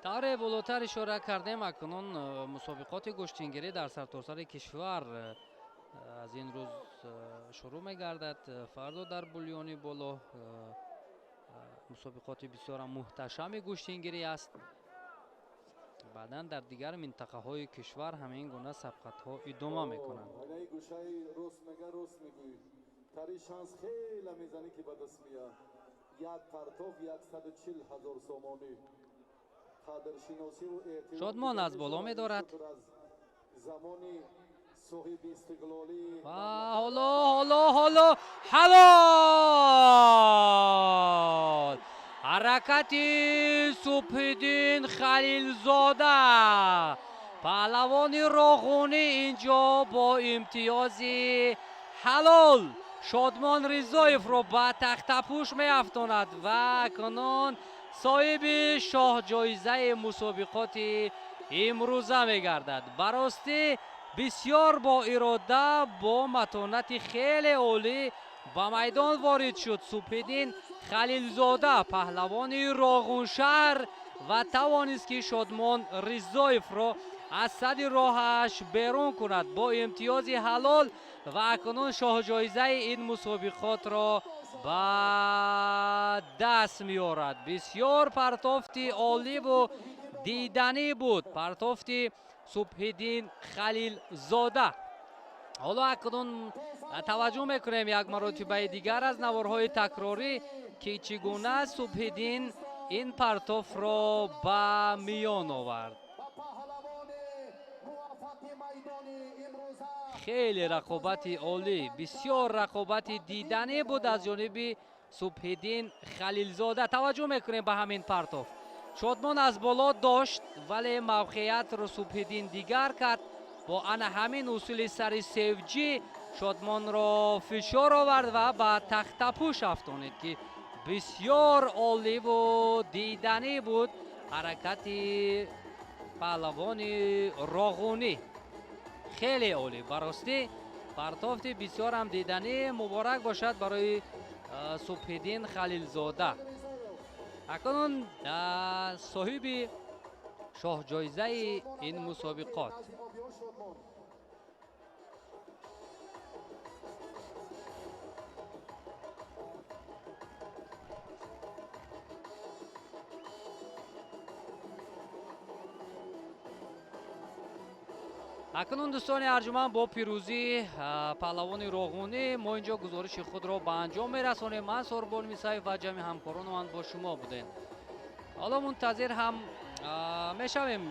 Тавре болотар ишора кардем, акнун мусобиқоти гӯштингирӣ дар сартосари кишвар аз ин рӯз шурӯъ мегардад. Фардо дар Булёни боло мусобиқоти бисёрам муҳташами гӯштингирӣ аст. Баъдан дар дигар минтақаҳои кишвар ҳамин гуна сабқатҳо идома мекунанд. Шодмон аз боло медорад ва ҳоло ҳоло ҳоло ҳалол! Ҳаракати Субҳиддин Халилзода, паҳлавони Роғунӣ, инҷо бо имтиёзи ҳалол Шодмон Ризоевро ба тахтапӯш меафтонад ва акнун соҳиби шоҳҷоизаи мусобиқоти имрӯза мегардад. Баростӣ бисёр бо ирода, бо матонати хеле олӣ ба майдон ворид шуд Субҳиддин Халилзода, паҳлавони Роғуншаҳр, ва тавонист, ки Шодмон Ризоевро аз сади роҳаш берун кунад бо имтиёзи ҳалол ва акнун шоҳҷоизаи ин мусобиқотро ба даст меорад. Бисёр партофти оливу диданӣ буд партофти Субҳиддин Халилзода. Ҳоло акнун таваҷҷӯҳ мекунем як маротибаи дигар аз наворҳои такрорӣ, ки чӣ гуна Субҳиддин ин партофро ба миён овард. Хеле рақобати олӣ, бисёр рақобати диданӣ буд аз ҷониби Субҳиддин Халилзода. Таваҷҷӯҳ мекунем ба ҳамин партоф. Шодмон аз боло дошт, вале мавқеиятро Субҳиддин дигар кард. Бо ана ҳамин усули сари севҷӣ Шодмонро фишор овард ва ба тахтапӯш афтонид, ки бисёр оливу диданӣ буд ҳаракати паҳлавони Роғунӣ. Хеле олӣ, баростӣ партофти бисёрам диданӣ. Муборак бошад барои Субҳиддин Халилзода. Акнун соҳиби шоҳҷоизаи ин мусобиқот. Акнун, дӯстони арҷуманд, бо пирӯзии паҳлавони Роғунӣ мо инҷо гузориши худро ба анҷом мерасонем. Ман, Сорбон Мисаев, ва ҷамъи ҳамкоронамон бо шумо будем. Ҳоло мунтазир ҳам мешавем.